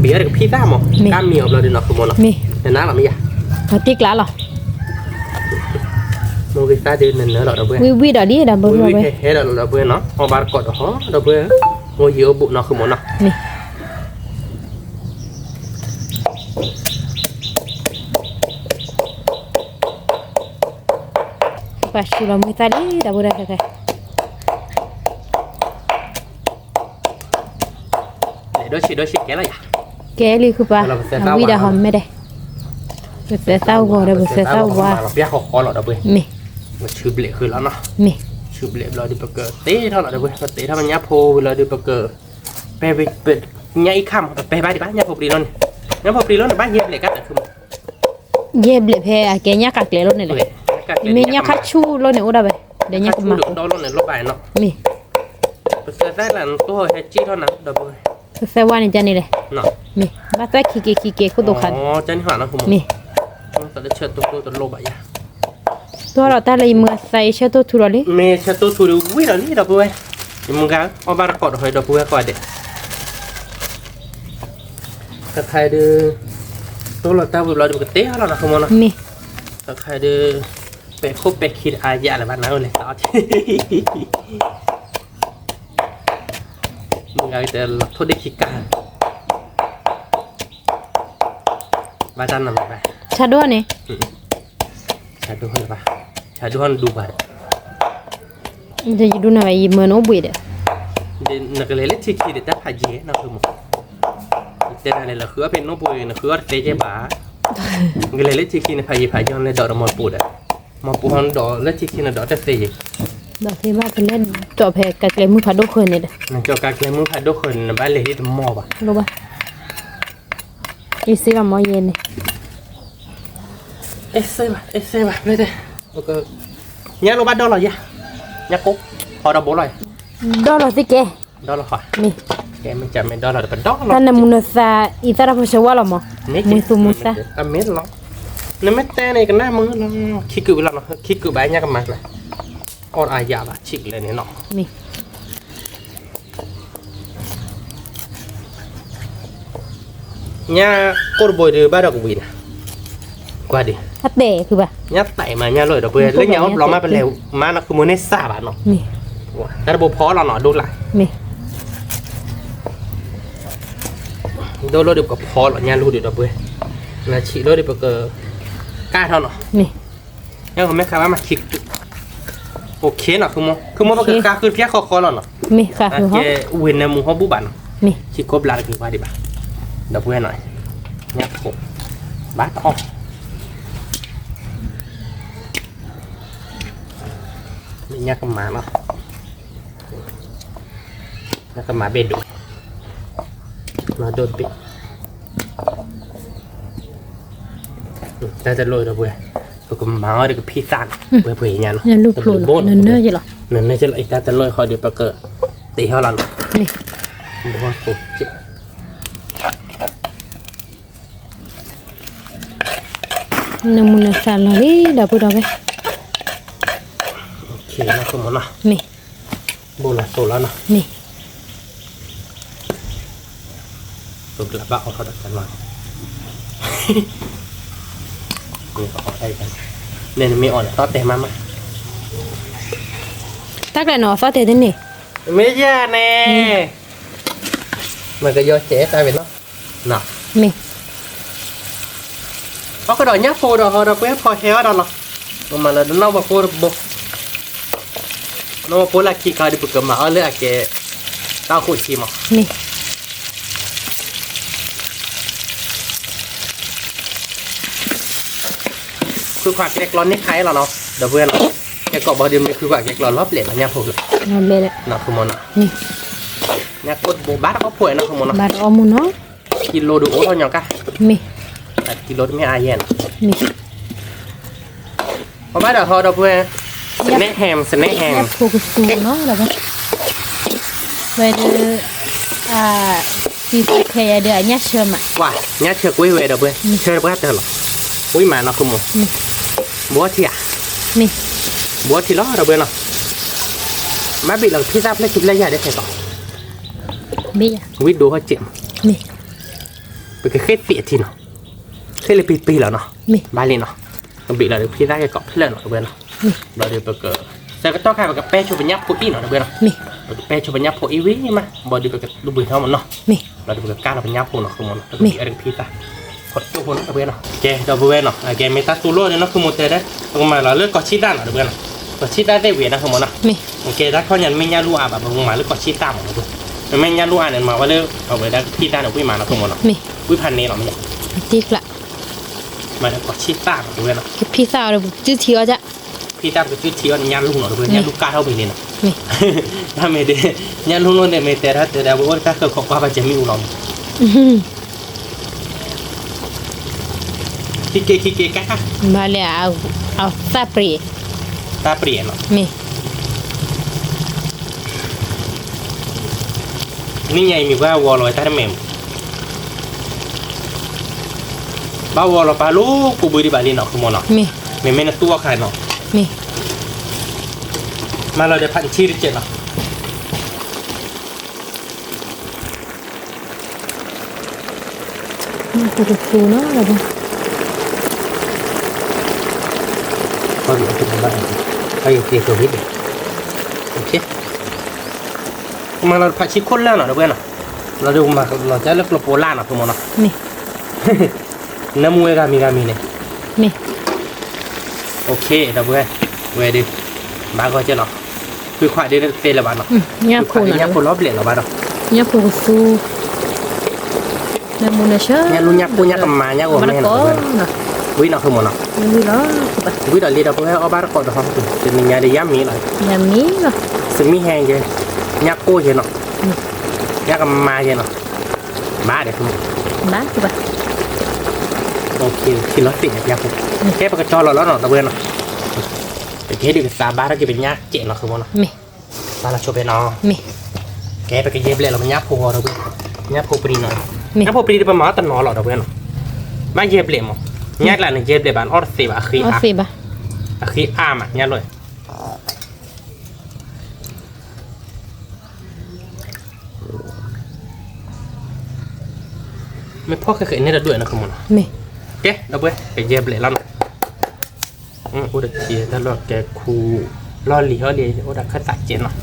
ဘံးအီၤဒီးကဖံၣ်သၣ်မီၤ ကၣ်မံၤအီၤဘျီဒီးနီၤ ဆိကမိၣ်နီၤ နနါလီၤမ့ၢ်ယၤ တ့ကျါလီၤ မိၢ်ဂ့ၤသၣ်ဒုးနနၢလီၤဒီပုၢ်ဝဲၢ် ဝံၤဝံၤဒီးလံဒီပုၢ်ဝဲၢ် ဝံၤဝံၤဟဲဟဲလီၤလီၤဒီပုၢ်ဝဲၢ်နီၤ အီၣ်ဘၣ်တကိးဒီးဟီ ဒီပုၢ်ဝဲၢ် မိၢ်ယံၤအိၣ်ဘူးနီၤ ဆိကမိၣ်နီၤ ပှၤဆူလီၤမုၢ်သၣ်လံ ဒီပုၢ်ဝဲၢ် ဒိၣ်ဆံးဒိၣ်ဆံးကဲလီၤယၤ ကဲလံဃုပှၤ ဝံၤဒီးဟီမဲဒဲး ပသၢသၣ်ဂီၤဒီး ပသၢသၣ်ဝါ ပျၢ်ဃီဃီလီၤဒီပုၢ်ဝဲၢ် မ့ၢ် ပဆူဘျဲးဃုလီၤနီၤ မ့ၢ် ဆူဘျဲးဘျီဒီး ပကတ့ထီၣ်လီၤဒီပုၢ်ဝဲၢ် ပတ့ထီၣ်ပညၣ်ဖိဝံၤလီၤဒီး ပက ပဲဝံၤ ညၣ်အံၣ်ခါမး ပပဲဘၣ်ဒံးဘၣ် ညၣ်ဖိပြံလိၣ်န့ၣ် ညၣ်ဖိပြံလိၣ်န့ၣ် ဘၣ်ယဲၢ်ဘျဲးကတၢၢ် ယဲၢ်ဘျဲးဖဲအကဲညၣ်ကးကျဲလိၣ်န့ၣ်လဲၣ် မ့ၢ်ညၣ်ခါဆူၣ်လိၣ်န့ၣ်အိၣ်ဒၣ်ဝဲ ဒီးညၣ်ကမါ မ့ၢ် ပသၢသၣ်လၢနတိၢ်ဟဲက့ၣ်ထီၣ်နၤ ဒီပုၢ်ဝဲၢ် ပသၢဝါန့ၣ်ကန့ၣ်လဲၣ် မ့ၢ် ဘၣ်သၣ်ခံက့ၤခံက့ၤခိၣ်သိခါန့ၣ် မ့ၢ် သးလၢဆၢတိၢ်တိၢ်တလိၣ်ဘၣ်ယၤ, တိၢ်ဒီးတၢ်လၢယမုၢ်သးအံၤဆၢတိၢ်ထူဒီးလံ, မ့ၢ်ဆၢတိၢ်ထူဒီးဝံၤဒီးလံဒီပုၢ်ဝဲၢ်, ယမုၢ်ဂၤအီၣ်ဘၣ်တကိးဒီးဟီဒီပုၢ်ဝဲၢ်ကိးဂၤဒဲး, တခါအံၤဒုး, တိၢ်လီၤတၢ်ဝံၤဘျီဒီးပကတဲအီၤလီၤနီၤ ဃုမီနီၤ, တခါအံၤဒုး, ပဲာ်ခိၣ်ပဲာ်ခံဒီးအါယၣ်လၢၤဘၣ်နၤဧၢလဲၣ်, မုၢ်ဂၤကတဲလီၤထိၣ်ဒ့ခံကၢ်, ဘၣ်တၢ်နီၤမ့ၢ်ဘၣ်, ဆါဒိၣ်န့ၣ်, ဆါဒိၣ်ဟီန့ၣ်ဘၣ်, ဆါဒိၣ်ဟီန့ၣ်ဒူဘၣ်ဒီး, ယဒူနၤဝဲယမၢနအိၣ်ဘှံးဒီး, နကလဲၤလၢထံခံဒီးတၢ်ဖးယံၤနီၤ ဃုမီ, ယတဲနၤန့ၣ် လၢဃုအီၣ်ဖဲနိၣ်ပူၤန့ၣ် နဃုအီၣ်တသ့ကဲဘၣ်, နကလဲၤလၢထံခံန့ၣ် ဖးယံၤဖးယီၤန့ၣ် ဒိးဒီးမီၢ်ပူၤဒီး, မီၢ်ပူၤဟီန့ၣ်ဒိးလၢထံခံန့ၣ် ဒိးတသ့ယံၤ, ဒိးသ့ဘၣ်ဖဲလဲၣ်, ကၠီဖဲကၤကျဲမုၢ်ဖးဒိၣ်ဃၢၤန့ၣ်ဒီး, နကၠီကၤကျဲမုၢ်ဖးဒိၣ်ဃၢၤန့ၣ် နဘၣ်လဲၤဟ့ၣ်တမီၢ်ဘၣ်, လိၣ်ဘၣ်, ယစ့လီၤမီယဲန့ၣ်, အဲၣ်စ့ဘၣ် အဲၣ်စ့ဘၣ်, ညၣ်လိၣ်ဘၣ်ဒီလီၤယၤ, ညၣ်ကိၢ်, ဟီဒီးဘိလီၤ, ဒီလီၤသ့ကဲ, ဒီလီၤဃီ, မ့ၢ်, ကဲမ့ၢ်ကမ့ၢ်ဒီလီၤဒီးပဒီလီၤ, တၢ်နမုၢ်နသးအံၤသၣ်တၢ်ဖိဆၢဝါလီၤမီ, မ့ၢ်သူမူသၣ်, အမ့ၢ်လီၤ, နမ့ၢ်တဲန့ၣ်ကနၣ်မုၢ်လီၤ, ခံကုာ်ဝံၤလီၤနီၤ, ခံကုာ်ဘၣ်ညၣ်ကမၤကျါ, အီၣ်အါယၣ်ဘၣ် ဆံးကလဲၣ်န့ၣ်နီၤ, မ့ၢ် ညၣ်ကိၢ်တဘိဒုးဘၣ်ဒီးကဝံၤနၤ, ကွၢ်ဒံး, ညၣ်တဲာ်မးညၣ်လိၣ်ဒီပုၢ်ဝဲၢ်, လၢညၣ်အိၣ်ဘျီမးပလဲၤမၤနီၤ ဃုမီန့ၣ်စၢ်ဘၣ်နီၤ, တၢ်တဘိဖီလီၤနီၤ ဒိၣ်လၢ်, ဒိၣ်လိၣ်ဒီးပကဖီလီၤညၣ်လိၣ်ဒီးဒီပုၢ်ဝဲၢ်, နဆံးလိၣ်ဒီးပက, ကၢ်ထီၣ်နီၤ, ညၣ်ကမ့ၢ်ခါဘၣ်မးခံ, အိၣ်ခ့နီၤ ဃုမီ ဃုမီပကဃါဃုဖျဲၣ်ဃီဃီလီၤနီၤ, မ့ၢ်ဃါဃုဟီ, ကဲဝ့ၢ်နမူဟီဘူၣ်ဘၣ်နီၤ, မ့ၢ်, ခံကိးဘျးတက့ၤကွၢ်ဒံးဘၣ်, ဒီပုၢ်ဝဲၢ်နီၤ, ညၣ်ဖိ, ဘၣ်တအီၣ် မ့ၢ်ညၣ်ကမၤနီၤ, ညၣ်ကမၤဘ့ၣ်ဒိၣ်, မၤဒိၣ်တဘ့ၣ်, တၢ်တလိၣ်ဒီပုၢ်ဝဲၢ်, ပကမၤအီၤဒီးကဖံးသၣ်နီၤ, ပှဲၤပှဲၤညါနီၤ, နနၢ်ကလီၤ, နနၢ်ကလီၤ အံၤတၢ်တလိၣ်ဃီဒီးပက, တ့ဟီလီၤနီၤ, ဘီသိး နမုၢ်နသးလီၤလံ ဒီပုၢ်ဒီဝဲၢ်, မ့ၢ်, ဘိလီၤသိးလီၤနီၤ, မ့ၢ်, ပကဘၣ်အီၣ်ထီၣ်ဒီးတၢ်လီၤ, န့ၣ်နမ့ၢ်အီၣ်န့ၣ် သီၣ်တဲာ်မးမး, တၢ်ကျဲၤနီၤ သီၣ်တဲာ်တန့ၢ်, မ့ၢ်ယၤန့ၣ်, မ့ၢ်ကယီကဲတၢ်ဝဲနီၤ, မ့ၢ် အီၣ်ကဒီးညၣ်ဖိဒီးဟီဒီးပှဲၤဖီဟဲအီၣ်ဒီးလီၤ, ပမၤလၢနီၢ်မီၤဖိတဘိ, နီၢ်မီၤဖိလၢခံခါဒီးပကမၤအီၣ်လၢအကဲ, တၢ်အိၣ်ခိၣ်ဆံးမး, မ့ၢ်, ခုခွးကျဲကျီန့ၢ်ခါအံၤလီၤနီၤ ဒီပုၢ်ဝဲၢ်နီၤ, ကဲကိးဘီဒီးမ့ၢ် ခုခွးကျဲကျီလီၤဘျဲၣ်လီၤညၣ်ဖိ, နီၤ ဃုမီနီၤ, ညၣ်ကိၢ်တဘိဘၣ်တအီၣ်ဖိနီၤ ဃုမီနီၤ, ဘၣ်တအီၣ်မူနီၤ, ကံလိဒုးအိၣ်ထီၣ်ညီကါ, မ့ၢ်, ကံလိတမ့ၢ်အါယဲၢ်နီၤ, မ့ၢ် ပဘၣ်ဒီးဟီဒီပုၢ်ဝဲၢ်, စနဲဟဲမ် စနဲဟဲမ်, ဖိကသူနီၤ ဝဲဒၣ်, သံသခဲယၤဒီးအညၣ်ဆၢမး, ကွၢ် ညၣ်ဆၢကွံာ်ဝဲဒီပုၢ်ဝဲၢ်, ဆၢတပှၢ်တၢၢ်လီၤ, ဝံၤမးနီၤ ဃုမီ, ဘှီထံဧါ, ဘှီထံလီၤဒီပုၢ်ဝဲၢ်နီၤ, ဘၣ်ဘ့ၣ်လီၤကဖံးသၣ်ဖျၢၣ်ဆူဖျၢၣ်ယၤဒ်ခဲကီး, ဝံၤဒိဟီၣ်စဲးမး, ပကဃ့သ့ၣ်အထံနီၤ, ဃ့လၢပံပံလီၤနီၤ, ဘၣ်လံနီၤ, ကဘ့ၣ်လီၤဒီးဖံးသၣ်ကဲကိးဖျၢၣ်နီၤ ဒီပုၢ်ဝဲၢ်နီၤ, ဘျီဒီးပက, ဆၢကတီၢ်ခါပကပဲဆိပညၣ်ဖိအံၤနီၤ ဒီပုၢ်ဝဲၢ်နီၤ, ပကပဲဆိပညၣ်ဖိအံၤဝံၤမး ဘျီဒီးပကလူၤဘှံးထီၣ်မးနီၤ, ဘျီဒီးပကကၢ်လီၤပညၣ်ဖိနီၤ ဃုမီနီၤ, ပကဘ့ၣ်အီၤဒီးကဖံးသၣ်, ခိးတိၢ်ဖိနီၤ ဒီပုၢ်ဝဲၢ်နီၤ, ကဲ ဒီပုၢ်ဝဲၢ်နီၤ, ကဲမ့ၢ်တၢ်သူလီၤဒီးနီၤ ဃုမီတဲဒၣ်, ပကမၤလီၤလၢကီၢ်ဆံၣ်တၢ်နီၤ ဒီပုၢ်ဝဲၢ်နီၤ, ကီၢ်ဆံၣ်တၢ်သ့ၣ်ဝံၤနီၤ ဃုမီနီၤ, ကဲတၢ်ခီညါနမ့ၢ်ညၣ်လူၢ်အါဘၣ် ပကမၤလၢကီၢ်ဆံၣ်တၢ်မး ဒီပုၢ်ဝဲၢ်, နမ့ၢ်ညၣ်လူၢ်အါန့ၣ် မၤဝဲလၢ အဝဲဒၣ်ကဖံးသၣ်န့ၣ် ဝံၤမးနီၤ ဃုမီနီၤ, ဝံၤဖးန့ၣ်လီၤမ့ၢ်, မၤဒီးကီၢ်ဆံၣ်တၢ်နီၤ ဒီပုၢ်ဝဲၢ်နီၤ, ကဖံးသၣ်အီၤဒီးပကစုထံအီၤဒၣ်, ဖံးသၣ်ပကစုထံအီၤန့ၣ် ညၣ်လူၢ်နီၤ ဒီပုၢ်ဝဲၢ် ညၣ်လူၢ်ကၢ်ထီၣ်ဝံၤန့ၣ်နီၤ, မ့ၢ်, တၢ်မ့ၢ်ဒ်, ညၣ်လူၢ်လိၣ်န့ၣ် မ့ၢ်တဲဒၣ်တဲဒၣ် ဝဲအိၣ်တၢ်ဃၢၤခိးကွၢ်ဘၣ်ကဲမ့ၢ်အူလီၤမး, ခံက့ခံက့ကါ, ဘၣ်လဲၣ်, အသၣ်ပြံၤ, သၣ်ပြံၤနီၤ, မ့ၢ်, နံၣ်ညါအံၤမ့ၢ်ပှၤဝီလီၤဝဲတၢ်တမဲာ်မး, ဘၣ်ဝီလီၤပာ်လၢကိးဘုဒံးဘၣ်လံနီၤ ဃုမိၢ်နီၤ, မ့မ့ၢ်နသူအီၣ်ခါနီၤ, မ့ၢ်, မၤလီၤဒီးဖးထံတကဲးနီၤ, ပတသူနီၤ, မၤလီၤဖးထံခိၣ်လၢနီၤ ဒီပုၢ်ဝဲၢ်နီၤ, လီၤဒုးမၤလီၤကၢလၢကျိပိလၢ်နီၤ ဃုမိၢ်နီၤ, မ့ၢ်, နၢမူဝဲဂၤမံၤဂၤမံၤန့ၣ်, မ့ၢ်, ဒီပုၢ်ဝဲၢ်, ဝဲဒုး, ဘၣ်ဂီၢ်ကဲနီၤ, ကွံခွးဒုးတသ့လၢၤဘၣ်နီၤ, ညၣ်ဖိလီၤဘျဲးလီၤဘၣ်ဒီး, ညၣ်ဖိကသူ ညၣ်ဖိညၣ်ကမၤညၣ်ဂီၤမ့ၢ်နီၤ, ဝံၤနီၤ ဃုမိၢ်နီၤ, ဝံၤဒီးလံဒီပုၢ်ဝဲၢ် အီၣ်ဘၣ်တကိးဒီးဟီ တနံၤညါဒီးယါမံၤလီၤ, သမံဟဲကဲ, ညၣ်ကိၢ်ကဲနီၤ, ညၣ်ကမၤကဲနီၤ, ဘၣ်ဒီး, ဘၣ်, ထံလီၤသ့ၣ်ညါပျၢ်ဖိ, ကဲပကကၠီလီၤလီၤနီၤ ဒီပုၢ်ဝဲၢ်နီၤ, ပကဟ့ၣ်ဒုးကသးဘၣ်ထီၣ်က့ၤပညၣ်စဲးနီၤ ဃုမိၢ်နီၤ, မ့ၢ်, ဘၣ်လီၤဆိဖဲနီၤ, မ့ၢ်, ကဲပကယဲၢ်ဘျဲးလီၤပညၣ်ဖိဃီဒီပုၢ်ဝဲၢ်, ညၣ်ဖိပနံၤနီၤ, မ့ၢ်, ညၣ်ဖိပနံၤဒီးပမၤအီၣ်တနီၤလီၤ ဒီပုၢ်ဝဲၢ်နီၤ, ဘၣ်ယဲၢ်ဘျဲးမး, ညၣ်ကျါန့ၣ် ယဲၢ်ဘျဲးဘၣ် အီၣ်တသ့ဘၣ် အဃ့အါ, အဃ့အါမး ညၣ်လိၣ် မ့ၢ်ဖီၣ်ဃဲဃဲန့ၣ်တဒွဲၣ်နီၤ ဃုမိၢ်နီၤ, မ့ၢ်, ကဲ ဒီပုၢ်ဝဲၢ် ကယဲၢ်ဘျဲးလီၤနီၤ, အိၣ်တက့ၢ်တၢ်လီၢ်ကဲခူ, လီၢ်လံၤဟီၣ်လံၤ အိၣ်ဒီးခၢၣ်သးစဲးနီၤ,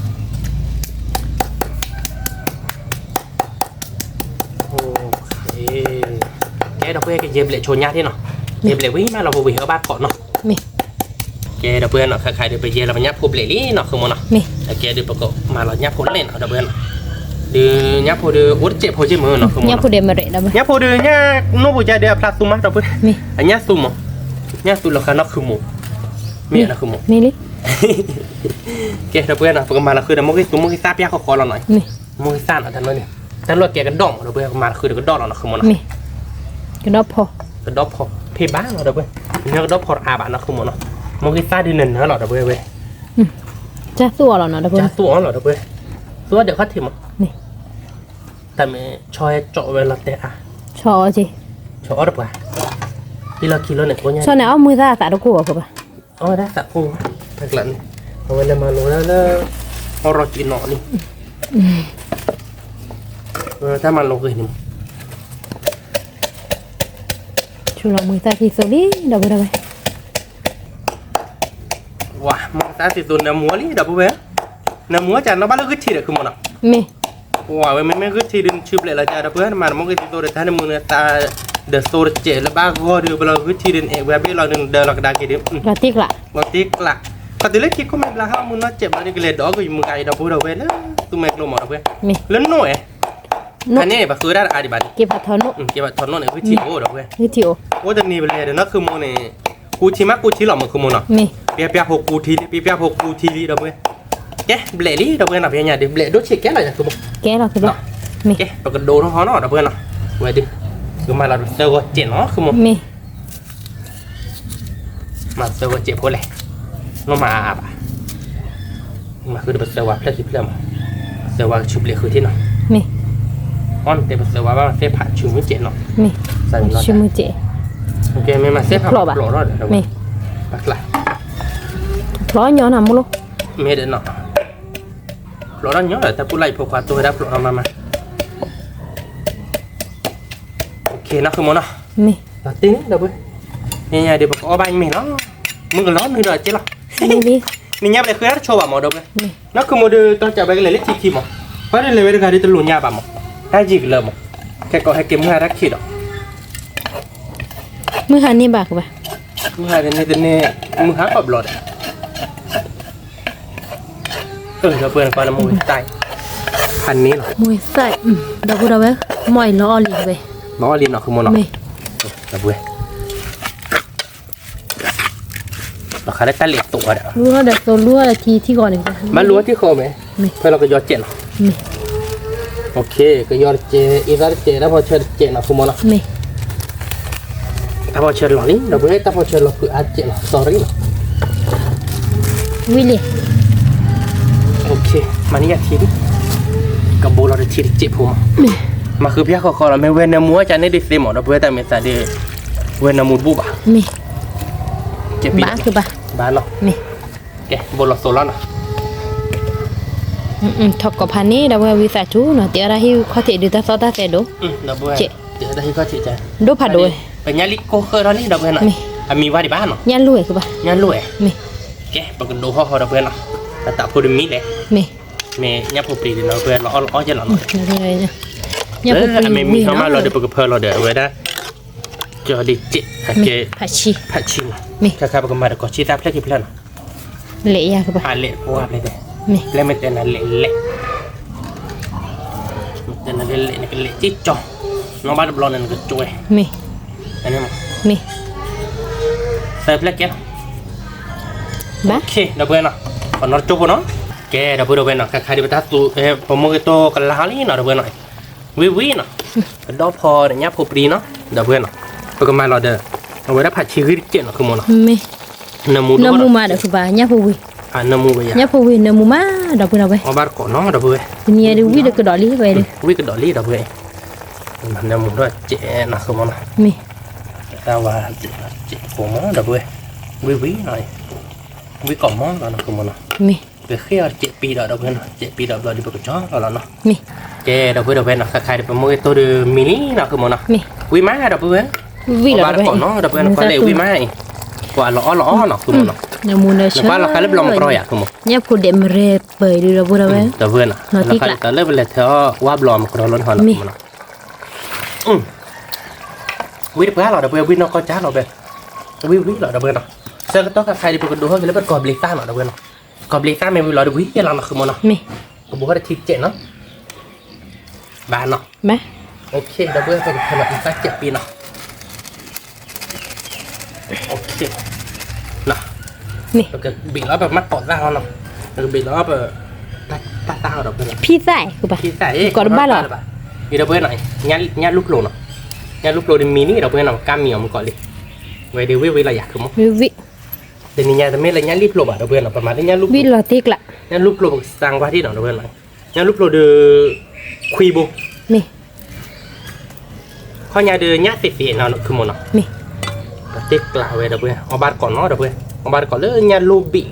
ကဲ ဒီပုၢ်ဝဲၢ် ကယဲၢ်ဘျဲးဆိညါထံၣ်နီၤ, ယဲၢ်ဘျဲးဝံၤမးလီၤ ပဝံၤဟဲဘၣ်ကိးနီၤ, ကဲ ဒီပုၢ်ဝဲၢ်နီၤ ခဲခါဒုး ပယဲၢ်လီၤပညၣ်ဖိဘျဲးလံနီၤ ဃုမိၢ်နီၤ, ကဲဒုး ပကမၤလီၤညၣ်ဖိလဲၣ်နီၤ ဒီပုၢ်ဝဲၢ်နီၤ, ဒုးညၣ်ဖိဒုး အိၣ်တစဲးဖိက့မ့ၢ်နီၤ ဃုမိၢ်နီၤ, ညၣ်ဖိဒုး ညၣ်နိၣ်ပူၤကဲဒုး အဖျါသူမး ဒီပုၢ်ဝဲၢ်, အညၣ်သူမး, ညၣ်သူလီၤဃာ်နီၤ ဃုမိၢ်, မ့ၢ်နီၤ ဃုမိၢ်, ကဲ ဒီပုၢ်ဝဲၢ်နီၤ ပကမၤလီၤဃုာ်ဒီး မိၢ်ဂ့ၢ်သူ မိၢ်ဂ့ၢ်သၣ်ပျၢ်ဃီဃီလီၤနီၤ, မိၢ်ဂ့ၢ်သၣ်နီၤ တၢ်လီၢ်န့ၣ်, တၢ်လီၢ်ကဲကဒီးမး ဒီပုၢ်ဝဲၢ် ပကမၤလီၤဃုာ်ဒီးကဒီးလီၤနီၤ ဃုမိၢ်နီၤ, ကဒီးဖီ, ကဒီးဖီ, ဖ့ဘၣ်လီၤ ဒီပုၢ်ဝဲၢ်, ကဒီးဖီတအါဘၣ်နီၤ ဃုမိၢ်နီၤ, မိၢ်ဂ့ၢ်သၣ်ဒုးနၢၤနၢၤလီၤ ဒီပုၢ်ဝဲၢ်, ကၢ်သူအီၤလီၤနီၤ ဒီပုၢ်ဝဲၢ်, ကၢ်သူအီၤလီၤ ဒီပုၢ်ဝဲၢ်, သူအီၤဒီးခီၣ်ထံးမး, တၢ်မ့ၢ်ဆီဟဲကၠီဝဲလီၤတဲအါ, ဆီအီၤက့, ဆီအီၤတပှၤ, ဟံးလီၤခံလီၤန့ၣ် ဆီန့ၣ် အီၣ်မုၢ်သၣ်အသးတကိၢ်ဘၣ် ဖိဘၣ်, အီၣ်ဝဲဒၣ်သးကိၢ်, တကျးန့ၣ်, အဝဲလဲၤမၤလိဝဲဒၣ်လၢ အီၣ်ရီကံးနီၤန့ၣ်, တၢ်မၤလိဂ့ၤန့ၣ်, ဆူလီၤမုၢ်သၣ်ထံသိလံ ဒီပုၢ်ဝဲၢ်, ဝါ မုၢ်သၣ်ထံသိနၢမူအီၤလံ ဒီပုၢ်ဝဲၢ်, နၢမူအီၤကၢ်နီၤ ဘၣ်လၢဂုၢ်ထံဒီး ဃုမိၢ်နီၤ, မ့ၢ်, ဝါ ဝဲမ့မ့ၢ်ဂုၢ်ထံဒုး နဆူဘျဲးလီၤကၢ် ဒီပုၢ်ဝဲၢ် နမၤနမိၢ်ဂ့ၢ်သံသိဒီး တၢ်နမုၢ်နသး ဒီးသိတစဲးလၢဘၣ်ဂီၢ်ဒုး ပလီၤဂုၢ်ထံဒုး နအဲၣ်ဝဲဘ့ၣ်လီၤဒုး နဒၢလီၤကဒါက့ၤဒုး, လီၤတံၢ်ကျး, လီၤတံၢ်ကျး, ခီတုၤလၢခံခိၣ်မ့ၢ်ဘျါဟီၣ်မုၢ်နီၢ်စဲးဘျီဒုး ကလဲၤဒီးအီၣ်ကယုာ်မုၢ်ဂၤအံၤ ဒီပုၢ်ဝဲၢ်လၢ သူမဲာ်ကျိမး ဒီပုၢ်ဝဲၢ်, လၢနိၣ်အဲၣ် ဖဲန့ၣ် ပဃုဒၣ်တအါဒံးဘၣ်န့ၣ်, က့ၤဖးထီနိၣ်, က့ၤဖးထီနိၣ်န့ၣ် ဂုၢ်ထံအိၣ် ဒီပုၢ်ဝဲၢ်, ဂုၢ်ထံအိၣ်, အိၣ်တနံၤပလဲၤဒီးနီၢ်ဃုမိၢ်န့ၣ်, ကူထံမးကူထံလီၤမး ဃုမိၢ်နီၤ, ပျၢ်ပျၢ်ဖိကူထံလံ ပျၢ်ပျၢ်ဖိကူထံလံ ဒီပုၢ်ဝဲၢ်, ကဲ ဘျဲးလံ ဒီပုၢ်ဝဲၢ်နီၤ ပညါဒုး ဘျဲးဒိၣ်ဆံးကဲလီၤယၤ ဃုမိၢ်, ကဲလီၤ ကဲ ပကဒိးထီၣ်ဟီနီၤ ဒီပုၢ်ဝဲၢ်နီၤ, ဝဲဒုး, ကမၤလီၤတသၢဂီၤစဲးနီၤ ဃုမိၢ်, မၤသၢဝဲစဲးဖိလဲၣ်, နီၢ်မၤအါအါဘၣ်, မၤဃုဒီးပသၢဝဲဖျၢၣ်ခံဖျၢၣ်မး, သၢဝဲကဆူဘျဲးဃုထံၣ်နီၤ, မ့ၢ်, အီၣ်နတဲပသၢဝဲဘၣ် သ့ၣ်ဖးဆူမုၢ်စဲးနီၤ, မ့ၢ်, ဆူမုၢ်စဲး, မ့ၢ်မၤသ့ၣ်ဖးဖျိးထီၣ်ဒီး, မ့ၢ်, ပကျါ, ဖျိးညီနၤမူလိ, မ့ၢ်ဒီးနီၤ, ဖျိးထီၣ်ညီဒီး တၢ်ပူၤလၢ်အံၤဖိခွါတိၢ်ဝဲဒၣ်ဖျိးထီၣ်မးမး နီၤ ဃုမိၢ်နီၤ, မ့ၢ်, ဒီးတ့ၢ်ဒီပုၢ်ဝဲၢ်, ညါဒုးပကအီၣ်ဘၣ်မ့ၤလီၤ, မုၢ်ကလီၤနုာ်ဒီးက့လီၤ, နညါပလဲၤဃုတၢ်တဆိဘၣ်မး ဒီပုၢ်ဝဲၢ်, နီၢ်ဃုမိၢ်ဒုး တီၢ်ကးဝဲကလဲၤလၢထံခံမး, ပှၤဒုးလဲၤဝဲတဂၤဒုးတလိၣ်ညါဘၣ်မး, တၢ်ယံာ်ကလၢမး, ခဲကိးဟဲက့ၤမုၢ်ဟါတၢ်ခံးဒီး မုၢ်ဟါန့ၢ်ဘၣ်ကဘၣ်, မုၢ်ဟါတန့ၢ်တန့ၢ်, မုၢ်ဟါကိးဘျီဒီး ဒီပုၢ်ဝဲၢ် နကွၢ်လၢမုၢ်ဝ့ၢ်သၣ်, ဖးန့ၢ်လီၤ, မုၢ်ဝ့ၢ်သၣ်, ဒီပုၢ်ဝဲၢ်, မ့ၢ်အံၤလီၤအီၣ်လံဝဲ, လီၤအီၣ်လံနီၤ ဃုမိၢ်နီၤ, မ့ၢ်, ဒီပုၢ်ဝဲၢ်, လီၤခါလၢတၢ်လဲၤသိးဝဲဒီး, လူထီၣ်ဒီးသိးလူထီၣ်ဒီးထံထံဃီန့ၣ်, မ့ၢ်လူထီၣ်ထံဃီမ့ၢ်, မ့ၢ်, ဖဲလီၤကယီၤစဲးလီၤ, မ့ၢ်, ကယီၤတစဲး အ့သၣ်တစဲး တၢ်ဖီဆၢတစဲးနီၤ ဃုမိၢ်နီၤ, မ့ၢ် တၢ်ဖီဆၢလီၤလံ ဒီပုၢ်ဝဲၢ် တၢ်ဖီဆၢလီၤဃုာ်အါစဲးလီၤ sorry နီၤ, ဝံၤလံ, မၤန့ၢ်ယၤထံဒုး, ကဘိလီၤတထံတစဲးဖိမး, မၤဃုာ်ဖၠၣ်ဃီဃီလီၤ မ့ၢ်ဝဲနၢမူအီၣ်ကန့ၣ်ဒုးသ့မး ဒီပုၢ်ဝဲၢ် တၢ်မ့ၢ်သးဒုး, ဝဲနၢမူတဘူၣ်ဘၣ်, မ့ၢ်, ကဲဘၣ်ကဘၣ်, ဘၣ်နီၤ, မ့ၢ်, ကဲ ဘိလီၤသိးလီၤနီၤ, ထီၣ်ကိးဖးန့ၣ်ဒီးဝဲဝံသးစူၤနီၤ တဲဝဲဒၣ်ဟံၣ်ခီၣ်ထံးဒုးတၢ်သီၣ်တၢ်သဲဒိၣ်, တဲဝဲဒၣ်ဟံၣ်ခီၣ်ထံး, ဒိၣ်ဖးဒိၣ်ဝဲ, ပညၣ်လံကိၢ်ဃၢထီၣ်လံဒီးဝဲနီၤ, မ့ၢ်, အမံၤဝါဒံးဘၣ်နီၤ, ညၣ်လိၣ်ဝဲကဘၣ်, ညၣ်လိၣ်ဝဲ, မ့ၢ်, ကဲ ပကဒိးဟီၣ်ဃီဒီးဝဲနီၤ, ပတၢ်ဖိတမံၤလဲၣ်, မ့ၢ်, မ့ၢ်ညၣ်ဖိပျံၤဒီးဝဲလီၤအီၣ်လီၤအီၣ်ကဲလီၤနီၤ, အမ့ၢ်မံၤဟီမးလီၤဒီးပကဖၢလီၤဒီးအဝဲဒၣ် ကၠီဒံးကဲး, ဖးဆံ, ဖးဆံနီၤ, ခဲခါပကမၤဒီးကီၢ်ဆံသၣ်ဖျၢၣ်ခံဖျၢၣ်နီၤ, လဲၤယၤကဘၣ်, အလဲၤပှၢ်ဖျၢၣ်, ပျဲမ့ၢ်တဲနၤလဲၤလဲၤ, တဲနၤလဲၤလဲၤနကလဲၤက့ၤကၠီ, နီၢ်ဘၣ်တဘျီန့ၣ်နကကၠီဝဲ, မ့ၢ်, မ့ၢ်, သၢဖျၢၣ်ကဲလီၤ, ဘၣ်, ဒီပုၢ်ဝဲၢ်နီၤ, ပနီၢ်တကၠိဖိနီၤ, ကဲဒီပုၢ်ဝဲၢ်နီၤ ခဲခါဒံးပတၢ်သူ ပမိၢ်ဂ့ၤတိၢ်ကလါဟီၣ်လံနီၤ ဒီပုၢ်ဝဲၢ်နီၤ ဝံၤဝံၤနီၤ, ကဒီဖီဒီးညၣ်ဖိပျံၤနီၤ ဒီပုၢ်ဝဲၢ်နီၤ, ပကမၤလီၤဒီး အဝဲဒၣ်ဖးဆံဂံၢ်တကဲးနီၤ ဃုမိၣ်နီၤ, မ့ၢ်, နၢမူမးဒီးဖုဘၣ် ညၣ်ဖိဝံၤ, ညၣ်ဖိဝံၤ နၢမူမး ဒီပုၢ်ဝဲၢ်နီၤ, အီၣ်ဘၣ်တကိးနီၤ ဒီပုၢ်ဝဲၢ်, တနံၤအံၤဒုးဝံၤဒီးကဒီးလံဝဲဒုး, ဝံၤကဒီးလံ ဒီပုၢ်ဝဲၢ်, နၢမူဒီးကဲးနီၤ ဃုမိၣ်နီၤ, မ့ၢ်, တၢ်ဝါကဲးဖိမး ဒီပုၢ်ဝဲၢ်, ဝံၤဝံၤနီၤ, ဝံၤကိးမးနီၤ ဃုမိၣ်နီၤ, မ့ၢ် ပဃ့အီၤတစဲးပံၤဒီး ဒီပုၢ်ဝဲၢ်နီၤ, စဲးပံၤဒီးဘျီဒုး ပကကၠီလီၤလီၤနီၤ, မ့ၢ်, ကဲ ဒီပုၢ်ဝဲၢ်နီၤ ခဲခါဒံး ပမိၢ်ဂ့ၤတိၢ်ဒီးမံၤလံနီၤ ဃုမိၣ်နီၤ, မ့ၢ်, ဝံၤမး ဒီပုၢ်ဝဲၢ်, ဝံၤလီၤ ဒီပုၢ်ဝဲၢ်, နီၤ ဒီပုၢ်ဝဲၢ် နကွၢ်လၢဝံၤမးအံၤ, ကွၢ်လီၤအီၣ်လီၤအီနီၤ ဃုမိၣ်နီၤ, နကွၢ်လီၤဃးလၢဘျီမုၢ်ကရီယၤ ဃုမိၣ်, ညၣ်ဖိဒဲးမရဲပၢၢ်ဒုး ဒီပုၢ်ဝဲၢ်, ဒီပုၢ်ဝဲၢ်နီၤ, လီၤဃးလၢတၢ်လၢပလဲၤထၢအီၣ်ဝါဘျီမုၢ်ကရီလီၤနီၤ ဃုမိၣ်နီၤ, ဝံၤတပှၢ်လီၤ ဒီပုၢ်ဝဲၢ်, ဝံၤနီၢ်ကီၢ်ကၢ်လီၤဝဲ, ဝံၤဝံၤလီၤ ဒီပုၢ်ဝဲၢ်နီၤ, ဆၢကတီၢ်ခဲခါဒံး ပကဒိးဟီၣ်က့ၤလၢပတကီၢ်ဘျံးသၣ်နီၤ ဒီပုၢ်ဝဲၢ်နီၤ, ကီၢ်ဘျံးသၣ်မ့ၢ်ဝံၤလီၤဒီး ဝံၤယဲလီၤနီၤ ဃုမိၣ်နီၤ, ကဘိးထီၣ်တထံတစဲးနီၤ, ဘၣ်နီၤ, ဒီပုၢ်ဝဲၢ် ပကဖဲလီၤတံၢ်သၣ်စဲးပံၤနီၤ, ပကဘ့ၣ်လီၤပမၤကိးသၣ်ဟီနီၤ, ပကဘ့ၣ်လီၤပ ဖံသၣ်, ကီးတဘၣ်လီၤ, ဒီပုၢ်ဝဲၢ်နီၤ, ညၣ်လူၢ်ဖျိနီၤ, ညၣ်လူၢ်ဖျိဒုးမံၤန့ၣ် ဒီပုၢ်ဝဲၢ်နီၤ, ကါမံၤအီၤမုၢ်ကီးလံ, ဝဲဒုးဝံၤဝံၤလီၤယၤ ဃုမိၣ်, တနံၤညါတမ့ၢ်လၢညၣ်လူၢ်ဖျိဘၣ် ဒီပုၢ်ဝဲၢ်နီၤ, ပမၤလၢညၣ်လူၢ်ဖျိ, ညၣ်လူၢ်ဖျိပကစၢ်ကွၢ်ထံၣ်နီၤ ဒီပုၢ်ဝဲၢ်နီၤ, ညၣ်လူၢ်ဖျိဒုး ခွံဘိ, မ့ၢ် ခီညါဒုးညၣ်သ့ၣ်သ့ၣ်နီၤ ဃုမိၣ်နီၤ, မ့ၢ်, ပတ့ကျးဝဲ ဒီပုၢ်ဝဲၢ်, အီၣ်ဘၣ်တကိးနီၤ ဒီပုၢ်ဝဲၢ်, အီၣ်ဘၣ်တကိးလၢညၣ်လူၢ်ဘ့ၣ်,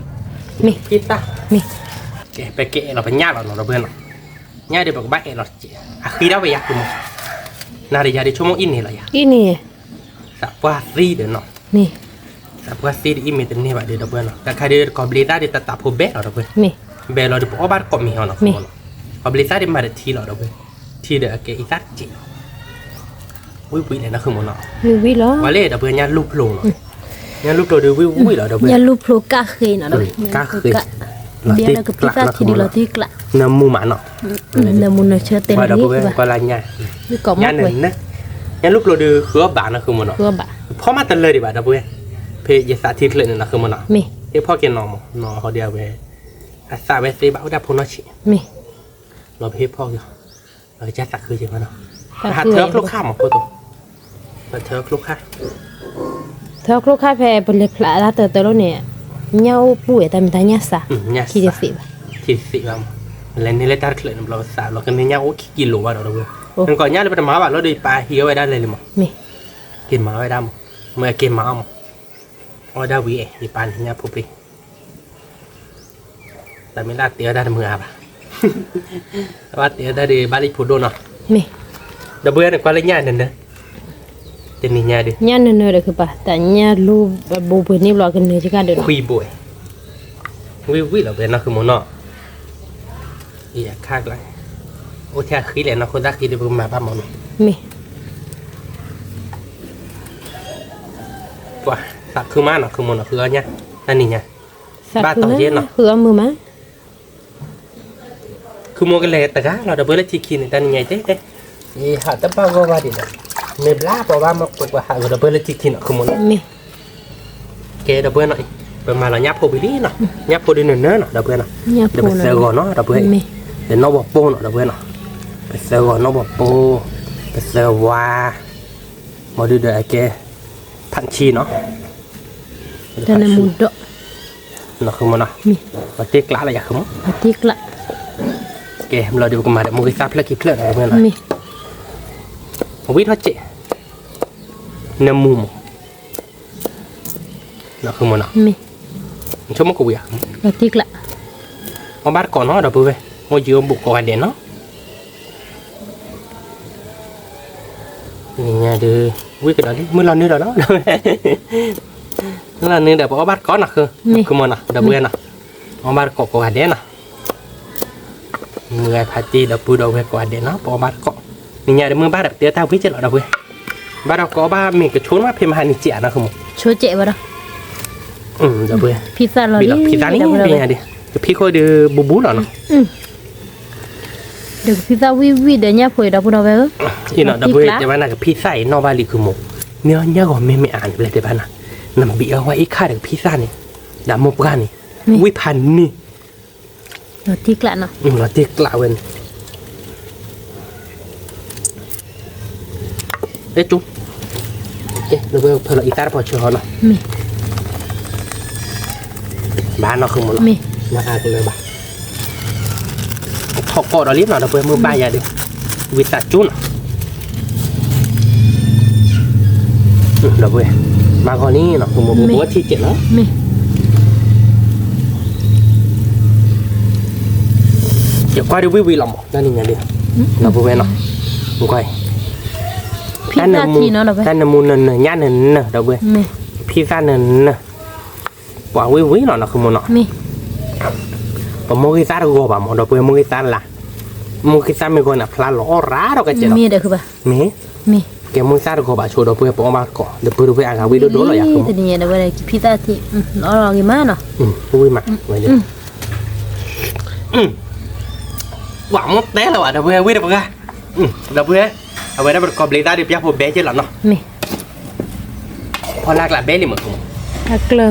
မ့ၢ်, ဖံသၣ်, မ့ၢ်, ကဲ ပကအဲၣ်လီၤပညၣ်လီၤနီၤ ဒီပုၢ်ဝဲၢ်နီၤ, ညၣ်ဒုးပကဘၣ်အဲၣ်လီၤစဲး, အဃံဒၣ်ဝဲယၤ ဃုမိၣ်, နၤဒီးယၤဒုးဆိကမိၣ်အံၤန့ၣ်လီၤယၤ, အံၤန့ၣ်, သးပှၢ်သံဒီးနီၤ, မ့ၢ်, သးပှၢ်သံဒုးအံၤမ့ၢ်တန့ၢ်ဘၣ်ဒီး ဒီပုၢ်ဝဲၢ်နီၤ, တၢ်ခါဒုးကီၢ်ဘျံးသၣ်ဒုးတၢ်သးဖိဘဲလီၤ ဒီပုၢ်ဝဲၢ်, မ့ၢ်, ဘဲလီၤဒုးပအီၣ်ဘၣ်တကိးမ့ၤဟီနီၤ မ့ၢ်, ကီၢ်ဘျံးသၣ်ဒုးမၤဒီးထံလီၤ ဒီပုၢ်ဝဲၢ်, ထံဒီးအကဲအံသၣ်တစဲးလီၤ ဝံၤဝံၤလဲၣ်နီၤ ဃုမိၣ်နီၤ, ဝံၤဝံၤလီၤ, ပှၤလဲၣ် ဒီပုၢ်ဝဲၢ် ညၣ်လူၢ်ဖျိနီၤ, ညၣ်လူၢ်ဖျိဒုးဝံၤဝံၤလီၤ ဒီပုၢ်ဝဲၢ်, ညၣ်လူၢ်ဖျိကၣ်ဃ့နီၤ ဒီပုၢ်ဝဲၢ်, ကၣ်ဃ့, လီၤတ့ကျးနီၤ ဃုမိၣ်နီၤ, နၢမူမးနီၤ, နၢမူနၢဆၢတဲာ်လီၤ ဒီပုၢ်ဝဲၢ် ကွၢ်လၢညါ, ညၣ်နၢ, ညၣ်လူၢ်ဖျိဒုးဃုအီၣ်ဘၣ်နီၤ ဃုမိၣ်နီၤ, ဖီၣ်မးတလၢဒံးဘၣ် ဒီပုၢ်ဝဲၢ်, ဖဲယသးထံတချုးန့ၣ်နီၤ ဃုမိၣ်နီၤ, ဟ့ၣ်ဖီၣ်က့ၤနီၤမး, နီၤဟီဒုးအဝဲ, အသးဝဲသ့ဘၣ်အိၣ်ဒၣ်ဖိနီၢ်ဆံး, လီၤပဟ့ၣ်ဖီၣ်က့ၤ, လီၤကစၢ်သးခုက့ၤမးနီၤ, ဟးထၢချိၣ်ခါမးဖိတိၤ, ထၢချိၣ်ခါ, ထၢချိၣ်ခါဖဲပလဲၤဖျးတၢ်တၢတၢလိၣ်န့ၣ်, ညၣ်အိၣ်ပူၤဝဲတၢ်မ့ၢ်တၢ်ညၣ်စး, ထံတသ့ဘၣ်, ထံတသ့ဘၣ်မး, လဲၤန့ၢ်လၢတၢ်တချုးန့ၣ်ဘျီပသးလီၤ ကန့ၢ်ညၣ်အိၣ်ခံကံလိၤဘၣ်ဒီး ဒီပုၢ်ဝဲၢ်, နကိးညၣ်လၢပတမၤဘၣ်လီၤဒီး ယပၢ်ဟံးအီၣ်ဝဲဒၣ်လဲၤလံမး, မ့ၢ်, က့ၤမၤဝဲဒၣ်မး, မ့ၢ်က့ၤမၤအီၣ်မး, အီၣ်ဒၣ်ဝံၤအဲၣ် ယပၢ်န့ၣ်ညၣ်ဖိပျံၤ တၢ်မ့ၢ်လၢတဲအီၣ်တၢ်တမုာ်အါဘၣ်, ဘၣ်တဲအီၣ်တၢ်ဒုးဘၣ်လၢဖိဒိၣ်နီၤ, မ့ၢ်, ဒီပုၢ်ဝဲၢ်န့ၣ်ကွၢ်လၢညၣ်နၢနၢ, တနံၤညါဒုး, ညၣ်နၢနၢဒီးကပၤ တၢ်ညၣ်လူၢ်ဘိပှ့ၤန့ၢ်ဘျီကနၢက့ၤကဒီး, ခွံဘိ, ဝံၤဝံၤလီၤ ပှဲၤနီၤ ဃုမိၣ်နီၤ, အခါကျါ, အိၣ်ထဲအဃံလဲၣ်နီၤ ခိၣ်သၣ်ဃံဒုးပကမၤဘၣ်မးနီၤ, မ့ၢ် ပှၤ, သးခုမးနီၤ ခုမိၣ်နီၤ ဃုအီၣ်ညၣ်, တၢ်နံၤညါ, ဘၣ်တီၤယဲနီၤ, ဃုအီၣ်မုာ်မး, ခုမိၣ်ကလဲၤတဂၤလီၤ ဒီပုၢ်ဝဲၢ်လၢထံခံန့ၣ် တၢ်နံၤညါတဲတဲ, ယဟးတဘၣ်ဂီၢ်ဘၣ်ဒံးဒီး, မ့ၢ်ဘျါပှၤဘၣ်မ့ၢ်ကွၢ်ကွၢ်ဟးဂီၤ ဒီပုၢ်ဝဲၢ်လၢထံခံနီၤ ခုမိၣ်နီၤ, ကဲ ဒီပုၢ်ဝဲၢ်နီၤ, ပမၤလီၤညၣ်ဖိဝံၤလံနီၤ, ညၣ်ဖိဒုးနၢနၢနီၤ ဒီပုၢ်ဝဲၢ်နီၤ, ဒီးပသၢဂီၤနီၤ ဒီပုၢ်ဝဲၢ်, ဒီးနီၢ်ဘီၣ်ပိၢ်နီၤ ဒီပုၢ်ဝဲၢ်နီၤ, ပသၢဂီၤနီၢ်ဘီၣ်ပိၢ်, ပသၢဝါ, ဘၣ်ဒုးဒီးအကဲ, ဖးဆံနီၤ, တၢ်နၢမူဒီး, နီၤခုမိၣ်နီၤ, ပတ့ကျးလၢယၤခုမိၣ်, ပတ့ကျး, ကဲ ဘျီဒုးပကမၤဒီးမူဂ့ၤသၣ်ဖျၢၣ်ခံဖျၢၣ်နီၤ ဒီပုၢ်ဝဲၢ်နီၤ, ဝံၤထီၣ်စဲး, နၢမူမး နီၢ်ဃုမၢ်နီၤ, မ့ၢ်, ဆိကမိၣ်ကဝံၤဧါ, လီၤတံၢ်ကျး, အီၣ်ဘၣ်တကိးနီၤ ဒီပုၢ်ဝဲၢ်, အိၣ်ယံၤအိၣ်ဘူးကိးဂၤဒဲးနီၤ, နံၤညါဒုး, ဝံၣ်ကဒီးလံ မုၢ်လီၤနုာ်ဒီးနီၤ, မုၢ်လီၤနုာ်ဒီး ပအီၣ်ဘၣ်တကိးနီၤ ဃုမၢ်နီၤ ဒီပုၢ်ဝဲၢ်နီၤ, အီၣ်ဘၣ်တကိးကိးဂၤဒဲးနီၤ မုၢ်ဂၤဖးတ့ၢ်ဒီပုၢ်ဒီဝဲၢ်ကိးဂၤဒဲးနီၤ ပအီၣ်ဘၣ်တကိး, နံၤညါဒုးမုၢ်ဘၣ်ဒီးပတဲတၢ်ဝံၣ်က့လီၤ ဒီပုၢ်ဝဲၢ်, ဘၣ်ဒီးကိးဘၣ်မ့ၢ်ကဆိမး ဖဲမဟါနံၤကဲးနီၤ ဃုမၢ်, ဆိကဲးဝဲဒီး, ဒီပုၢ်ဝဲၢ်, ဖံသၣ်လီၤလံ ဖံသၣ်န့ၣ် ကဖံခိၣ်ဒုးဘူးဘူးလီၤနီၤ ဒီးကဖံသၣ်ဝံၣ်ဝံၣ်ဒီးညၣ်ဖိဒီပုၢ်ဒီဝဲၢ်ဧၢ, အံၤနီၤ ဒီပုၢ်ဝဲၢ် တဲဘၣ်နၤ ကဖံသၣ်အံၤနီၣ်ဘၣ်လံ ဃုမၢ်, မ့ၢ်အီၣ်ညၣ်ဂီၤမ့ၢ်မ့ၢ်အါန့ၣ် ပလဲၤတဲဘၣ်နၤ, နဘံးအီၣ်ဝဲအံၤခါဒီးကဖံသၣ်န့ၣ်, ဒီးမိၢ်ပှၢ်န့ၣ်, ဝံၣ်ဖးန့ၣ်, လီၤတံၢ်ကျးနီၤ, လီၤတံၢ်ကျးဝဲန့ၣ် အဲၣ်ကၠိ, ဒီပုၢ်ဝဲၢ် ဖဲလီၤအံသၣ်တပီၤဆၢဟီနီၤ, ဘၣ်နီၤ ဃုမၢ်နီၤ, နအါကလၢဘၣ်, ထီၣ်ကီၢ်ဒီးလံနီၤ ဒီပုၢ်ဝဲၢ် မုၢ်ဘၣ်ယၤဒုး, ဝံသးစူၤနီၤ ဒီပုၢ်ဝဲၢ်, မၤဂီၤန့ၣ်နီၤ ဃုမၢ် ပဝဲထံကဲးနီၤ, ယကွၢ်ဒုးဝံၣ်ဝံၣ်လီၤမၢ် တနံၤညါဒုး, ဒီပုၢ်ဝဲၢ်နီၤ, ကွၢ်, တၢ်နမူနနၢၤ ညၣ်နနၢၤ ဒီပုၢ်ဝဲၢ်, ဖံသၣ်နနၢၤ ပှၤဝံၣ်ဝံၣ်လီၤနီၤ ဃုမၢ်နီၤ, ပမိၢ်ဂ့ၤသၣ်တဂီၤဘၣ်မၢ် ဒီပုၢ်ဝဲၢ် မိၢ်ဂ့ၤသၣ်လၢ်, မိၢ်ဂ့ၤသၣ်မ့ၢ်ဂီၤန့ၣ် ဖျါလီၤအီၣ်ရၣ်ဒီးကဲးလီၤ, မ့ၢ်, ကဲမိၢ်ဂ့ၤသၣ်တဂီၤဘၣ်ဆိ ဒီပုၢ်ဝဲၢ် ပအီၣ်ဘၣ်တကိး ဒီပုၢ်ဝဲၢ်အဂၤဝံၣ်ဒိၣ်ဒိၣ်လီၤယၤ ဃုမၢ်, တနံၤညါဒီပုၢ်ဝဲၢ် ဖံသၣ်ထံၣ်, လီၤလီၤဂ့ၤမးနီၤ, ဝံၣ်မး, ပှၤမိၢ်တဲလီၤဘၣ် ဒီပုၢ်ဝဲၢ် ဝံၣ်တပှၢ်, ဒီပုၢ်ဝဲၢ်, အဝဲဒၣ်ပတကိးဘျ့သၣ်ဒီး ပၠၣ်ဖိဘဲက့လီၤနီၤ, ဖီလာ်ကျးဘဲလံမၢ် အကျၢၤ,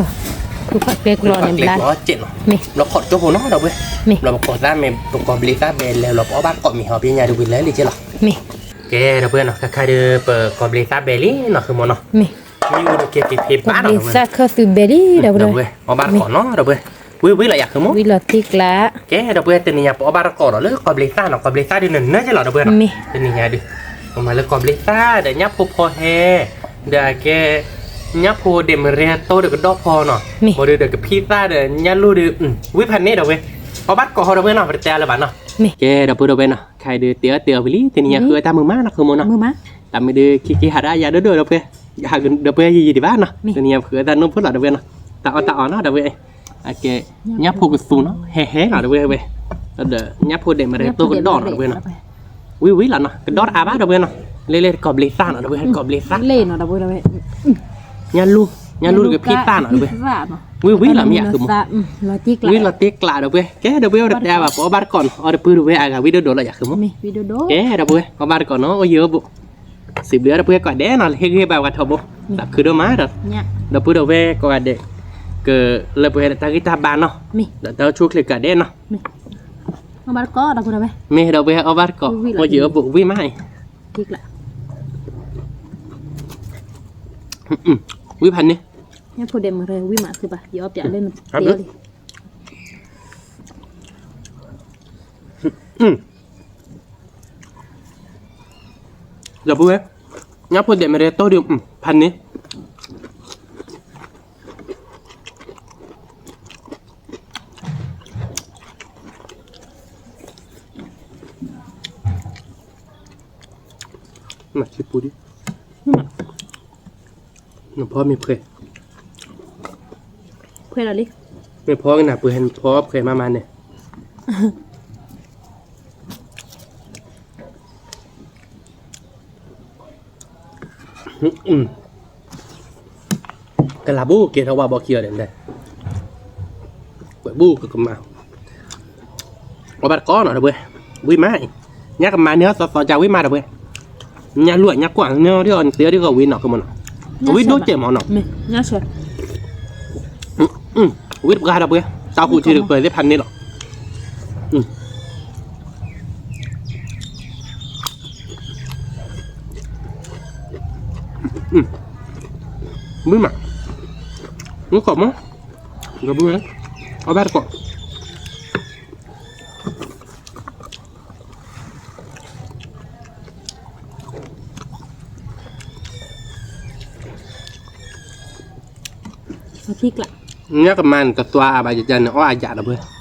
ဖုဖးကျဲကျီန့ၣ်ဘျါ, ဘျီခီၣ်တကၠိဖိနီၤ ဒီပုၢ်ဝဲၢ်, ဘျီပကိးသၣ်မ့ၢ် ပကိးဘျ့သၣ်ဘဲလဲၤ ဘျီပအီၣ်ဘၣ်တကိးမ့ၢ်ဟီ ပညါဒုးဝံၤလၢလံက့လီၤ, ကဲဒီပုၢ်ဝဲၢ်နီၤ ခါခါဒုး ပကိးဘျ့သၣ်ဘဲလံနီၤ ဃုမၢ်နီၤ, မ့ၢ်, မ့ၢ်အိၣ်ဒီးကဲက့ၤဖံးဘၣ်နီၤ သၣ်ခၢၣ်သုးဘဲလံ ဒီပုၢ်ဝဲၢ်, အီၣ်ဘၣ်တကိးနီၤ ဒီပုၢ်ဝဲၢ်, ဝံၣ်ဝံၣ်လီၤယၤ ဃုမၢ်, ဝံၣ်လီၤတံၢ်ကျး, ကဲဒီပုၢ်ဝဲၢ် တနံၤညါပအီၣ်ဘၣ်တကိးဒီးလၢကိးဘျ့သၣ်နီၤ ကိးဘျ့သၣ်ဒုးနနၢၤက့လီၤ ဒီပုၢ်ဝဲၢ်နီၤ, တနံၤညါဒုး, ပမၤလၢကိးဘျ့သၣ်ဒီးညၣ်ဖိဖီဟဲ, ဒီးကဲ, ညၣ်ဖိဒဲးမရဲၣ်တိၢ်ဒီးကဒီၣ်ဖီနီၤ, ဘၣ်ဒီးဒီးကဖံသၣ်ဒီးညၣ်လူၢ်ဒုး, ဝံၣ်ဖးန့ၣ် ဒီပုၢ်ဝဲၢ်, အီၣ်ဘၣ်တကိးဟီ ဒီပုၢ်ဝဲၢ်နီၤ ပတတဲအါလၢၤဘၣ်နီၤ, ကဲဒီပုၢ်ဝဲၢ်နီၤ ခါအံၤဒုးတ့အီၣ်တ့အီဝံၤလံ တနံၤညါဃုအတၢ်မုာ်မးနီၤ ဃုမၢ်နီၤ, တၢ်မ့ၢ်ဒုး ခံက့ၤဟးဒၣ်ယၤဒိၣ်ဒိၣ် ဒီပုၢ်ဝဲၢ်, ဒီပုၢ်ဝဲၢ်ယံာ်ယံာ်ဒံးဘၣ်နီၤ တနံၤညါဃုအတၢ်နိၣ်ဖိလီၤ ဒီပုၢ်ဝဲၢ်နီၤ, တၢ်အီၣ်တၢ်အီနီၤ ဒီပုၢ်ဝဲၢ်, ကဲ, ညၣ်ဖိကသူနီၤ ဟဲဟဲလီၤ ဒီပုၢ်ဝဲၢ်, ဒီးညၣ်ဖိဒဲးမရဲၣ်တိၢ်ကဒီၣ်နီၤ ဒီပုၢ်ဝဲၢ်နီၤ, ဝံၣ်ဝံၣ်လီၤနီၤ ကဒီၣ်တအါဘၣ် ဒီပုၢ်ဝဲၢ်နီၤ, လဲၤလဲၤကိးဘျ့သၣ်နီၤ ဒီပုၢ်ဝဲၢ် ကိးဘျ့သၣ်, ညၣ်လူၢ်, ညၣ်လူၢ်ဒီးကဖံသၣ်နီၤ ဒီပုၢ်ဝဲၢ်, ဝံၣ်ဝံၣ်လီၤမ့ၢ်ယၤ ဃုမၢ်, ဝံၣ်လီၤတံၢ်ကျး ဒီပုၢ်ဝဲၢ်, ကဲဒီပုၢ်ဝဲၢ် ပတတဲအါဘၣ် ပအီၣ်ဘၣ်တကိးနီၤ အီၣ်ဒီပုၢ်ဝဲၢ်အဂၤဝံၣ်ဒိၣ်ဒိၣ်လီၤယၤ ဃုမၢ်, ကဲဒီပုၢ်ဝဲၢ် အီၣ်ဘၣ်တကိးနီၤ အိၣ်ယံၤအိၣ်ဘူး စံးဘျုးဒီပုၢ်ဝဲၢ်ကိးဂၤဒဲးနီၤ လၢဟ့ၣ်ဂံၢ်ဘါပှၤထီဘိ, သးခုဒိၣ်မးဒီး, ဒီပုၢ်ဒီဝဲၢ်ကိးဂၤဒဲး, ကလၢပှဲၤတၢ်ဂံၢ်တၢ်ဘါနီၤ, ဒီးတၢ်အိၣ်ဆူၣ်အိၣ်ချ့ကိးဂၤဒဲးနီၤ, မ့ၢ်ဒီပုၢ်ဝဲၢ်အီၣ်ဘၣ်တကိး အိၣ်ယံၤအိၣ်ဘူးဝံၣ်မးအံၤ, ဝံၣ်ဖးန့ၣ်, ဒီပုၢ်ဝဲၢ်, ညၣ်ဖိဒဲးမရဲၣ်တိၢ်ဒုး ဖးန့ၣ်, မၤဆံပူၤဒံး, နဖီမ့ၢ်ဖှဲး, ဖှဲးလီၤလံ, မ့ၢ်ဖီကနၣ်ပှဲၤ နဖီဖှဲးမးမးန့ၣ် ကလၤဘူၣ်ကဲထီၣ်ဝဲဘီခံဂၤဒဲး, ကွဲးဘူၣ်ကကမၤ, အီၣ်ဘၣ်တကိးနီၤ ဒီပုၢ်ဝဲၢ်, ဝံၣ်မးအံၤ, ညၣ်ကမၤန့ၢ်အီၤသီသီကၢ်ဝံၣ်မး ဒီပုၢ်ဝဲၢ်, ညၣ်လူၢ်ညၣ်ကွၢ်န့ၢ်အီၤဒ်အီၤန့ၣ် သ့အီၤဒ်ဂီၤဝံၣ်နီၤ ကမၢ်နီၤ, ဝံၣ်ဒိၣ်ကဲးမးနီၤ, ဝံၣ်တပှၢ် ဒီပုၢ်ဝဲၢ်, တၢ်ဟူးထံတကပၤသ့ၣ်ဖးန့ၣ်လီၤ. မုာ်မး, မုာ်ကိးမး, ဒီပုၢ်ဝဲၢ်, အီၣ်ဘၣ်တကိး. ညၣ်ကမါန့ၣ် တသွါအါဘၣ်ယကန့ၣ် အီၣ်အယၣ်ဒီပုၢ်ဝဲၢ်.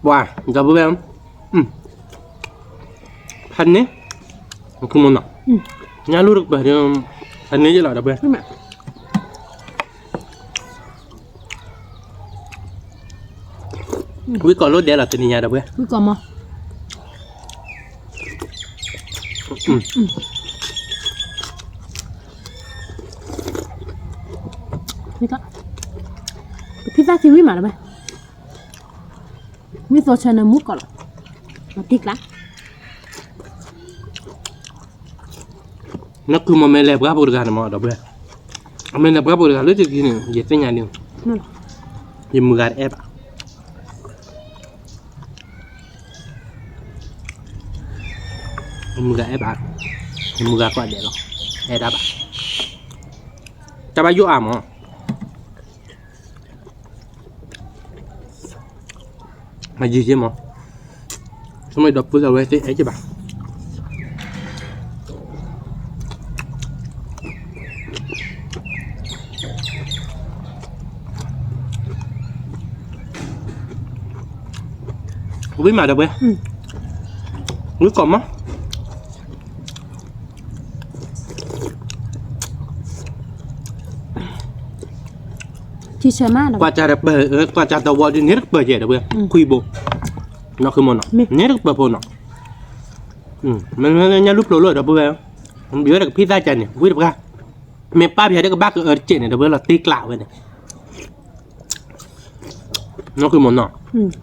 ပှၤ ဒီပုၢ်ဝဲၢ်, ဖးန့ၣ်, မ့ၢ်နီၤ, ညၣ်လူၢ်တကပၤဒီး ဖးန့ၣ်ယလီၤဒီပုၢ်ဝဲၢ်. ဝံၣ်ကီၤလိၣ်ဒဲးလီၤတနံၤညါဒီပုၢ်ဝဲၢ်. ဝံၣ်ကီၤမီၤ. ကဖံသၣ်သံဝံၣ်မးဒီပုၢ်ဝဲၢ်. မ့ၢ်သိးဆၢန့ၣ်မူကီၤလီၤ, မၤတ့ကျါ. နကုမီၤမ့ၢ်လဲၤပှၢ်ဖိတဂၤန့ၣ်မးဒီပုၢ်ဝဲၢ်, အမ့ၢ်လဲၤပှၢ်ဖိတဂၤလၢတကံန့ၣ် ယသ့ၣ်ညါန့ၣ်, ယမုၢ်ဂၤတအဲၣ်ဘၣ်. ယမုၢ်ဂၤအဲၣ်ဘၣ်, ယမုၢ်ဂၤကိးဂၤဒဲးလီၤ, အဲၣ်တၢ်ဘၣ်, တၢ်ဘၣ်ယိၣ်အါမး. မၤယံာ်ယံာ်မး, ဆိမိၣ်ဒီပုၢ်ဝဲၢ်သ့ၣ်အဲၣ်က့ၤဘၣ်. ဝံၣ်မးဒီပုၢ်ဝဲၢ်, ဝံၣ်ကီၤမီၤ. ကွၢ်ကၢ်တပၢၢ်, ကွၢ်ကၢ်တဝီဒ်န့ၣ်တကပၢၢ်ယဲၢ်ဒီပုၢ်ဝဲၢ်, ခွံဘိ, နီၢ်ဃုမီၤနီၤ, န့ၣ်တကပၢၢ်ဖိနီၤ. မ့မ့ၢ်ညၣ်လူၢ်ဖျိးလိာ်ဒီပုၢ်ဝဲၢ်, ယဝဲဒၣ်ကဖံသၣ်ကၢ်န့ၣ် ဝံၣ်တပှၢ်, မ့ၢ်ပၢ်ဖဲဒၣ်ကဘၣ်ကအၢတစဲးန့ၣ် ဒီပုၢ်ဝဲၢ်လီၤတ့ကျးဝဲန့ၣ်. နီၢ်ဃုမီၤနီၤ,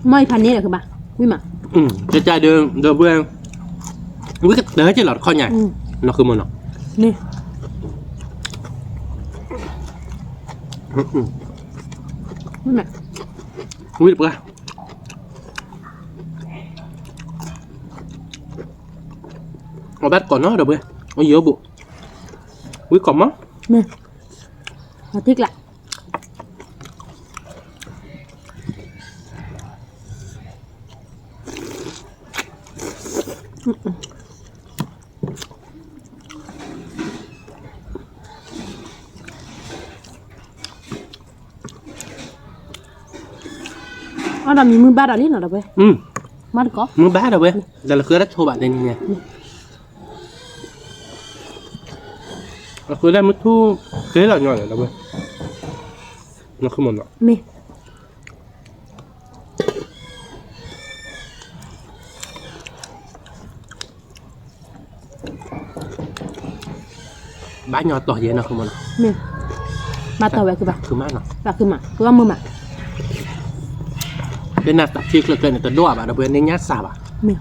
မ့ၢ်အံၤဖးန့ၣ်ဒီးကဘၣ်, ဝံၣ်မး, ကကဒီး ဒီပုၢ်ဝဲၢ်, ဝံၣ်ကတၢၢ်က့ၤလီၤတခီညါ, နီၢ်ဃုမီၤနီၤ, ဝံၣ်တပှၢ်. အီၣ်ဘၣ်တကိးနီၤဒီပုၢ်ဝဲၢ်, အီၣ်ယိာ်ဘိး, ဝံၣ်ကီၤမီၤ, မ့ၢ်, အီၣ်တ့ကျး. အီၣ်ဒီးမံမုၢ်ဘၣ်ဒီးလံနီၤဒီပုၢ်ဝဲၢ်, မ့ၢ်တကိး, မုၢ်ဘၣ်ဒီပုၢ်ဝဲၢ်, ဒီးလၢဃုတၢ်ဆိဘၣ်သ့ၣ်န့ၣ်, လၢဃုတၢ်မုၢ်ထူၣ်, ကဲလီၤညီဒီပုၢ်ဝဲၢ်, နီၢ်ဃုမီၤနီၤ, မ့ၢ် ဘၣ်ညီတီၤယဲနီၢ်ဃုမီၤနီၤ, မ့ၢ်, ဘၣ်တီၤဝဲကဘၣ်, ဃုမးနီၤ, ဘၣ်ဃုမး, ကဘၣ်မုာ်မး, လၢနသးထံချၢကျဲန့ၣ် တဒိၣ်အါဘၣ်ဒီပုၢ်ဝဲၢ် န့ၢ်ညၣ်စၢ်ဘၣ်, မ့ၢ်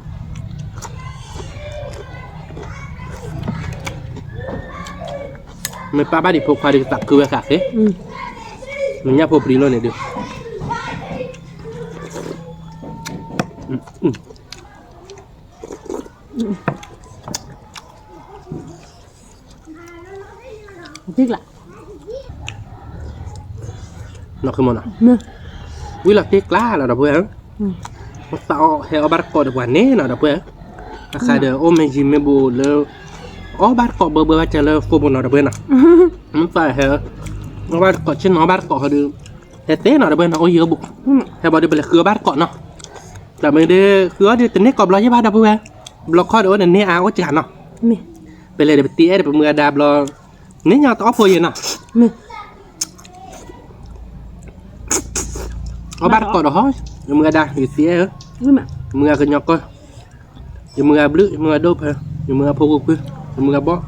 မ့ၢ်ပၢ်ဘၣ်ဒံးဖိခွါဒီး သးခုဝဲဃာ်ဃ့, မ့ၢ်ညၣ်ဖိပျံၤလိာ်န့ၣ်ဒီး, နီၢ်ဃုမီၤနီၤ, ဝံၤလီၤတ့ကျါလီၤဒီပုၢ်ဝဲၢ်ဧၢ, သးအီၣ်ဟဲအီၣ်ဘၣ်တကိးဒီးပှၤန့ၣ်နီၤဒီပုၢ်ဝဲၢ်ဧၢ, အခါဒီးအိၣ်မ့ၢ်ယံၤမ့ၢ်ဘူးလၢ အီၣ်ဘၣ်တကိးဘၢဘၢဘၣ်ကဲလၢ phone ပူၤနီၤဒီပုၢ်ဝဲၢ်နီၤ, မ့ၢ်သးဟဲ အီၣ်ဘၣ်တကိး ဆ့ၣ်နီၤအီၣ်ဘၣ်တကိးဟီဒီး ဟဲသ့နီၤဒီပုၢ်ဝဲၢ်နီၤ, အိၣ်ယံၤအိၣ်ဘူး, ဟဲဘၣ်ဒီးပလဲၤဃုအီၣ်ဘၣ်တကိးနီၤ, တၢ်မ့ၢ်ဒီးဃုအီၣ်ဒီးတန့ၢ်ကိးဘျီယဲၢ်ဘၣ်ဒီပုၢ်ဝဲၢ်, ဘျီခီဒီးအိၣ်ဒီးန့ၢ်အါအိၣ်စှၤနီၤ, ပလဲၤဒီးပတံၤအဲၣ်ဒီးပမုၢ်အဒါဘျီ, န့ၢ်ညီတအီၣ်ဖိယဲၢ်နီၤ, အီၣ်ဘၣ်တကိးဒီးဟီ, ယမုၢ်အဒါ ယတံၤအဲၣ်ဧၢ, မုၢ်အကညီကီၢ်, ယမုၢ်အဘျုး ယမုၢ်အဒိၣ်ဖဲ, ယမုၢ်အဖိကွံာ်ကွံာ်, ယမုၢ်အဘီၣ်,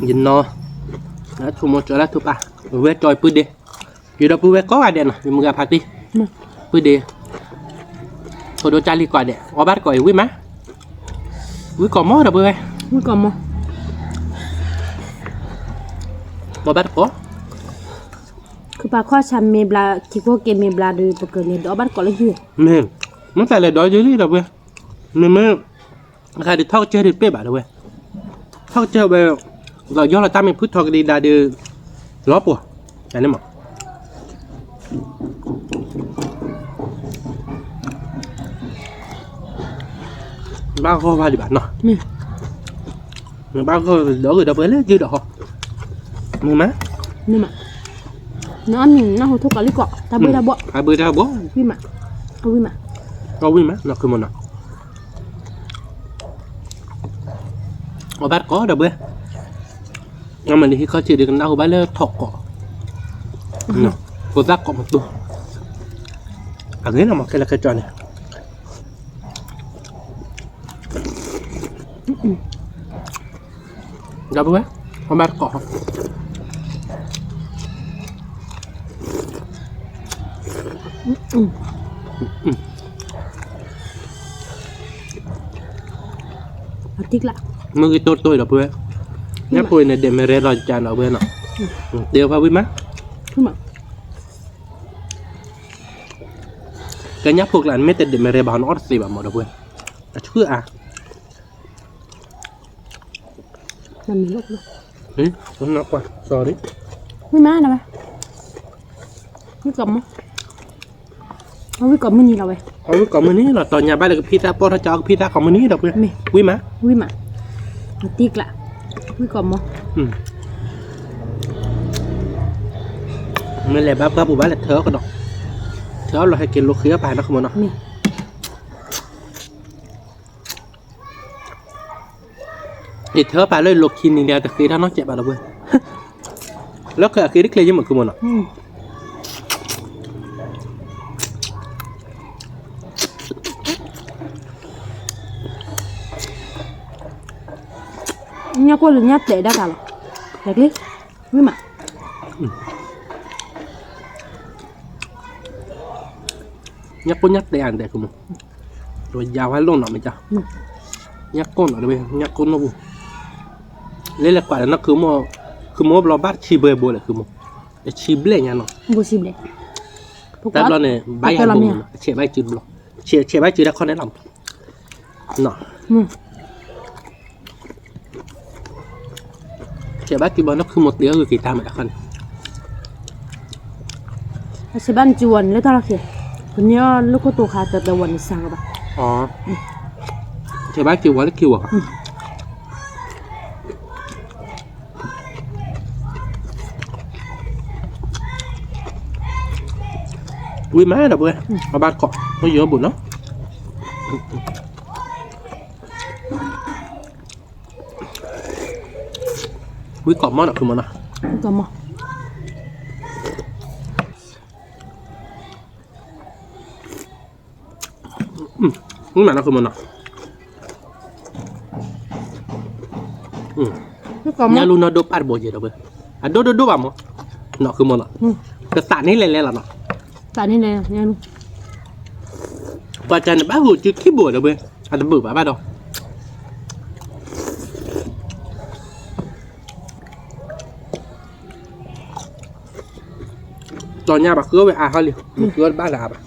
ယနီၤ, ဆိကမိၣ်ကၠီလၢထူပာ်, ဝဲကၠီပုၢ်ဒ့, ယဒီပုၢ်ဝဲၢ်ကိးဂၤဒဲးနီၤ, ယမုၢ်ဂၤဖးတံၢ်, ပုၢ်ဒ့, ဖိဒိၣ်ကၢ်လံၤကိးဂၤဒဲး အီၣ်ဘၣ်တကိးအံၤဝံၣ်မး, ဝံၣ်ကိးမီၤဒီပုၢ်ဝဲၢ်, ဝံၣ်ကိးမီၤ, အီၣ်ဘၣ်တကိး, ခုပာ်ခီၣ်ဆၢမ့ၢ်ဘျါ ခံခိၣ်က့ၤမ့ၢ်ဘျါဒီး ပကလဲၤဒီးအီၣ်ဘၣ်တကိးလၢဟံၣ်, မ့ၢ်သးလဲၤဒီးယလံဒီပုၢ်ဝဲၢ်, မ့မ့ၢ် အခါဒုးထီၣ်ကစၢၢ်ဒုးတပ့ၢ်ဘၣ်ဒီပုၢ်ဝဲၢ်, ကစၢၢ်ဝဲ, လီၤယီၢ်လီၤတၢ်မ့ၢ်ဖုထီကဒံဒါဒီး, လီၤပှီၤ, န့ၣ်မး, ဘၣ်ဂီၢ်ဘၣ်ဒံးဘၣ်နီၤ, ဘၣ်ဂီၢ်ဒီးဂ့ၤဒီးပှဲၤလၢယုၢ်ဒီးဟီ, မုာ်မး, မုာ်မး, နအီၣ်မ့ၤနၢ်ဟူထိၣ်ကီးလံကီး တၢ်ဘှ့ၣ်တၢ်ဘှီၣ်, တၢ်ဘှ့ၣ်တၢ်ဘှီၣ်, ဝံၣ်မး, အဝံၣ်မး, အဝံၣ်မး နီၢ်ခုမနီၤ အဘၣ်တကိးဒီးဘှဲ, အမ့ၢ်လံဟံၣ်ခီၣ်ထံးဒီးကနၣ်ဟူဘၣ်လၢထီၣ်ကိး, ကိးသၣ်ကိးမတူၢ်, အဂ့ၤနီၤမးခဲလၢာ်ခဲဆ့န့ၣ်, ဒီးဘှဲ, အဘၣ်တကိး အတံကျး, မုၢ်ဂ့ၤတိၢ်တိၢ်ဒီးပဝဲ, ညၣ်ဖိအံၤန့ၣ် ဒဲးမ့ၢ်ရဲလီၤကၢ်နီၤဝဲနီၤ, တဲဖးဝံၣ်မး, ကညၣ်ဖိကျါန့ၣ်မ့ၢ်တဒဲးမ့ၢ်ရဲဘၣ်နီၤ အီၣ်တသ့ဘၣ်မးဒီးပဝဲ, အဆှၢအါ မ့ၢ်လီၤ, ဝံၣ်မးနီၤဝဲ, ဝံၣ်ကိးမုၢ်, အဝံၣ်ကိးမုၢ်နံၤလီၤဝဲ, အဝံၣ်ကိးမုၢ်နံၤလီၤ တီၤညါဘၣ်လၢကဖံးသၣ်ပီၢ်ထီၣ်ကၠီကဖံးသၣ်ကိးမုၢ်နံၤဒီးပှဲၤ, ဝံၣ်မး, ဝံၣ်မး, အတံကျး, ဝံၣ်ကိးမုၢ်, မ့ၢ်လဲၤဘၣ်ပှၢ်ပူၤဘၣ်လဲၤထၢအီၣ်ကဒီး, ထၢအီၣ်လီၤဟဲက့ၤလိာ်ဃံအီၣ်ပာ်နီၢ်ကမီၤနီၤ ယထၢပာ်လၢယလိာ်ခံနံၤန့ၣ် တဃ့ထီၣ်နီတစဲးဘၣ်ဒီးပှဲၤ, လၢဃ့အဃ့တချ့ယမုာ်ခုမနီၤ, ညၣ်ကိၢ်လၢညၣ်တဲာ်ဒၣ်တၢ်လီၤ, ဝံၣ်မး, ညၣ်ကိၢ်ညၣ်တဲာ်အါဒဲးခုမနီၤ, ယဝဲလိၣ်နီၤမ့ၢ်ကၢ်, ညၣ်ကိၢ်နီၤတဝဲ ညၣ်ကိၢ်နီၢ်ပူၤ, လၢလဲၤကွၢ်ဒီးနီၢ်ခုမီၤ, ခုမီၤဘျီဘၣ်တဆံဘှဲဘိလဲၣ်ခုမီၤ, တဆံဘျဲၣ်ညါနီၤ, တၢ်ဘျီန့ၣ် ဘၣ်ယၤဘိမနီၤ အဆဲးဘၣ်စုတဘျီ, ဆဲးဘၣ်စုတၢ်ခီၣ်န့ၣ်လီၤ, ဆဲးဘၣ်စုဘျီနီၢ်ခုမီၤတ့အီၣ်ဂုာ်က့ၤတၢ်မးတၢ်ခီၣ်န့ၣ် အဆဲးဘၣ်နစုဝဲန့ၣ်လၢတၢ်လီၢ်ခံ, ပန့ၢ်အီၤလၢခိၣ်တိၤခါတၢ်တဝဲန့ၣ်စှၤကဘၣ်, ဆဲးဘၣ်စုဝဲလၢခံဝဲဘၣ်, ဝံၣ်မးဒီးပဝဲ, အဘၣ်တကိး, အိၣ်ယိၤဘိၣ်နီၤ ဝံၣ်ကိးမီၤနီၤ ခုမီၤနီၤ, ဝံၣ်မးနီၤ ခုမီၤနီၤ, ညၣ်လူနီၢ်ဒိၣ်ပာ်တဘိယဲဒီးပှဲၤ, အဒိၣ်ဒိၣ်ဒိၣ်ဘၣ်မး, နီၤ ခုမီၤနီၤ, ကသးန့ၣ်လဲၤလဲၤလီၤနီၤ, သးန့ၣ်လဲၤ, ပှၤကန့ၣ်ဘၣ်ဂုာ်စုခံဘိဒီးပှဲၤ, အတဘုးဘၣ်ဘၣ်ဒီး တီၤညါဘၣ်ဃုအီၣ်ဝဲအါဟီလံ, မ့ၢ်ဃုအီၣ်တဘၣ်လၢအါဘၣ်,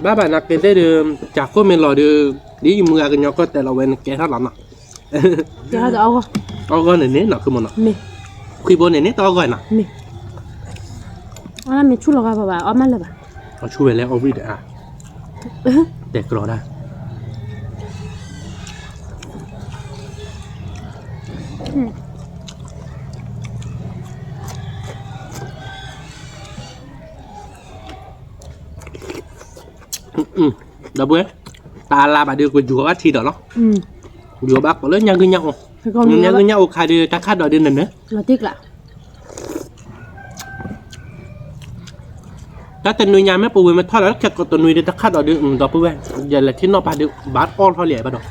ဘၣ်ဘၣ်နာ်က့သ့ၣ်ဒီး, ကၢ်ခိၣ်မ့ၢ်လီၤဒီး, ဒ်ယမုၢ်ဂၤကညီကီၢ်တဲလီၤဝဲနကဲထီၣ်လီၤနီၤ, အီၣ်ဂီၢ်န့ၣ်န့ၣ်နီၤ ခုမီၤနီၤ, မ့ၢ်, ခွံဘိန့ၣ်န့ၣ်တအီၣ်ဂီၢ်နီၤ, မ့ၢ်, အီၣ်မ့ၢ်ဆူၣ်လီၤဂာ်ဘၣ်ဘၣ် အီၣ်မးလၢၤဘၣ်, အီၣ်ဆူၣ်ဝဲလဲၣ် အီၣ်ဝံၣ်ဒီးအါ, တဲကလီၤဒၣ် ဒီပုၢ်ဝဲၢ်, တၢ်အလါဘၣ်ဒီး ကယူၤဘၣ်ထံဒီးလီၤ, ယူၤဘၣ်ကိးလၢညါဂုၢ်ညါအိၣ်, ညါဂုၢ်ညါအိၣ်ခါဒီး တၢ်ခးဒီးဒုးနၢၤနၢၤ, တၢ်တနွံညါမ့ၢ်ပဝဲမ့ၢ်ထီၣ်လၢခဲကိးတနွံဒီး တၢ်ခးဒီးဒုး ဒီပုၢ်ဝဲၢ်, ယလဲၤထံၣ်နီၣ်ပၢ်ဒီး ဘၣ်အီၣ်ထီၣ်လံဘၣ်ဒီး မ့ၢ်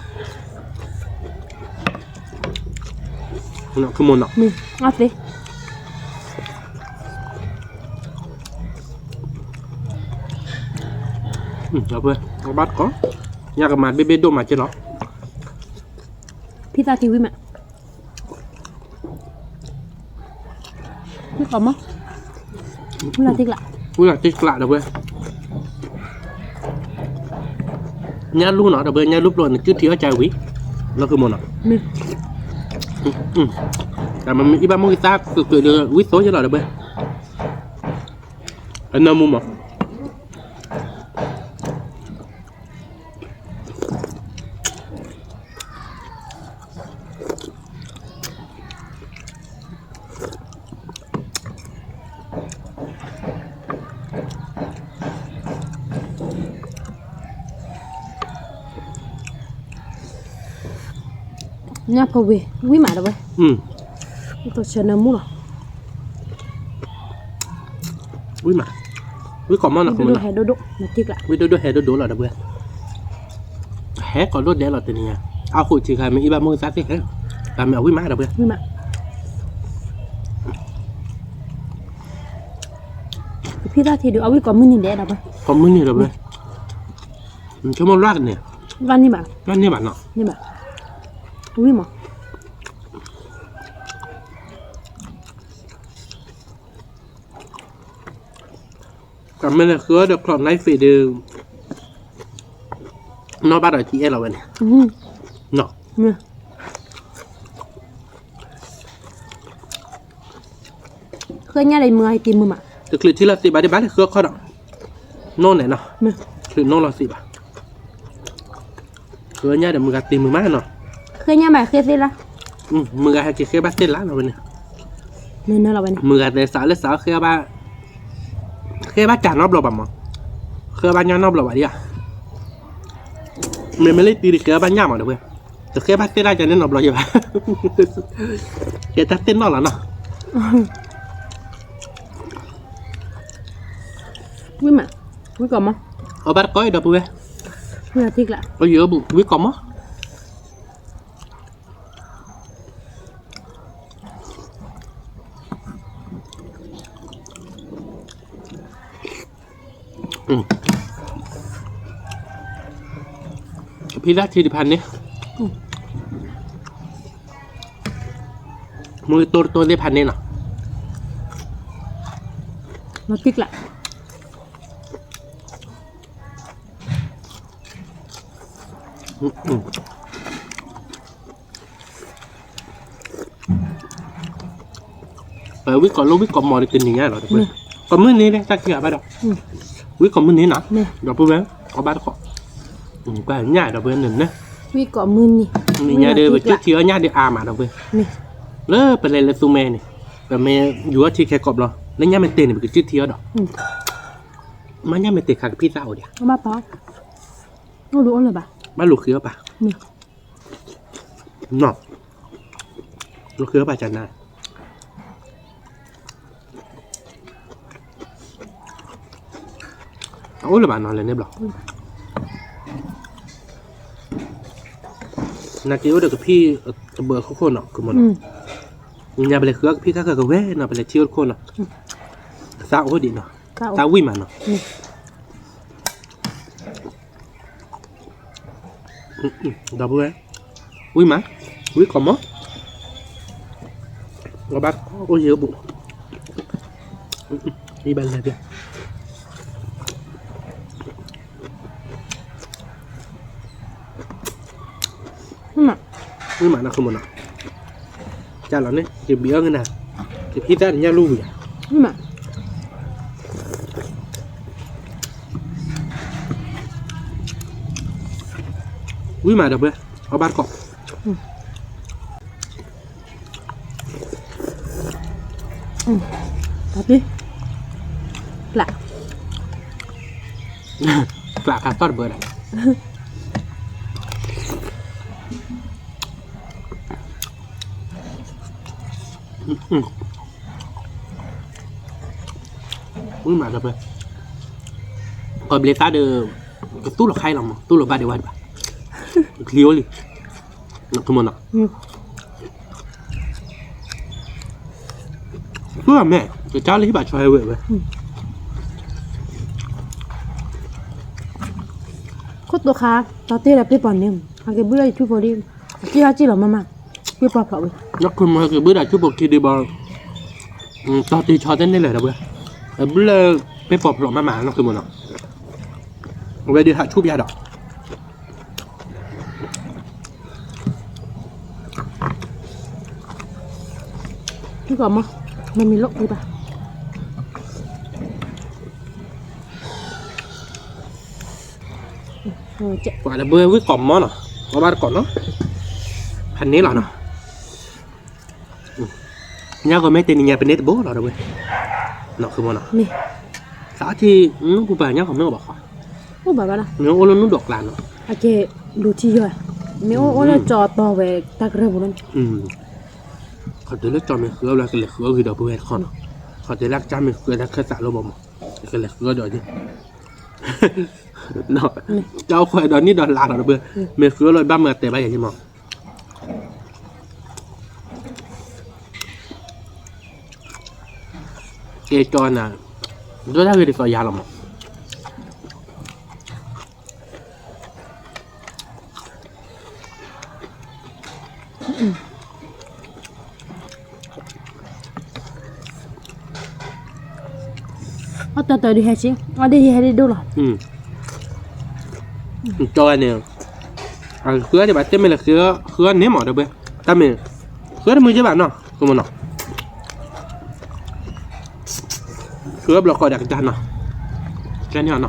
အီၣ်သ့, ဘၣ်တကိး, ညါကမၤဘ့ၣ်ဘ့ၣ်ဒိၣ်မးက့လီၤ, ဖံသးထံဝံၣ်မး, ဝံၣ်လၢတ့ကျး, ဝံၣ်လၢတ့ကျးဒီပုၢ်ဝဲၢ် ညၣ်လူၢ်နီၤ ဒီပုၢ်ဝဲၢ် ညၣ်လူၢ်ပျိနကုၢ်ထံအီၣ်ကါဝံၤ, လီၤခုမီၤနီၤ, မ့ၢ်, တၢ်မ့ၢ်အံၤဘၣ်မုၢ်ကသါကျုးကျုးဒီး ဝံသိယလီၤဒီးဘၣ်, အနၢမူမး ညၣ်ဖိဝံၤ ဝံၣ်မးဒီးဝဲ, ဝံၣ်မး, ဝံၣ်ကိးမီၢ်နီၤ, ဝံၣ်ဒိၣ်ဒိၣ်ဟဲဒိၣ်ဒိၣ်လီၤဒီးဝဲ, ဟဲကိးဒိၣ်ဒဲးလီၤတနံၤညါ, အဃိထံခါမ့ၢ်အံၤဘၣ်မုၢ်ကသါသ့ၣ်ဟဲ, တၢ်မ့ၢ်အဝံၣ်မးဒီးဝဲ, ဖံသၣ်ထံဒုး အဝံၣ်ကိးမုၢ်နံၤဒဲးဒီးဝဲ, ကိးမုၢ်နံၤဒီးဝဲ, ဆိကမိၣ်လွၢ်ကန့ၣ်, လွၢ်န့ၢ်ဘၣ်, လွၢ်န့ၢ်ဘၣ်နီၤ, န့ၢ်ဘၣ်, ဝံၣ်မး တၢ်မ့ၢ်လဲၤဃုအီၣ်ဒီး Club Night Fit ဒီး နီၢ်ဘၣ်ဒီး ကအဲၣ်လီၤဝဲန့ၣ်, ဃုညါဒီးမုၢ်ဂၤတ့မုၢ်မး, တချုးထံလီၤသ့ဘၣ်ဒံးဘၣ်လၢဃုအခီၣ်ဒီး, နီၢ်န့ၣ်နီၤ, တချုးနီၢ်လီၤသ့ဘၣ် ဃုညါဒီးမုၢ်ဂၤတ့မုၢ်မးနီၤ, ဃုညါမးဃ့သ့လီၤ, မုၢ်ဂၤဟဲက့ၤဃ့ဘၣ်သ့လီၤလီၤဝဲန့ၣ်, မုၢ်ဂၤတဲစးလၢစး ဃ့ဘၣ်တၢ်နီတဘျီဘၣ်မး, ဃ့ဘၣ်ညၣ်နီတဘျီဘၣ်ဒံးဧါ, မ့မ့ၢ်လၢတံၤဒီးဃ့ဘၣ်ညၣ်မးဒီးဝဲ, တဃ့ဘၣ်သ့တၢ်ကန့ၣ်နီတဘျီယဲဘၣ်, ကဲတၢ်သ့ၣ်နီၣ်လီၤနီၤ, ဝံၣ်မး, ဝံၣ်ကိးမီၢ်, အဘၣ်တကိးအံၤဒီပုၢ်ဝဲၢ်, ဝံၣ်ကိးမီၢ် ဖံသၣ်ထံတဖၣ်န့ၣ်, မုၢ်တိၢ်တတိၢ်သ့ၣ်တဖၣ်န့ၣ်နီၤ, ပဝံၣ်ကိးလိၣ်ဝံၣ်ကိးမီၢ်ဒီးတနံၤညါလီၤ, ကိးမုၢ်နံၤန့ၣ် တၢ်ခံဂၤဘၣ်ဒီး, ဝံၣ်ကိးမုၢ်နံၤနီၤ, ဒီပုၢ်ဝဲၢ် အီၣ်ဘၣ်တကိး, ကွၢ်ညၣ်ဒီပုၢ်ဝဲၢ်န့ၣ်, ဝံၣ်ကိးမုၢ်နံၤ, နံၤညါဒီး ပကစုၣ်ထံအီၣ်ညၣ်ဒီးအါမးဒီပုၢ်ဝဲၢ်, လၢပလဲၤလၢသူမဲန့ၣ်, ပမ့ၢ်ယူၤအီၣ်ထံခဲကိးဘျီ, လၢညၣ်မ့ၢ်တ့ၢ်န့ၣ် ပကစုၣ်ထံအီၣ်ဒီး, မ့ၢ်ညၣ်မ့ၢ်တ့ၢ်ခါကဖံသၣ်အိၣ်ဒံး, ဘၣ်လူၤဃ့အီၣ်ပၢ်, နီၤ, လူၤဃ့အီၣ်ပၢ်ကနါ, အအိၣ်လၢၤဘၣ်နီၤလဲၣ်န့ၣ်ဘျီ, နာ်က့အိၣ်ဒီးကဖံးတဘၢခိၣ်ခိၣ်နီၤ, ကမ့ၢ်နီၤ, ညါပလဲၤဃုအီၣ်ကဖံးခါဃၢၤကဝဲနီၤ ပလဲၤထံၣ်အိၣ်တခိၣ်နီၤ, သးအိၣ်ဒံးနီၤ, သးဝံၣ်မးနီၤ ဒီပုၢ်ဝဲၢ်, ဝံၣ်မး, ဝံၣ်ကိးမီၢ်, အီၣ်ဘၣ်အိၣ်ယံၤအိၣ်ဘူး, အံၤဘၣ်လဲၤဘၣ်, ဝံၣ်မးနီၤ ခိၣ်မနီၤ, ကၢ်လီၤန့ၣ် ကဘံးအီၣ်ကနၤ, ကဖံးသၣ်တညၣ်လူၢ်ဝံၤယၤ, ဝံၣ်မး ဝံၣ်မးဒီပုၢ်ဝဲၢ်, အီၣ်ဘၣ်တကိး, ပျၢ်, ပျၢ်ခါသီၣ်တဘၢဒီး, ဝံၣ်မးဒီပုၢ်ဝဲၢ်, ကီၢ်ဘျ့သၣ်ဒီး ကသူၣ်လီၤခါအံၤလီၤမး သူၣ်လီၤဘၣ်ဒံးဝဲဒံးဘၣ်, ချံအိၣ်လံ, ခိၣ်မနီၤ, သူၣ်လီၤမဲာ် ကစၢ်လၢဟံၣ်ဘၣ်ဆီဟဲဝဲဝဲ, ခိၣ်တိခါ တၢ်တ့ဒီးပ့ၢ်ပီၤန့ၣ် ဟဲက့ၤဘုၣ်လၢယထူဖိဒံး, အစ့ၢ်ကီးစ့ၢ်လီၤမးမး, ပ့ၢ်ပီၤဖျိးဝဲ, နီၢ်ခိၣ်မနီၤ ဟဲက့ၤဘုၣ်ဒီးထူဖိခံဒံးဘၣ်, တၢ်တ့ဆီသ့ၣ်န့ၣ်လဲၣ်ဒီပုၢ်ဝဲၢ်, ဘုၣ်လၢပ့ၢ်ပီၤဖျိးမးမး နီၢ်ခိၣ်မနီၤ, အဝဲဒုးဟးဆူၣ်ပျၢ်ဒီး အ ဝံၣ်ကီးမီၢ်, မ့မ့ၢ်လိၣ်ကွံာ်ဘၣ်. ပှၤဒီးဘၣ်ဝံၣ်ကီးမီၢ်နီၤ, အီၣ်ဘၣ်တကိးနီၤ, ဖးန့ၢ်လီၤနီၤ. ညါဂီၤမ့ၢ်တနံၤညါပန့ၢ်တဘိလီၤဒီးဝဲ, နီၤဃုမီၢ်နီၤ, သးအီထံ နူၢ်ပူၤပာ်ညါဂီၤမ့ၢ်အိၣ်ဘၣ်ဃီ, အိၣ်ဘၣ်ဘၣ်လီၤ, မ့ၢ်အိၣ်လၢနူၢ်ဒိးကျါနီၤ, အကဲ ဒိးထံယီၤ, မ့ၢ်အိၣ်အိၣ်လၢကၠီတီဝဲတၢ်ကရၢပူၤလီၤ. ခီတုၤလၢကၠီမ့ၢ်ဃုအီၣ်လၢကလဲၤဃုအီၣ်ဂ့ၤဒီးပဝဲတခီနီၤ, ခီတုၤလၢကၠီမ့ၢ်ဃုတၢ်ခၢၣ်သးလၢဘီမး, ကလဲၤဃုအီၣ်ဒီး ကၠီအိၣ်ခွဲးဒီးနံၣ်ဒီးလါလီၤဒီးပဝဲ, မ့ၢ်ဃုအီၣ်လီၤဘၣ်မၤတဲဘၣ်ယၤယမီၢ်. ကဲကၠီနၤ, ဒိၣ်တၢ်ဂ့ၤတသီယါလီၤမး. အီၣ်တၢ်တၢ်ဒုးဟဲဆံ, အီၣ်ဒ်ယဟဲဒ်ဒိၣ်လီၤ. ကၠီန့ၣ်, အဃုအီၣ်ဒံးဘၣ် တမ့ၢ်လၢဃုအီၣ်န့ၢ်မးဒီးပဝဲ, တၢ်မ့ၢ်, ဃုအီၣ်တမုာ်က့ဘၣ်နီၤ, ကမီၢ်နီၤ. ဃုအီၣ်ဘျီဃီဒီးကတၢၢ်နီၤ, ကဲန့ၣ်နီၤ,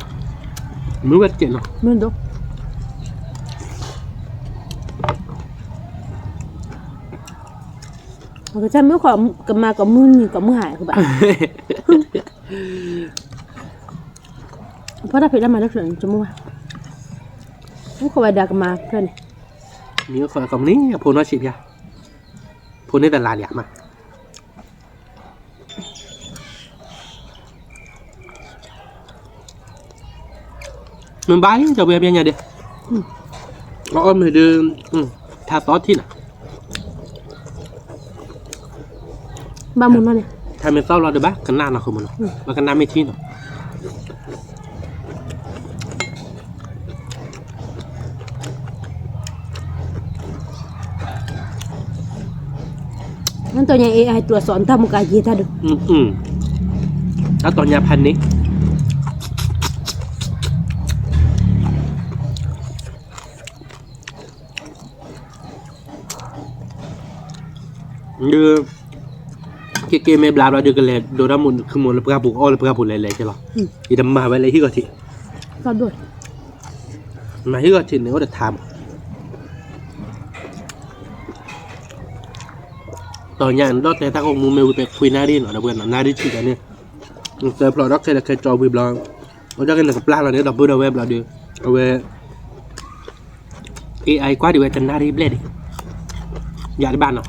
မုာ်ဝဲတကဲးနီၤ, မုာ်ဒိၣ်. ကစၢ်မုၣ်ဃီကမၤကီးမုၢ်နံၤကီးမုၢ်ဟါကဘၣ်, ဖီတၢ်ဖံးတၢ်မၤလၢဖျၢၣ်န့ၣ် ကမုၢ်ဘၣ်, မုၣ်ဃီဝဲဒၣ်ကမၤဖျၢၣ်န့ၣ်, မ့ၢ်ဃီကမုၢ်နံၤ အဖိနီၢ်ဆံးဖျါ, ဖိန့ၢ်တလါလံမး. မ့ၢ်ဘၣ်လံဒီးပှၤပျဲညါဒဲး, အအီၣ်မ့ၢ်ဒုး, ထါသီထံၣ်နၤ, ဘၣ်မုၢ်နီၢ်န့ၣ်, ထါမ့ၢ်သီလီၤဒီးဘၣ်ကနၣ်နီၤဃုမီၢ်နီၤ, ဘၣ်ကနၣ်မ့ၢ်ထံနီၤ. နတီၢ်ညါ AI တြီၢ်စီၣ်နတၢ်မူကၤယံာ်တၢ်ဒုး, တၢ်တီၢ်ညါဖးန့ၣ်, ဒုး, က့ၤက့ၤမ့ၢ်ဘျါဘျီဒုးကလဲၤဒိးတၢ်မူခုမီၢ်လၢပှၢ်ပူၤ အီၣ်လၢပှၢ်ပူၤလဲၤလဲၤက့ၤလီၤ, ယတမၤဝဲလၢဟံၣ်ဂီၤထံး, မၤဟံၣ်ဂီၤထံးန့ၣ်အိၣ်တထါမး. တီၢ်ညါန့ၣ် ဒီးတဲတၢ်ကမူမ့ၢ်ဝံၤပဲခွံနၣ်ရံၣ်နီၤ ဒီးပှဲၤနီၤ နၣ်ရံၣ်ဆံးတၢ်န့ၣ်, နစၢဖျိးဒီးခဲလၢာ်ခဲဆ့ဝံၤဘျီ, အဝဲဒၣ်က့ၤနကပျၢ်လီၤန့ၣ် ဒီပုၢ်ဒီဝဲၢ်ဘျီဒီး, အဝဲ, AI ကွၢ်ဒံးဝဲတနၣ်ရံၣ်ဘျဲၣ်ဒံး, ယၤတဘၣ်နီၤ,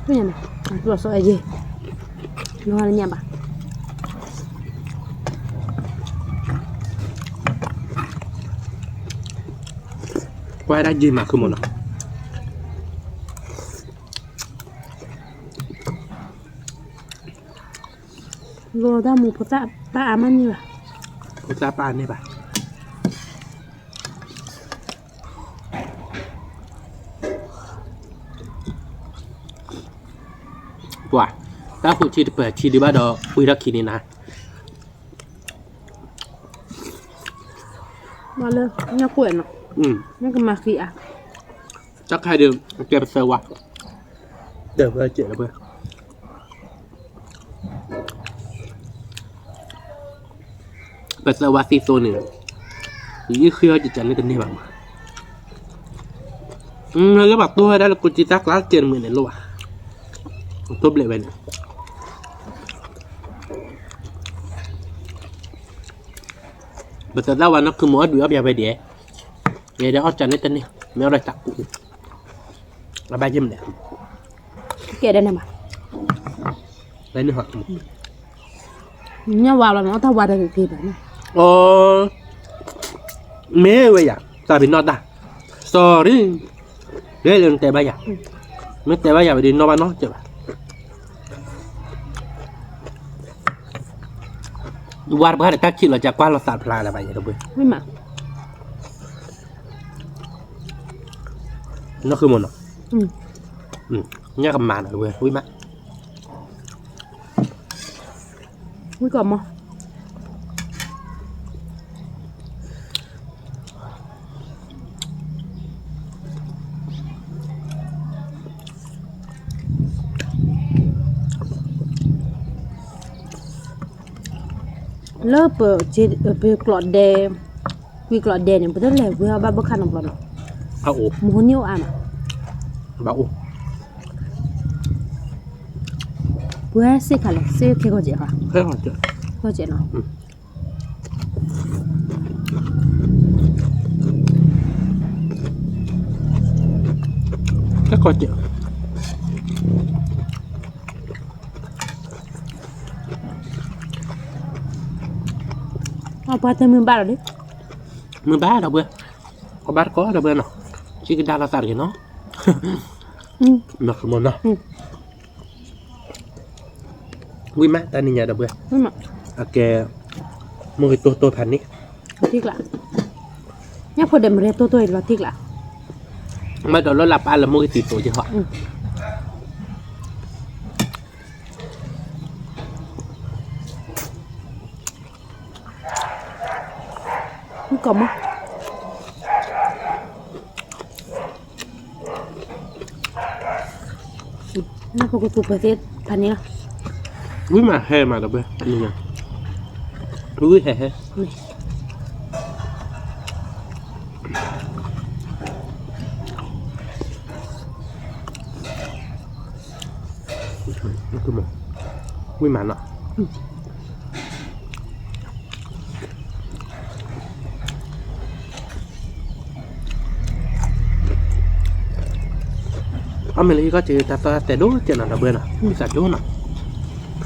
တြီၢ်စီၣ်အယံာ်, နညၣ်ဘၣ်. ကွၢ်ဒၣ်ယံာ်မးခုမီၢ်နီၤ, လီၤတၢ်မူဖိသၣ်တၢ်အါမးန့ၣ်ဘၣ်, ဖိသၣ်ပာ်န့ၢ်ဘၣ်. ပှၤ, တၢ်ဃုထံတပၢၤထံဒံးဘၣ်ဒီး ပှ့ၤထီၣ်ခံန့ၣ်နၤ, မ့ၢ်လၢ, ညၣ်ကွဲးနီၤ, ညၣ်ကမၤဃံအါ, တၢ်ခါဒုး, ကဲပသၢဝါ, တၢ်ဝဲကဲးလၢပှဲၤ ပသၢဝါသံသိန့ၣ်, ယဃ့အီၣ်ကကန့ၣ်တန့ၢ်ဘၣ်မး, လၢပှၤတိၢ်ဝဲဒၣ်လၢကိးကံသၣ်ကျါကဲတမုာ်န့ၣ်လိၣ်ဘၣ်, တိၢ်ဘျဲးဝဲန့ၣ်, ပသၢသၣ်ဝါနီၢ်ခုမီၢ်အီၣ်ဒုးအီၣ်ပျးဝဲဒ်, ယဲဒၣ်အီၣ်ကန့ၣ်တန့ၢ်, မ့ၢ်အီၣ်ဒီးတၢ်ကူ, အဘၣ်ယဲၢ်မလဲၣ်, ကဲဒၣ်န့ၣ်ဘၣ်, လၢန့ၣ်ဟီ ညၣ်ဝါလီၤန့ၣ်အီၣ်တၢ်ဝါတဂ့ၤက့ၤဘၣ်န့ၣ်, အိ, မ့ၢ်ဝဲယၤ, တၢ်ပ့ၤနီၣ်တၢ်, sorry, လၢလၢနတဲဘၣ်ယၤ, မ့ၢ်တဲဘၣ်ယၤဝဲဒ်နီၣ်ဘၣ်နီၣ်ကဲဘၣ်, ဝါတပှၢ်ဒီးတၢ်ခံးလီၤကကွၢ်လီၤသးဖျါလၢၤဘၣ်ယဲတဘျီ, နီၢ်ခုမီၢ်နီၤ, ညၣ်ကမၤနီၤတဝဲ ဝံၣ်မး, ဝံၣ်ကီးမီၢ်. လၢပ ပကျိးဒဲ, ကွံကျိးဒဲန့ၣ် ပတလဲၤဝဲအီၤဘၣ်ဘၣ်ခါနီတဘျီနီၤ. အအိၣ်, မဟိနံၣ်အိၣ်အါမး, ဘၣ်အိၣ်, ပှဲၤစ့ၢ်ခါလဲၣ်, စ့ခဲကီၢ်စဲး, ခဲကီၢ်စဲးနီၤ. ခဲကီၢ်စဲး အပှၤတဲမုာ်ဘၣ်လီၤဒ်, မုာ်ဘၣ်ဒီပုၢ်ဝဲၢ်, ကဘၣ်တကိးဒီပုၢ်ဝဲၢ်နီၤ, စံးကဒါလီၤသးတဂ့ၤနီၤ, မ့ၢ်နီၤ, ဝံၤမးတနံၤညါဒီပုၢ်ဝဲၢ်, အကဲ, မိၢ်ဂ့ၤတိၢ်တိၢ်ဖးန့ၣ်, လီၤတံၢ်ကျး, ညၣ်ဖိဒဲးမရဲတိၢ်တိၢ်အံၤလီၤတံၢ်ကျး, မ့ၢ်ဒီးလၢလၢပၢ်လၢမိၢ်ဂ့ၤတံၢ်တိၢ်က့ၤဟီၣ် ကီၢ်မီၢ်, နၢ်ဖိကသူၣ်ပှဲၤသ့ၣ်ဖးန့ၣ်လီၤ, ဝံၤမးဟဲမးဒီပုၢ်ဝဲၢ်, ဝံၤဟဲဟဲ ဝံၤမးနီၤ, အီၣ်မ့ၤလၢဟံၣ်ခီၣ်ထံး တၢ်သီၣ်တဲဒိၣ်ကဲနီၤ ဒီပုၢ်ဝဲၢ်နီၤ, သးဒိၣ်နီၤ,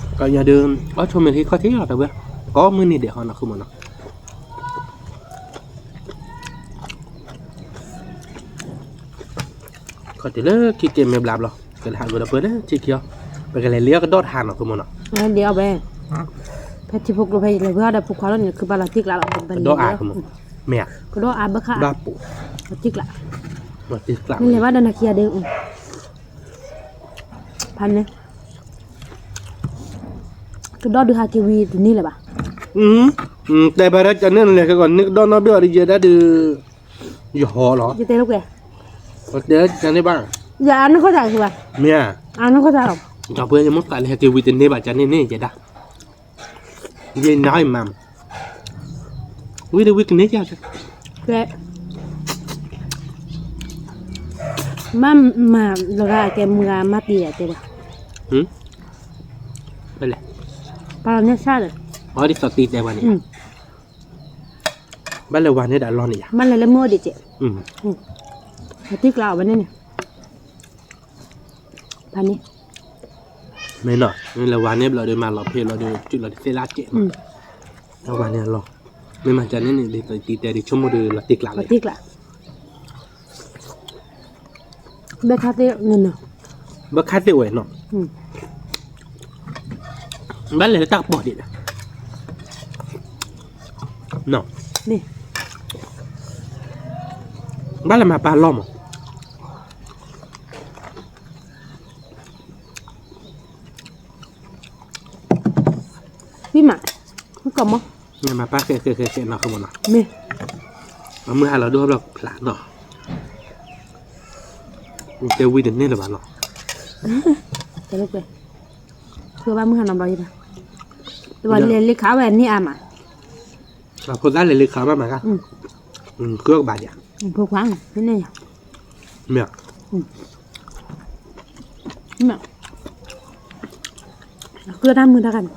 ကညီဒုး အီၣ်ဆိမ့ၤလၢဟံၣ်ခီၣ်ထံးလီၤ ဒီပုၢ်ဝဲၢ်, ကိးမုၢ်နံၤဒဲးဟီနီၤ ဃုမးနီၤ ခီၣ်ထံးလၢခံက့ၤမ့ၢ်ဘျါဘျီ ကလဲၤဟးဂီၤဒီပုၢ်ဝဲၢ်လၢထံခံအီၤ, ပကလဲၤလ့အီၣ်ကဒီးတဟးနီၤ ဃုမးနီၤ, လ့အီၣ်ဝဲ, ဖဲထံဖိကျိဖဲလဲၤဝဲအီၣ်ဒီးဖိခွါလီၤန့ၣ် ခုပာ်လီၤတံၢ်ကျးလီၤ ကဒီးအါ မ့ၢ်ဧါ, ကဒီးအါဘၣ်ခါ, တံၢ်ကျး, နလဲၤဘၣ်ဒီးနခံဂၤဒုး, ဖးန့ၣ် ကဒီးဒုးဟးက့ၤဝံၤတန့ၢ်လၢၤဘၣ်, တဲဘၣ်ဒၣ်ကန့ၣ် နလဲၤခဲကီးန့ၢ်ကဒီးနီတဘ့ၣ်အီၤဒီး ယဲဒၣ်ဒုး, ယဟီလီၤ, ယတဲလၢကွဲ, တဲကန့ၣ်ဘၣ်, ယအါန့ၢ်ခီၣ်ဆါဘၣ်, မ့ၢ်ဧါ, အါန့ၢ်ခီၣ်ဆါလီၤ, ဒီပုၢ်ဝဲၢ် ယမိၢ်သးလၢဟဲက့ၤဝံၤတန့ၢ်ဘၣ် ကန့ၣ်န့ၣ် ယဲဒၣ်, ယနါအံၤမး, ဝံၤဒီးဝံၤကန့ၢ်ယၤ, ကဲ, မ့ၢ်မၤလီၤဂာ်ကဲမုၢ်ဂၤမၤတံၢ်ယၤတဲဘၣ်, ဘၣ်လဲၣ်, ပာ်လီၤန့ၢ်ဆၣ်ဒီး, အီဒ်သိးတံၢ်တဲဝဲန့ၣ်, ဘၣ်လဲၤဝၤန့ၢ်ဒၣ်လီၢ်န့ၣ်ယၤ, ဘၣ်လဲၤလၢမုၢ်အိၣ်ဒံးကဲး, တံၢ်ကျးအီၤဝဲန့ၣ်န့ၣ်, ဖးန့ၣ်, မ့ၢ်နီၤ လဲၤဝၤန့ၢ်ဘျီဒီး မၤလီၤဖဲလီၤဒီး တုၤလီၤတသ့လၢကဲး, လီၤဝၤန့ၢ်အလီၢ်, မ့ၢ်မၤကန့ၣ်န့ၣ် ဒ်သိးတံၢ်တဲဒုး ဆိကမိၣ်ဒီးလီၤတံၢ်ကျးလီၤ, တံၢ်ကျး, ဘၣ်ခါသ့ၣ်, ဘၣ်ခါသ့ၣ်ဝဲနီၤ, ဘၣ်လဲၤလၢတၢ်ကပီၤဒံး, ဘၣ်လဲၤမၤပာ်လီၢ်မး ဝံၤမး, ကီၢ်မီၢ်, မၤပာ်ဃဲးဃဲးဃဲးဃဲးနီၤ ဃုမးနီၤ, မ့ၢ်, အမုၢ်ဟါလီၤဒိၣ်ဘျီဖျးနီၤ, တဲဝံၤတန့ၢ်လၢၤဘၣ်နီၤ, တဲလၢကွဲ, ဃုဘၣ်မုၢ်ဟါနီၤဘျီယဘၣ်, တဘၣ်လဲၤလ့ခးဝဲန့ၢ်အါမး, ဖိသၣ်လဲၤလ့ခးဘၣ်မးကါ, ဃုကဘၣ်ယၤ, ဖိခွါ, မ့ၢ်, မ့ၢ်, ဃုတၢ်မုာ်တၢ်ကါန့ၣ်,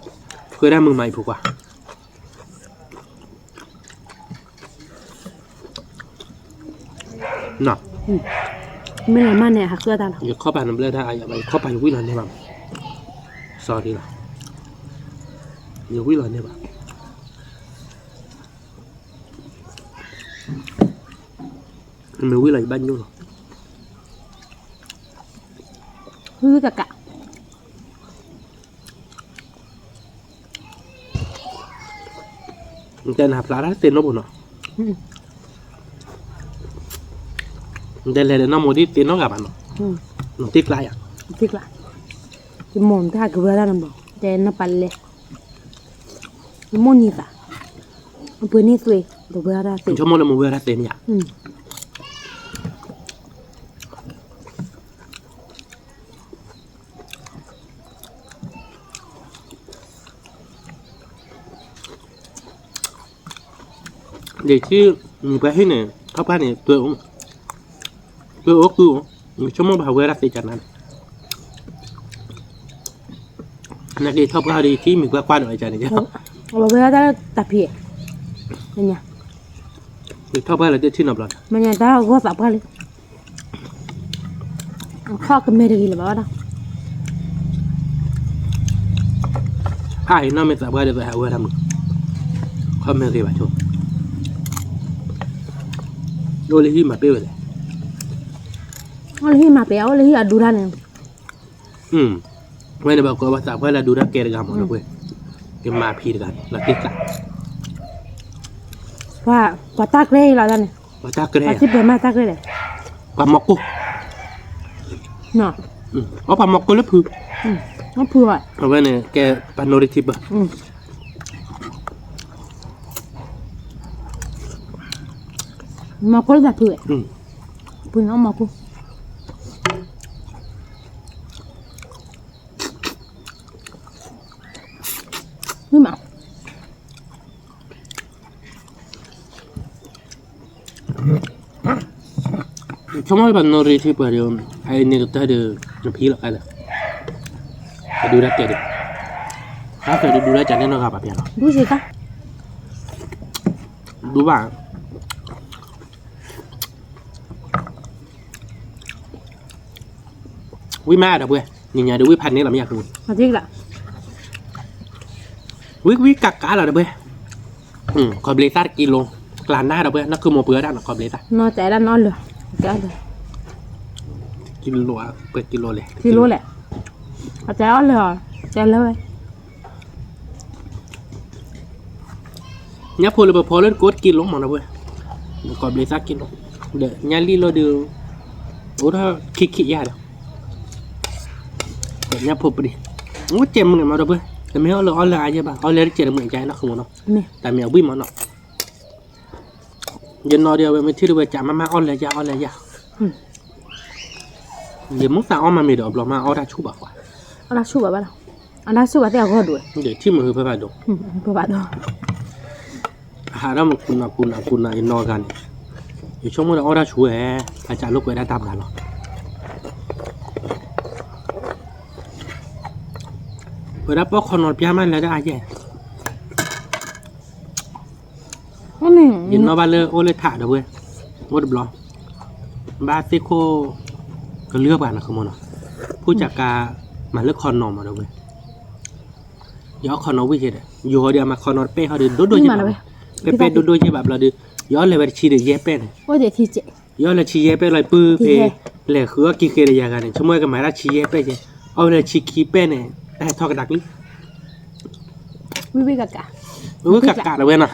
ဃုတၢ်မုာ်မးအံၤဖိခွါ နီၤ, မ့ၢ်လီၤမၢ်န့ၣ် ဟးဃုတၢ်လီၤ, ယခီၣ်ပာ်နဘျၢတၢ်အါယၤဘၣ် ယခီၣ်ပာ်ယဝံၣ်လီၤန့ၢ်ဘၣ်, sorry လီၤ, ယဝံၣ်လီၤန့ၢ်ဘၣ်, မ့ၢ်ဝံၣ်လီၤယဘၣ်ညိၣ်လီၤ, ဃုတကး နတဲနဟးဖျါတၢ်သ့နီၢ်ပူၤနီၤ, နတဲလဲၤဒီးနီၢ်မိၢ်ဒ်သ့နီၢ်ဂၤဘၣ်နီၤ, နတံၢ်ကျါယၤ, တံၢ်ကျါ, ယမိၢ်နတဟးကဝဲဒၣ်နီၤဘၣ် တဲနီၢ်ပၢ်လဲၤ, ယမိၢ်နံၤသး, အပှ့ၤန့ၢ်သွံၣ် တဝဲဒၣ်သ့, ယမိၢ်လၢမဝဲဒၣ်သ့န့ၣ်ယၤ မ့ၢ် ဒ်ထံမံၤပှၢ်ဟံၣ်န့ၣ် ထီၣ်ပှၢ်န့ၣ် တွဲအိၣ်, တွဲအိၣ်ကုၢ်အိၣ်, ဆိကမိၣ်ဘၣ်ဝဲဒၣ်သ့ကနၤန့ၣ်, နာ်က့ထီၣ်ပှၢ်ဒီးထံမံၤပှၢ်ကွၢ်ဒီးအကန့ၣ်, အဝဲဝဲဒၣ်တၢ်ဖံး, မ့ၢ်ညါ, ထီၣ်ပှၢ်လၢတထံၣ်နီတဘျီ, မ့ၢ်ညါတၢ်ဂီၢ်သးပှၢ်လံ, ခီၣ်ကမဲတဂ့ၤလၢၤဘၣ်ဝဲဒၣ်, ဖးအံၤနီၢ်မ့ၢ်သးပှၢ်ဒီးသးဟးဝဲဒၣ်မုၢ်, ခီၣ်မဲဂ့ၤဘၣ်ဆိ, အိၣ်လၢဟံၣ်မၤပ့ၢ်ဝဲလဲၣ်, အိၣ်လၢဟံၣ်မၤပ့ၢ် အိၣ်လၢဟံၣ်အဒူတၢ်န့ၣ် ဝဲန့ၣ်ဘၣ်ကိးဘၣ်သးပှၢ်လၢအဒူတၢ်ကဲတဂၤမ့ၢ်လၢပှဲၤ, ကမၤဖံးတဂၤန့ၣ် လီၤတံၢ်သး, ပှၤတၢ်ကြဲအံၤလီၤတၢ်န့ၣ်, ပှၤတၢ်ကြဲ, ပှၤစံၣ်ပၢၤမးတၢ်ကြဲလဲၣ်, ပှၤမီၤကိၢ်, အီၣ်ပှၤမီၤကိၢ်လၢဖု, ဖု, အဝဲန့ၣ်ကဲပှၤနီၣ်ရံၣ်ထံပၢၢ် မီၤကိၢ်လၢတၢ်ဖု, ဖုန့ၣ်အီၣ်မီၤကိၢ်, မ့ၢ်မး ဆိကမိၣ်ပှၤနီၣ်ရံၣ်ထံပၢၢ်ဒီး အအံၤန့ၣ်ကတၢၢ်ဒီး နဖံလီၤအါဒီး အဒူတၢ်ကဲဒီး အါဖဲဒူဒူလၢကန့ၣ်နီၢ်ဂၤပာ်ဖျါလီၤ ဒူစ့ၢ်ကီး ဒူဘၣ် ဝံၣ်မးဒီပုၢ်ဝဲၢ် နံၤညါဒီးဝံၣ်ဖးန့ၢ်လီၤမ့ၢ်ယါ ဝံၣ်ဝံၣ်ကးကးလီၤဒီပုၢ်ဝဲၢ် ခီဘျ့သၣ်တကံလိ ကျါနၢ်ဒီပုၢ်ဝဲၢ် နီၢ်ခုမိၢ်ပှ့ၤဝဲဒၣ်နီၤ ခီဘျ့သၣ် ကံလိ ပှဲၤကံလိလဲၣ် ကံလိလဲၣ် အတဲအီၣ်လၢာ် တဲလၢာ်ဝဲ ညၣ်ဖိလၢပဖီလၢတကိးတကံလိမးဒီပုၢ်ဝဲၢ် ခီဘျ့သၣ်ကံလိ ဒီးညၣ်လံၣ်လီၤဒီး အိၣ်ထီၣ်ခံခံယါဒီး ညၣ်ဖိပဒံ အိၣ်ကဲမုၢ်န့ၣ်မးဒီပုၢ်ဝဲၢ် တမ့ၢ်အီၣ်လၢအီၣ်လၢအယဲၢ်ဘၣ် အီၣ်လၢတကဲတမုၢ်အယါနီၢ်ခုမိၢ်နီၤ တၢ်မ့ၢ်အဝံၣ်မးနီၤ ယနီၤဒီးအဝဲမ့ၢ်ထံၣ်ဒီးဝဲကးမးမးအီၣ်လၢယါအီၣ်လၢယါ ယမ့ၢ်သးအီၣ်မးမ့ၢ်ဒီးအဘျီမးအီၣ်တၢ်ဆူၣ်ဘၣ်ကွၢ် အီၣ်တၢ်ဆူၣ်ဘၣ်ဘၣ်ဒီး အီၣ်တၢ်ဆူၣ်ဘၣ်သ့ၣ်အဂီၢ်ဒိၣ် ဒီးထံၣ်မုၢ်ဟၢဖၢဘၣ်ဒိၣ် ဖၢဘၣ်ဒိၣ် အဟးဒၣ်မးကူနၤကူနၤကူနၤယနီၢ်ဂၤန့ၣ် ယဆိကမိၣ်ဒီးအီၣ်တၢ်ဆူၣ်ဝဲ အကးလိာ်ကွဲဒၣ်တၢ်ဘျါလီၤ ဝဲဒၣ်ပီၣ်ခီနီတပျၢ်မးလၢဒၣ်အယဲၢ် ယနီၢ်ဘၣ်လၢအိၣ်လၢထးဒီပုၢ်ဝဲၢ် အိၣ်တဘျီ ဘၣ်သ့ၣ်ခိၣ် ကလုၢ်ပှၤနီၢ်ခုမိၢ်နီၤ ဖုကကး မၤလၢခီနီမးဒီပုၢ်ဝဲၢ် ယအီၣ်ခီနီဝံၣ်က့ၤဒီး ယဟီဒီးအမၤခီနီတပဲၣ်ဟီဒီးဒိၣ်ဒိၣ်ယဲၢ်ဘၣ် ပဲပဲဒိၣ်ဒိၣ်ယဲၢ်ဘၣ်ဘျီဒီး ယအီၣ်လဲၤဝဲတဆံဒီးယဲၢ်ပဲၣ်န့ၣ် ယအီၣ်လဲၤဆံယဲၢ်ပဲၣ်လီၤပုၢ်ဖဲ လဲၤဃုအီၣ်ကံဃ့ဒီးယၤဂၤန့ၣ် ဆိကမိၣ်ဝဲကမၤဒၣ်ဆံယဲၢ်ပဲၣ်က့ၤ အီၣ်ဝဲလဲၤဆံခံပဲၣ်န့ၣ် တၢ်ဟဲထီၣ်ကဒါကလုၢ် ဝံၣ်ကးကးဒီပုၢ်ဝဲၢ်နီၤ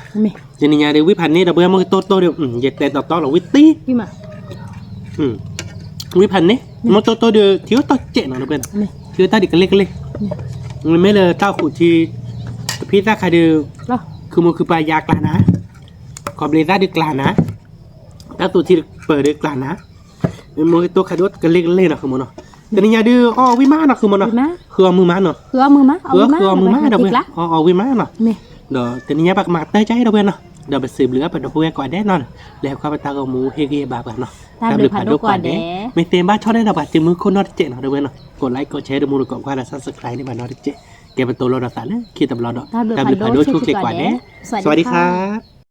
တနံၤညါဒီးဝံၣ်ဖးန့ၢ်ဒီပုၢ်ဝဲၢ် မ့ၢ်ကတိၢ်တိၢ်ဒီး ယတဲတီတီလီၤဝံၣ်တံၢ် ဝံၣ်ဖးန့ၢ် မ့ၢ်တိၢ်တိၢ်ဒီး ထံအိၣ်တီၢ်စဲးနီၤဒီပုၢ်ဝဲၢ် ထံအိၣ်တၢ်ဒံးကလ့ကလ့ မ့မ့ၢ်လၢတၢ်အိၣ်ဃုာ်ထံ တဖံသၣ်ခါဒီး ခုမူခုပၤယါကျါနၤ ခီဘျ့သၣ်ဒီးကျါနၤ တၢ်သူၣ်ထံပၢၤဒီးကျါနၤ မ့ၢ်မိၢ်ကတိၢ်ခါဒီးကလ့ကလ့နီၤ ခုမူနီၤ တနံၤညါဒုးအီၣ်ဝံၣ်မးနီၤ ခုမူနီၤ ဃုအီၣ်မုာ်မးနီၤ ဃုအီၣ်မုာ်မးဒီပုၢ်ဝဲၢ် အီၣ်ဝံၣ်မးနီၤ ဒီးတနံၤညါပကမၤတၢ်ကါဒီပုၢ်ဝဲၢ်နီၤ ဒီးပစံးဘျုးအပဒီပုၢ်ဝဲၢ်ကိးဂၤဒဲးနီၤ လၢဟဲကွၢ်ပတၢ်ဂီၤမူဟ့ၣ်ဂံၢ်ဟ့ၣ်ဘါပှၤနီၤ တၢ်ဘျုးဖးဒိၣ်ကိးဂၤဒဲး မ့ၢ်သ့ဘၣ်ဆီၣ်ထွဲဒီးပှၤတံၤမုၢ်ခိၣ်နီတစဲးနီၤ ဒီပုၢ်ဝဲၢ်နီၤ ကိးlikeကိးshareဒီးမူဒီးကိးကွၢ်ဒီး subscribe န့ၢ်ပှၤနီတစဲး ကဲပတိၢ်လိာ်ဒီးသးလၢခံတဘျီဒီး တၢ်ဘျုးဖးဒိၣ်ဆိၣ်ဂ့ၤကိးဂၤဒဲး စဝၤဒံခါ